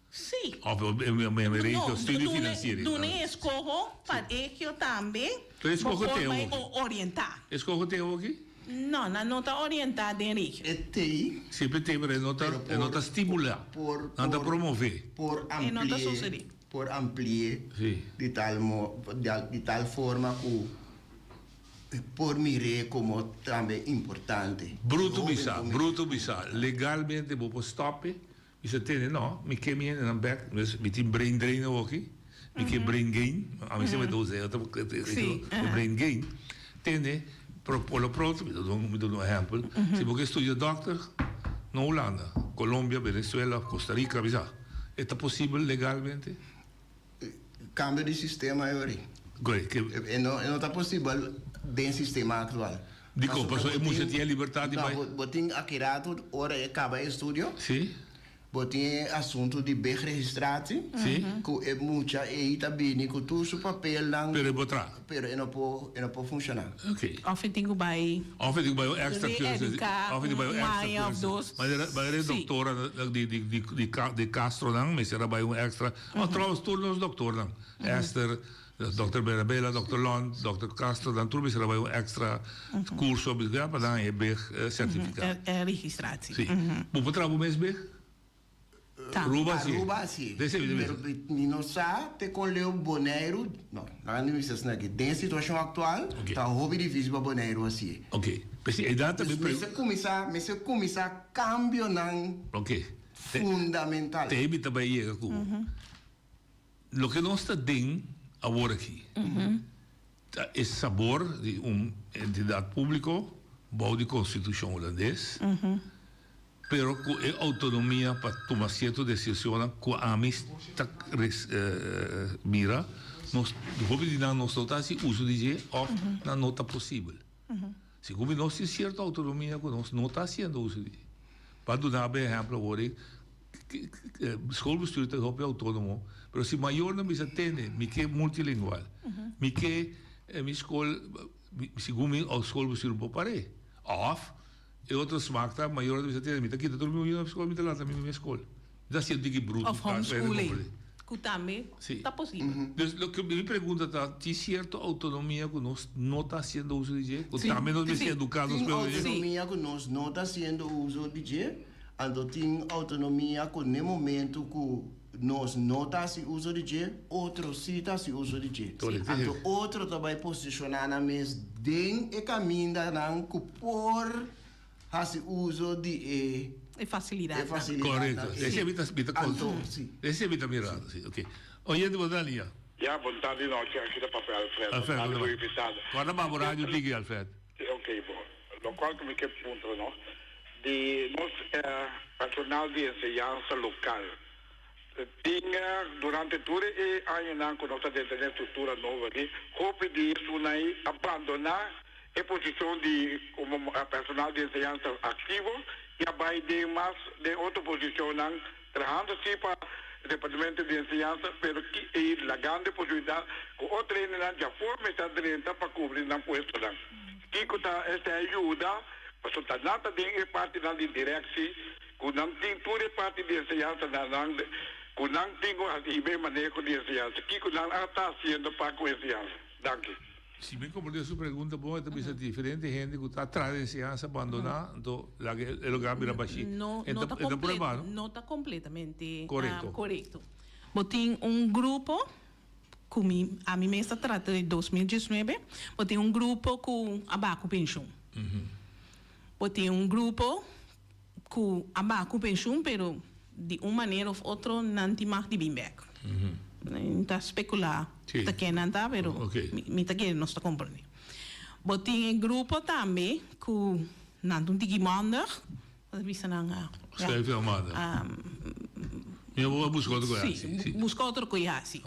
Speaker 11: Sí.
Speaker 10: Of e regio studiefinanciering.
Speaker 11: No, duna e eskoho pa regio tambe
Speaker 10: Pero
Speaker 11: bo
Speaker 10: eskoho
Speaker 11: por
Speaker 10: te
Speaker 11: bai
Speaker 10: awoki?
Speaker 11: orientá.
Speaker 10: Eskoho te awoki?
Speaker 11: No, nan no ta orientá den regio.
Speaker 12: E tei.
Speaker 10: Sí, pe tei, pero e no ta, e no ta stimulá.
Speaker 12: Por,
Speaker 10: Nan ta
Speaker 12: por,
Speaker 10: promové.
Speaker 12: por
Speaker 11: E no ta
Speaker 12: ampli'é,
Speaker 11: sucedí.
Speaker 12: por ampli'é
Speaker 10: Sí.
Speaker 12: di tal mo, di tal forma ku por mir'é komo tambe importante.
Speaker 10: Bruto
Speaker 12: Hoben
Speaker 10: bisa,
Speaker 12: por mir'é.
Speaker 10: bruto bisa. Legalmente bo por stòp'e. Mi sa tende, no, mi ke mi hendenan bek, dus mi tin brain drain awoki, mi ke brain gain, ami semper ta usa e otro e brain gain, tende, pero por lo pronto, mi ta duna mi ta duna un ehempel, si bo ke studia dokter, no Hulanda, Colombia, Venezuela, Costa Rica, mi sa. E ta posibel legalmente?
Speaker 12: Cambio di sistema e ori. E no, e no ta posibel den sistema actual.
Speaker 10: Dikon? Pasobra e mucha tin e libertad di bai.
Speaker 12: No, bo tin aki rato ora e caba e estudio.
Speaker 10: Si.
Speaker 12: Bo tin e asuntu di begrregistratie.
Speaker 10: Si.
Speaker 12: Ku e mucha ei ta bini ku tur su papelnan.
Speaker 10: Pero e por traha.
Speaker 12: Pero e no por, e no por funshoná.
Speaker 10: Ok.
Speaker 11: Of e tin ku bai.
Speaker 10: Of e tin ku bai un extra cursus.
Speaker 11: Reeduká
Speaker 10: Of e tin ku bai un
Speaker 11: un
Speaker 10: extra
Speaker 11: aña of
Speaker 10: cursus.
Speaker 11: dos.
Speaker 10: Manera, manera e
Speaker 11: Si.
Speaker 10: doktora di, di, di, di, di Castronan mester a bai un extra. Oh, trouwens tur nos doktornan. Esther, dokter Berabela, dokter Lont, dokter Castro, nan tur mester a bai un extra curso pa nan e beg certifica.
Speaker 11: E registratie.
Speaker 10: Si. Bo por traha bo mes beg? Aruba si.
Speaker 12: Aruba si. Pero mi no sa te con leu Boneiru, no, laga mi bisa asina aki, den situacion actual ta hopi dificil pa Boneiru haci'e.
Speaker 10: Ok. P'esei e data mi
Speaker 12: Dus mester cuminsa, mester cuminsa cambionan.
Speaker 10: Ok.
Speaker 12: Fundamental.
Speaker 10: Te mi ta bai yega ku bo. Loke nos ta den awor aki ta e sabor di un entidat públiko bou di konstitushon hulandes, pero ku e outonomia pa tuma sierto desicionnan ku ami ta mira nos hopi di nan nos no ta hasi uso di dje òf nan no ta posibel. Segun mi nos tin sierto outonomia ku nos no ta hasiendo uso di dje. Pa duna bo ehèmpel awor ei. Schoolbestuur ta hopi autónomo, pero si mayornan bisa tende, mi ke multilingual, mi ke mi skol, segun mi schoolbestuur por par'é. Òf e otro smak ta mayornan ta bisa tende, mi ta kita tur mi yunan skol, mi ta lanta mi mi skol. Mi ta hasié un tiki brutu.
Speaker 11: Òf homeschooling, ku tambe ta posibel.
Speaker 10: Dus loke mi pregunta ta, tin sierto outonomia ku nos no ta hasiendo uso di dje? Ku tambe nos mester eduká nos
Speaker 12: Tin
Speaker 10: pueblo di dje?
Speaker 12: outonomia ku nos no ta hasiendo uso di dje. Anto tin autonomia ku n'e momentu ku nos no ta hasi uso di dje, otro sí ta hasi uso di dje. Anto otro ta bai posishoná nan mes den e kamindanan ku por hasi uso di e
Speaker 11: E fasilidatnan.
Speaker 10: Korekto. Esei mi ta mi ta
Speaker 12: Anto, sí.
Speaker 10: Esei mi ta mirando, sí. Oke. Oyente bo ta lia.
Speaker 2: Ya, bon tardi nochi. Aki ta papia Alfred.
Speaker 10: Alfred,
Speaker 2: Bon tardi
Speaker 10: bon
Speaker 2: bo
Speaker 10: tardi.
Speaker 2: invitado.
Speaker 10: Kòrda babo radio tiki, Alfred.
Speaker 2: Sí, oke, bo. Lokual ku mi ke puntra no. Di nos personal di enseñansa lokal. Tin durante tur e añanan ku nos ta den e struktura nobo aki, hopi di esunnan ei a bandoná e posishon di komo personal di enseñansa aktivo i a bai den mas den otro posishonnan trahando si pa departamento di enseñansa pero ki ei lagando e posibilidat ku otro hendenan djafor mester a drenta pa kubri nan puestonan. Kiko ta esta ayuda? Pasobra ta nan ta den e partinan di directie ku nan tin tur e parti di enseñansa na nan ku nan tin ku hasi e maneho di enseñansa. Kiko nan a ta hasiendo pa ku enseñansa? Danki.
Speaker 10: Si mi komprende su pregunta bon, e ta bisa diferente hende ku ta tras di enseñansa bandoná, anto laga e lugar bira bashí.
Speaker 11: No,
Speaker 10: E
Speaker 11: no
Speaker 10: ta
Speaker 11: ta
Speaker 10: e ta prueba, no?
Speaker 11: no ta completamente
Speaker 10: Korekto.
Speaker 11: korekto. Bo tin un grupo ku mi ami mes ta trata di 2019, bo tin un grupo ku a baha ku penshun. Bo tin un grupo ku a baha ku penshun pero di un manera of otro nan tin mag di bin bek. Mi ta spekulá ta ken nan ta pero mi ta kere nos ta komprendé. Bo tin e grupo tambe ku nan ta un tiki mondig, bo ta bisa nan ya.
Speaker 10: Schuif jou maandag. Mi a buska otro ku e hasi.
Speaker 11: Si, buska otro ku e hasi.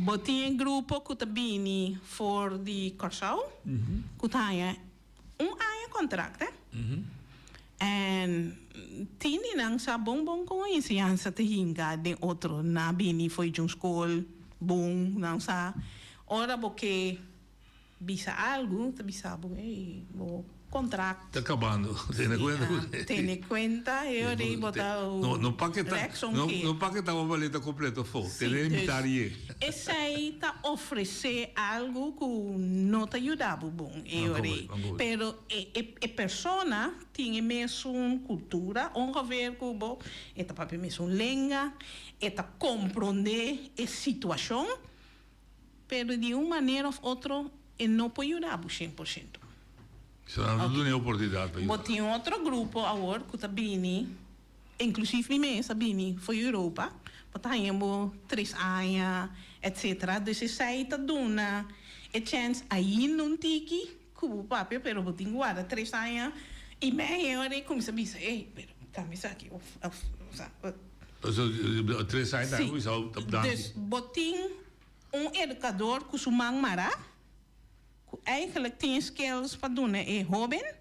Speaker 11: Bo tin e grupo ku ta bini for di Kòrsou ku ta haña un aña kontrakt eh. En tin di nan sa bon bon kon e enseñansa ta hinka den otro. Nan a bini for djun skol bon, nan sa ora bo ke bisa algu ta bisa bo ey bo kontrakt.
Speaker 10: Ta kabando, tene kuenta ku
Speaker 11: Sí, tene kuenta e ora ei bo ta
Speaker 10: No, no paketa,
Speaker 11: rechts
Speaker 10: no,
Speaker 11: omkeer.
Speaker 10: no paketa bo maleta kompleto afó,
Speaker 11: Sí,
Speaker 10: tene
Speaker 11: dus
Speaker 10: mitar ye.
Speaker 11: esei ta ofresé algu ku no ta yuda bo bon e
Speaker 10: No
Speaker 11: ora
Speaker 10: komo,
Speaker 11: ei.
Speaker 10: no komo.
Speaker 11: Pero e e e persona tin e mesun kultura ongeveer ku bo, e ta papia e mesun lenga, e ta komprondé e situashon. Pero di un manera of otro e no por yuda bo 100%.
Speaker 10: So nan no duna e oportunidad pa yuda.
Speaker 11: Bo tin otro grupo awor cu ta bini, inclusief mi mes a bini for Europa, bo ta haña bo tres aña etcetera. Dus esey ta duna e chens ainda un tiki cu bo papia pero bo tin cu warda tres aña y mei e ora e cuminsa bisa ey pero cambia esaki of of.
Speaker 10: Tres aña
Speaker 11: Sí. Dus bo tin un educador cu su man mara, cu eigenlijk tin skills pa duna e hoben,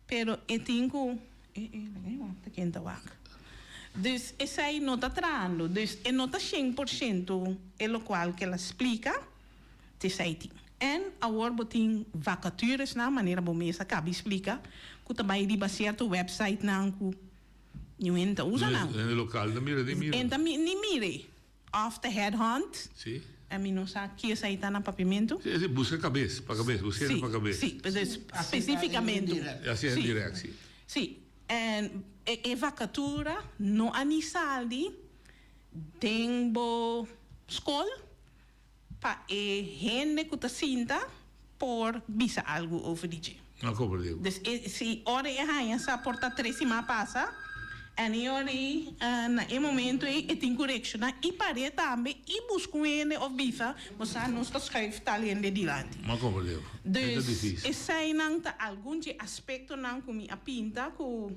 Speaker 11: pero e tin cu, e e laga wak ta ken ta wak. Dus esey no ta trahando, dus e no ta shen por shento e locual cu el a splica, t'esey tin. En awor bo tin vacaturesnan, manera bo mes a caba di splica, cu ta bay riba cierto websitenan cu Niun hende ta usa nan.
Speaker 10: Hende lokal ta mira ni mira.
Speaker 11: En ta ni mire. Of ta headhunt.
Speaker 10: Si.
Speaker 11: En mi no sa ki esei ta na papiamentu.
Speaker 10: Si, si, buska kabes, pa kabes, buska hende pa kabes.
Speaker 11: Si, si, spesifikamentu.
Speaker 10: Asi en direct, si.
Speaker 11: Si, en e vakatura no a ni saldi den bo skol pa e hende ku ta sinta por bisa algu over di dje.
Speaker 10: No komprendé.
Speaker 11: Dus e si ora e haña sa por ta tres siman pasa en e ora ei na e momento ei e tin ku reakshoná i par'é tambe i buska un hende òf bisa bo sa nos ta schuif tal hende dilanti.
Speaker 10: No komprendé. E ta
Speaker 11: Dus
Speaker 10: difísil.
Speaker 11: eseinan ta algun dje aspektonan ku mi a pinta ku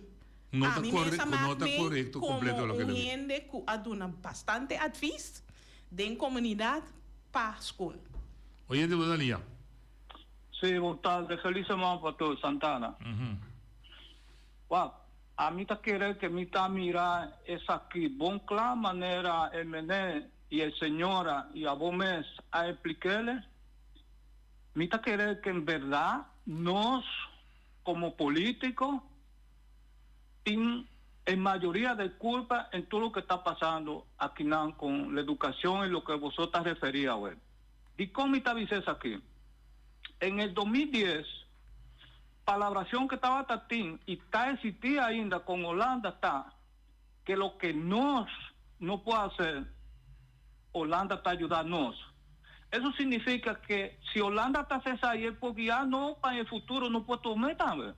Speaker 10: No ta
Speaker 11: ami mes
Speaker 10: kore
Speaker 11: a
Speaker 10: no
Speaker 11: mak
Speaker 10: ta
Speaker 11: mee
Speaker 10: korekto
Speaker 11: komo
Speaker 10: kompleto loke
Speaker 11: un
Speaker 10: ta di.
Speaker 11: hende ku a duna bastante advis den komunidat pa skol.
Speaker 10: Oyente bo ta lia.
Speaker 13: Sí, bon tarde. Feliz semana pa tur, Santana. Wak, ami ta kere ke mi ta mira esaki bon kla manera e meneer i e señora i abo mes a explikele. Mi ta kere ke en berdad nos komo politico tin e mayoria de culpa en tur loke ta pasando akinan con la educacion y loke boso ta referi awe. Dicon mi ta bisa esaki? En el 2010, palabracion ke tabata tin y ta existi ainda con Holanda ta ke loke nos no por hacer, Holanda ta yuda nos. Eso significa ke si Holanda ta hace esaki e por guia nos pa en el futuro no por tuma tambe.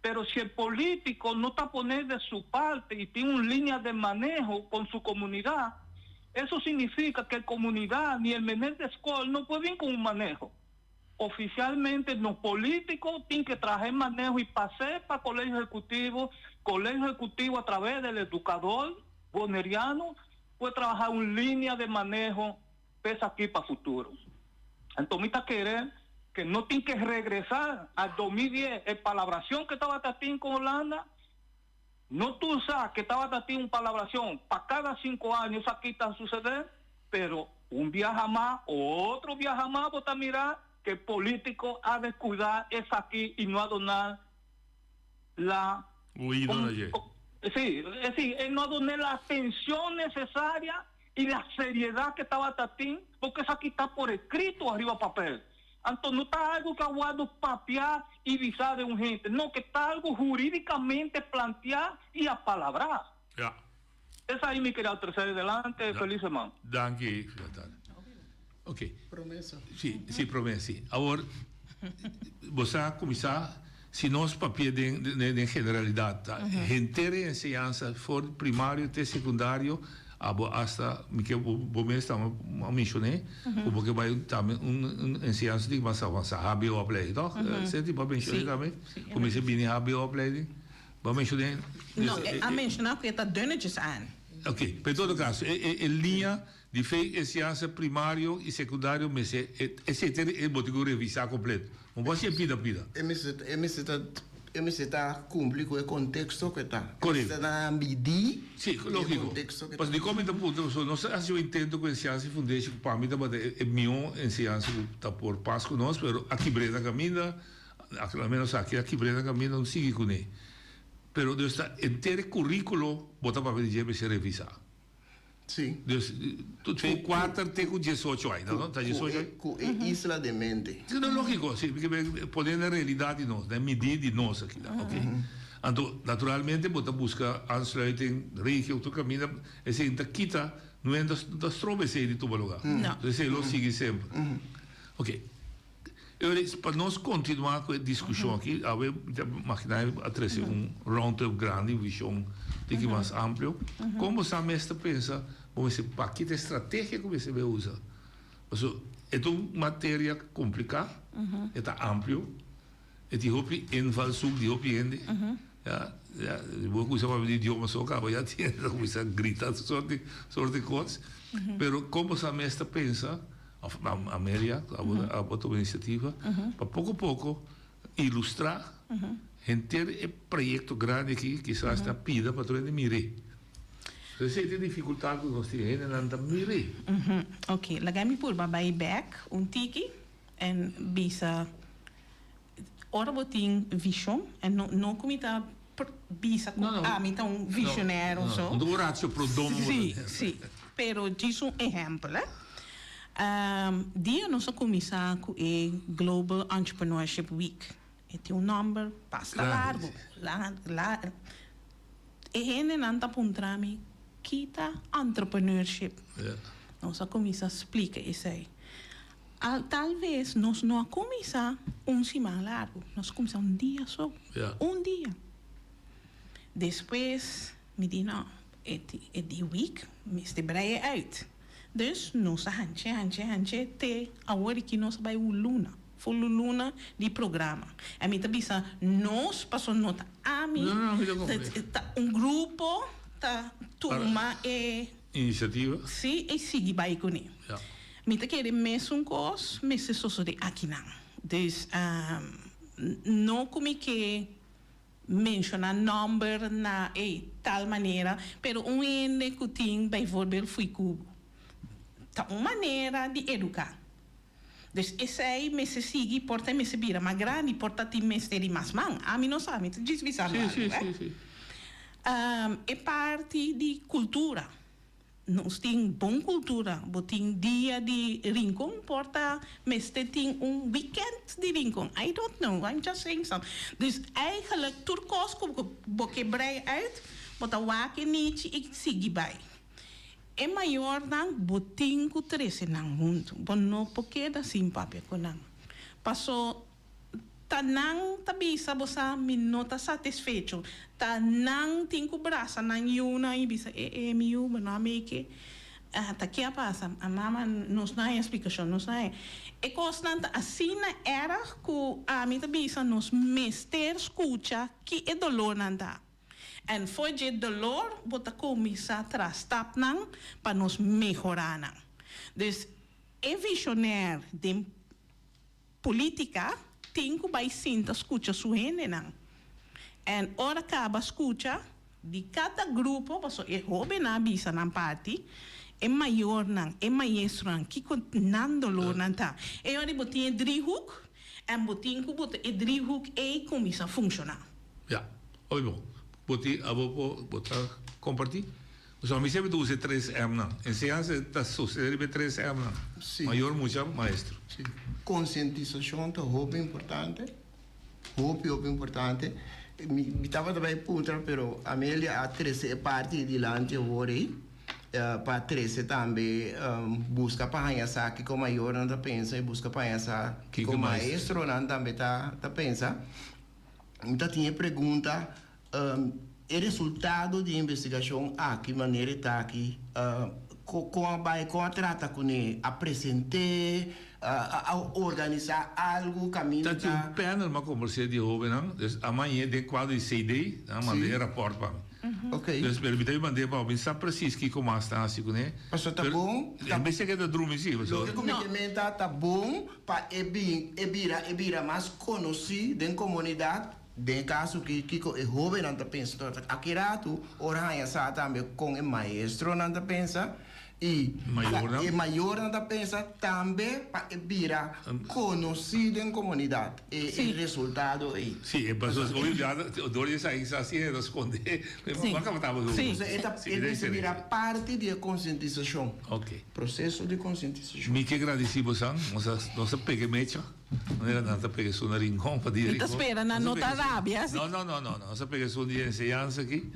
Speaker 13: Pero si el político no ta pone de su parte y tin un línea de manejo con su comunidad, eso significa que el comunidad ni el mener de escol no puede bin con un manejo. Oficialmente nos políticos tin que traha e manejo y pas'é pa Colegio Ejecutivo, Colegio Ejecutivo a través del educador boneriano puede traha un línea de manejo p'es aki pa futuro. Anto mi ta kere ke no tin ke regresá a 2010 e palabracion ke tabata tin con Holanda. No tur sa ke tabata tin un palabracion pa cada cinco aña esaki ta sucede, pero un biaha mas, otro biaha mas bo ta mira ke politico a descuida esaki y no a duna la
Speaker 10: Oido na dje.
Speaker 13: Sí, es decir, e no a duna la atencion necesaria y la seriedad que tabata tin, porque esaki ta por escrito ariba papel. Anto no ta algo que a wordo papia y bisa de un hende, no, que ta algo juridicamente plantea y apalabrá. Esai mi queria trece adelante. Feliz semana.
Speaker 10: Danki, Jonathan. Ok.
Speaker 1: Promesa.
Speaker 10: Sí, sí, promesa, sí. Awor, bo sa cuminsa, si nos papia den, den generalidad, ta henter e enseñansa for di primario te secundario, abo hasta, mi ke bo, bo mes tambe a mencion'é, cu bo ke bay tambe un, un enseñansa di mas avansa, hbo opleiding, toch? Ceti, bo a mencion'é tambe? Cu mester bini hbo opleiding? Bo a mencion'é?
Speaker 11: No, e a menciona cu e ta dunnetjes aan.
Speaker 10: Ok, pero en todo caso, e, e, e liña Di fe enseñansa primario y secundario mester esey ta e bo tin cu revisa completo. Bo por haci pida pida.
Speaker 12: E mester e mester ta e mester ta cumpli cu e contexto cu e ta.
Speaker 10: Correcto.
Speaker 12: E mester ta midi
Speaker 10: Si,
Speaker 12: e
Speaker 10: logico.
Speaker 12: contexto cu e ta.
Speaker 10: Pasobra dicon mi ta puntra pasobra nos a haci un intento cu enseñansa y fundeshi cu pa mi tabata e miho enseñansa cu ta por pas cu nos pero a kibr'e na caminda, al menos aki a kibr'e na caminda no sigui cune. Pero dus ta henter e curiculo bo ta papia di dje mester revisa.
Speaker 12: Sí.
Speaker 10: Dus, tu kuater te ku diesocho aña, no? Ta diesocho aña?
Speaker 12: Ku e isla den mente.
Speaker 10: Sí, no, lógiko, sí, porque pone na realidat di nos, na e midí di nos aki ta, ok. Anto, naturalmente bo ta buska aansluiting, regio, tur kaminda, esei ta kita, no e ta stroba esei di tuma lugá.
Speaker 11: No.
Speaker 10: Esei lo sigui semper. Ok. Euris, pa nos kontinuá ku e diskushon aki, awe mi ta maginá a trese un round-up grandi, un vishon tiki mas amplio. Kon bo sa mes ta pensa bo mester paki ta e strategia ku mester bai usa? Pasobra e ta un materia kompliká, e ta amplio, e tin hopi invalshoek di hopi hende. Ya, ya, bo kuminsá papia di idioma so kaba ya tin hende ta kuminsá grita tur sort di sort di kos. Pero kon bo sa mes ta pensa, òf Amelia, abo abo tuma inisiativa pa poko poko ilustrá henter e proyekto grandi aki kisas ta pida pa tur hende mir'é. Esei ta e difikultat ku nos tin, hendenan ta mir'é.
Speaker 11: Oke, laga mi purba bai bèk un tiki en bisa. Ora bo tin vision, en no no cu mi ta bisa cu ami ta un visionair of zo.
Speaker 10: No, no ratio pro domo bo ta
Speaker 11: Si, si. Pero djis un ehempel, eh. Dia nos a cuminsa cu e Global Entrepreneurship Week. E tin un nomber basta largo. La, e hendenan ta puntra mi, ki ta entrepreneurship? Nos a cuminsa splica esey. Al tal vez nos no a cuminsa un siman largo, nos a cuminsa un dia so, un dia. Despues mi di no, e e di week mester brei uit. Dus nos a hanche, hanche, hanche te awor aki nos a bay un luna, full un luna di programa. En mi ta bisa nos pasobra no ta ami, ta un grupo ta tuma e.
Speaker 10: Inisiativa.
Speaker 11: Sí, e sigui bai kuné.
Speaker 10: Ja.
Speaker 11: Mi ta kere mesun kos mester sosodé akinan. Dus, no ku mi ke menshoná nòmber na e tal manera, pero un hende ku tin bijvoorbeeld fuikubo, ta un manera di eduká. Dus esei mester sigui, por ta e mester bira mas grandi, por ta tin mester di mas man. Ami no sa, mi ta djis bisando
Speaker 10: Sí,
Speaker 11: algu,
Speaker 10: sí,
Speaker 11: eh.
Speaker 10: sí, sí.
Speaker 11: E parti di kultura, nos tin bon kultura, bo tin dia di Rincon, por ta mester tin un weekend di Rincon, I don't know, I'm just saying something. Dus eigenlijk tur kos ku bo ke brei uit, bo ta wak e nichi i sigui bai. E mayornan bo tin ku trese nan huntu. Bo no por keda sin papia ku nan. Paso ta nan ta bisa bo sa mi no ta satisfecho. Ta nan tin ku brasa nan yunan i bisa e e mi yu bo no a meke. Ta ke a pasa? A mama nos no haña splikashon, nos no haña. E kosnan ta asina erg ku ami ta bisa nos mester skucha ki e dolornan ta. En for dje dolor bo ta cuminsa traha stapnan pa nos mehora nan. Dus e visionair den politica tin cu bay sinta scucha su hendenan. En ora caba scucha di cada grupo, pasobra e hobennan a bisa nan parti, e mayornan, e maestronan, kico nan dolornan ta. E ora bo tin e driehoek en bo tin cu bo ta e driehoek ey cuminsa funciona.
Speaker 10: Ya, hopi bon. Bo tin abo por bo ta comparti? Pasobra mi semper ta usa e tres Mnan. Enseñansa ta sosede riba e tres Mnan.
Speaker 12: Sí.
Speaker 10: Mayor, mucha, maestro.
Speaker 12: Sí. Concientisacion ta hopi importante. Hopi, hopi importante. Mi, mi tabata bay puntra, pero Amelia a trece e parti dilanti awor ey. Pa trece tambe busca pa haña sa kico mayornan ta pensa y busca pa haña sa kico maestronan tambe ta, ta pensa. Mi ta tin e pregunta, e resultado di e investigashon aki manera e ta aki, kon a bai, kon a trata kuné? A present'é, a organisá algu kaminda
Speaker 10: Ta tin un panel m'a kombers'é di hóbennan, dus a mañ'é den kuadro di CD, nan a mand'é e rapòrt pa mi. Dus pero mi ta bin mand'é pa bo, mi sa presis kiko mas ta hasi kuné.
Speaker 12: Pasobra ta bon.
Speaker 10: E mester keda drumi si, pasobra.
Speaker 12: Loke ku mi ke menta ta bon. Pa e bin e bira e bira mas konosí den komunidat, den e kaso ki kiko e hóbennan ta pensa ta aki ratu ora haña sa tambe kon e maestronan ta pensa i
Speaker 10: Mayornan.
Speaker 12: e mayornan ta pensa tambe pa e bira konosí den komunidat e e resultado ei.
Speaker 10: Sí, e pasobra hopi biaha dor di esaki sa si e ta skonde,
Speaker 11: Sí.
Speaker 10: bo a kaba tabata
Speaker 11: Sí.
Speaker 12: Entonces e ta
Speaker 10: Sí,
Speaker 12: e mester bira parti di e konsientisashon.
Speaker 10: Oké.
Speaker 12: Proseso di konsientisashon.
Speaker 10: Mi ke gradisí bosan, nos a nos a pega e mecha, manera nan ta pega esun na Rincon pa dia
Speaker 11: Mi ta
Speaker 10: Rincon.
Speaker 11: spera nan
Speaker 10: Nos a
Speaker 11: no
Speaker 10: pega
Speaker 11: ta
Speaker 10: esun.
Speaker 11: rabia así.
Speaker 10: No, no, no, no, nos a pega esun di enseñansa aki.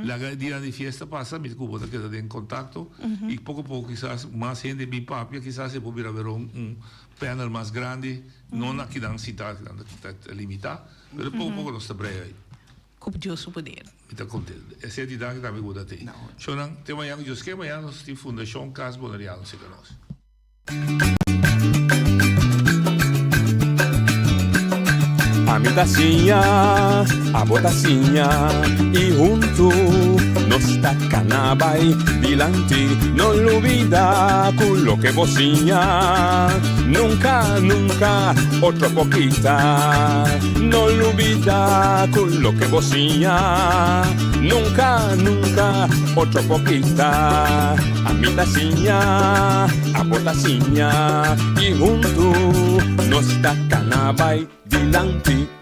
Speaker 10: Laga e dianan di fiesta pasa, mi ta ku bo ta keda den kontakto i poko poko kisas mas hende bin papia, kisas e por bira bira un un panel mas grandi, no na kinan sitá, kinan ta ta limitá, pero poko poko nos ta brei ai.
Speaker 11: Ku Dios su poder.
Speaker 10: Mi ta contento. Esei di danki tambe ku bo ta tei. Shownan, te mañana ku Dios ke, mañana nos tin Fundashon Cas Boneriano serka nos.
Speaker 9: Ami ta siña, abo ta siña i huntu nos ta kana bai dilanti. No lubida ku loke bo siña nunka, nunka otro por kita. No lubida ku loke bo siña nunka, nunka otro por kita. Ami ta siña, abo ta siña i huntu nos ta kana bai dilanti.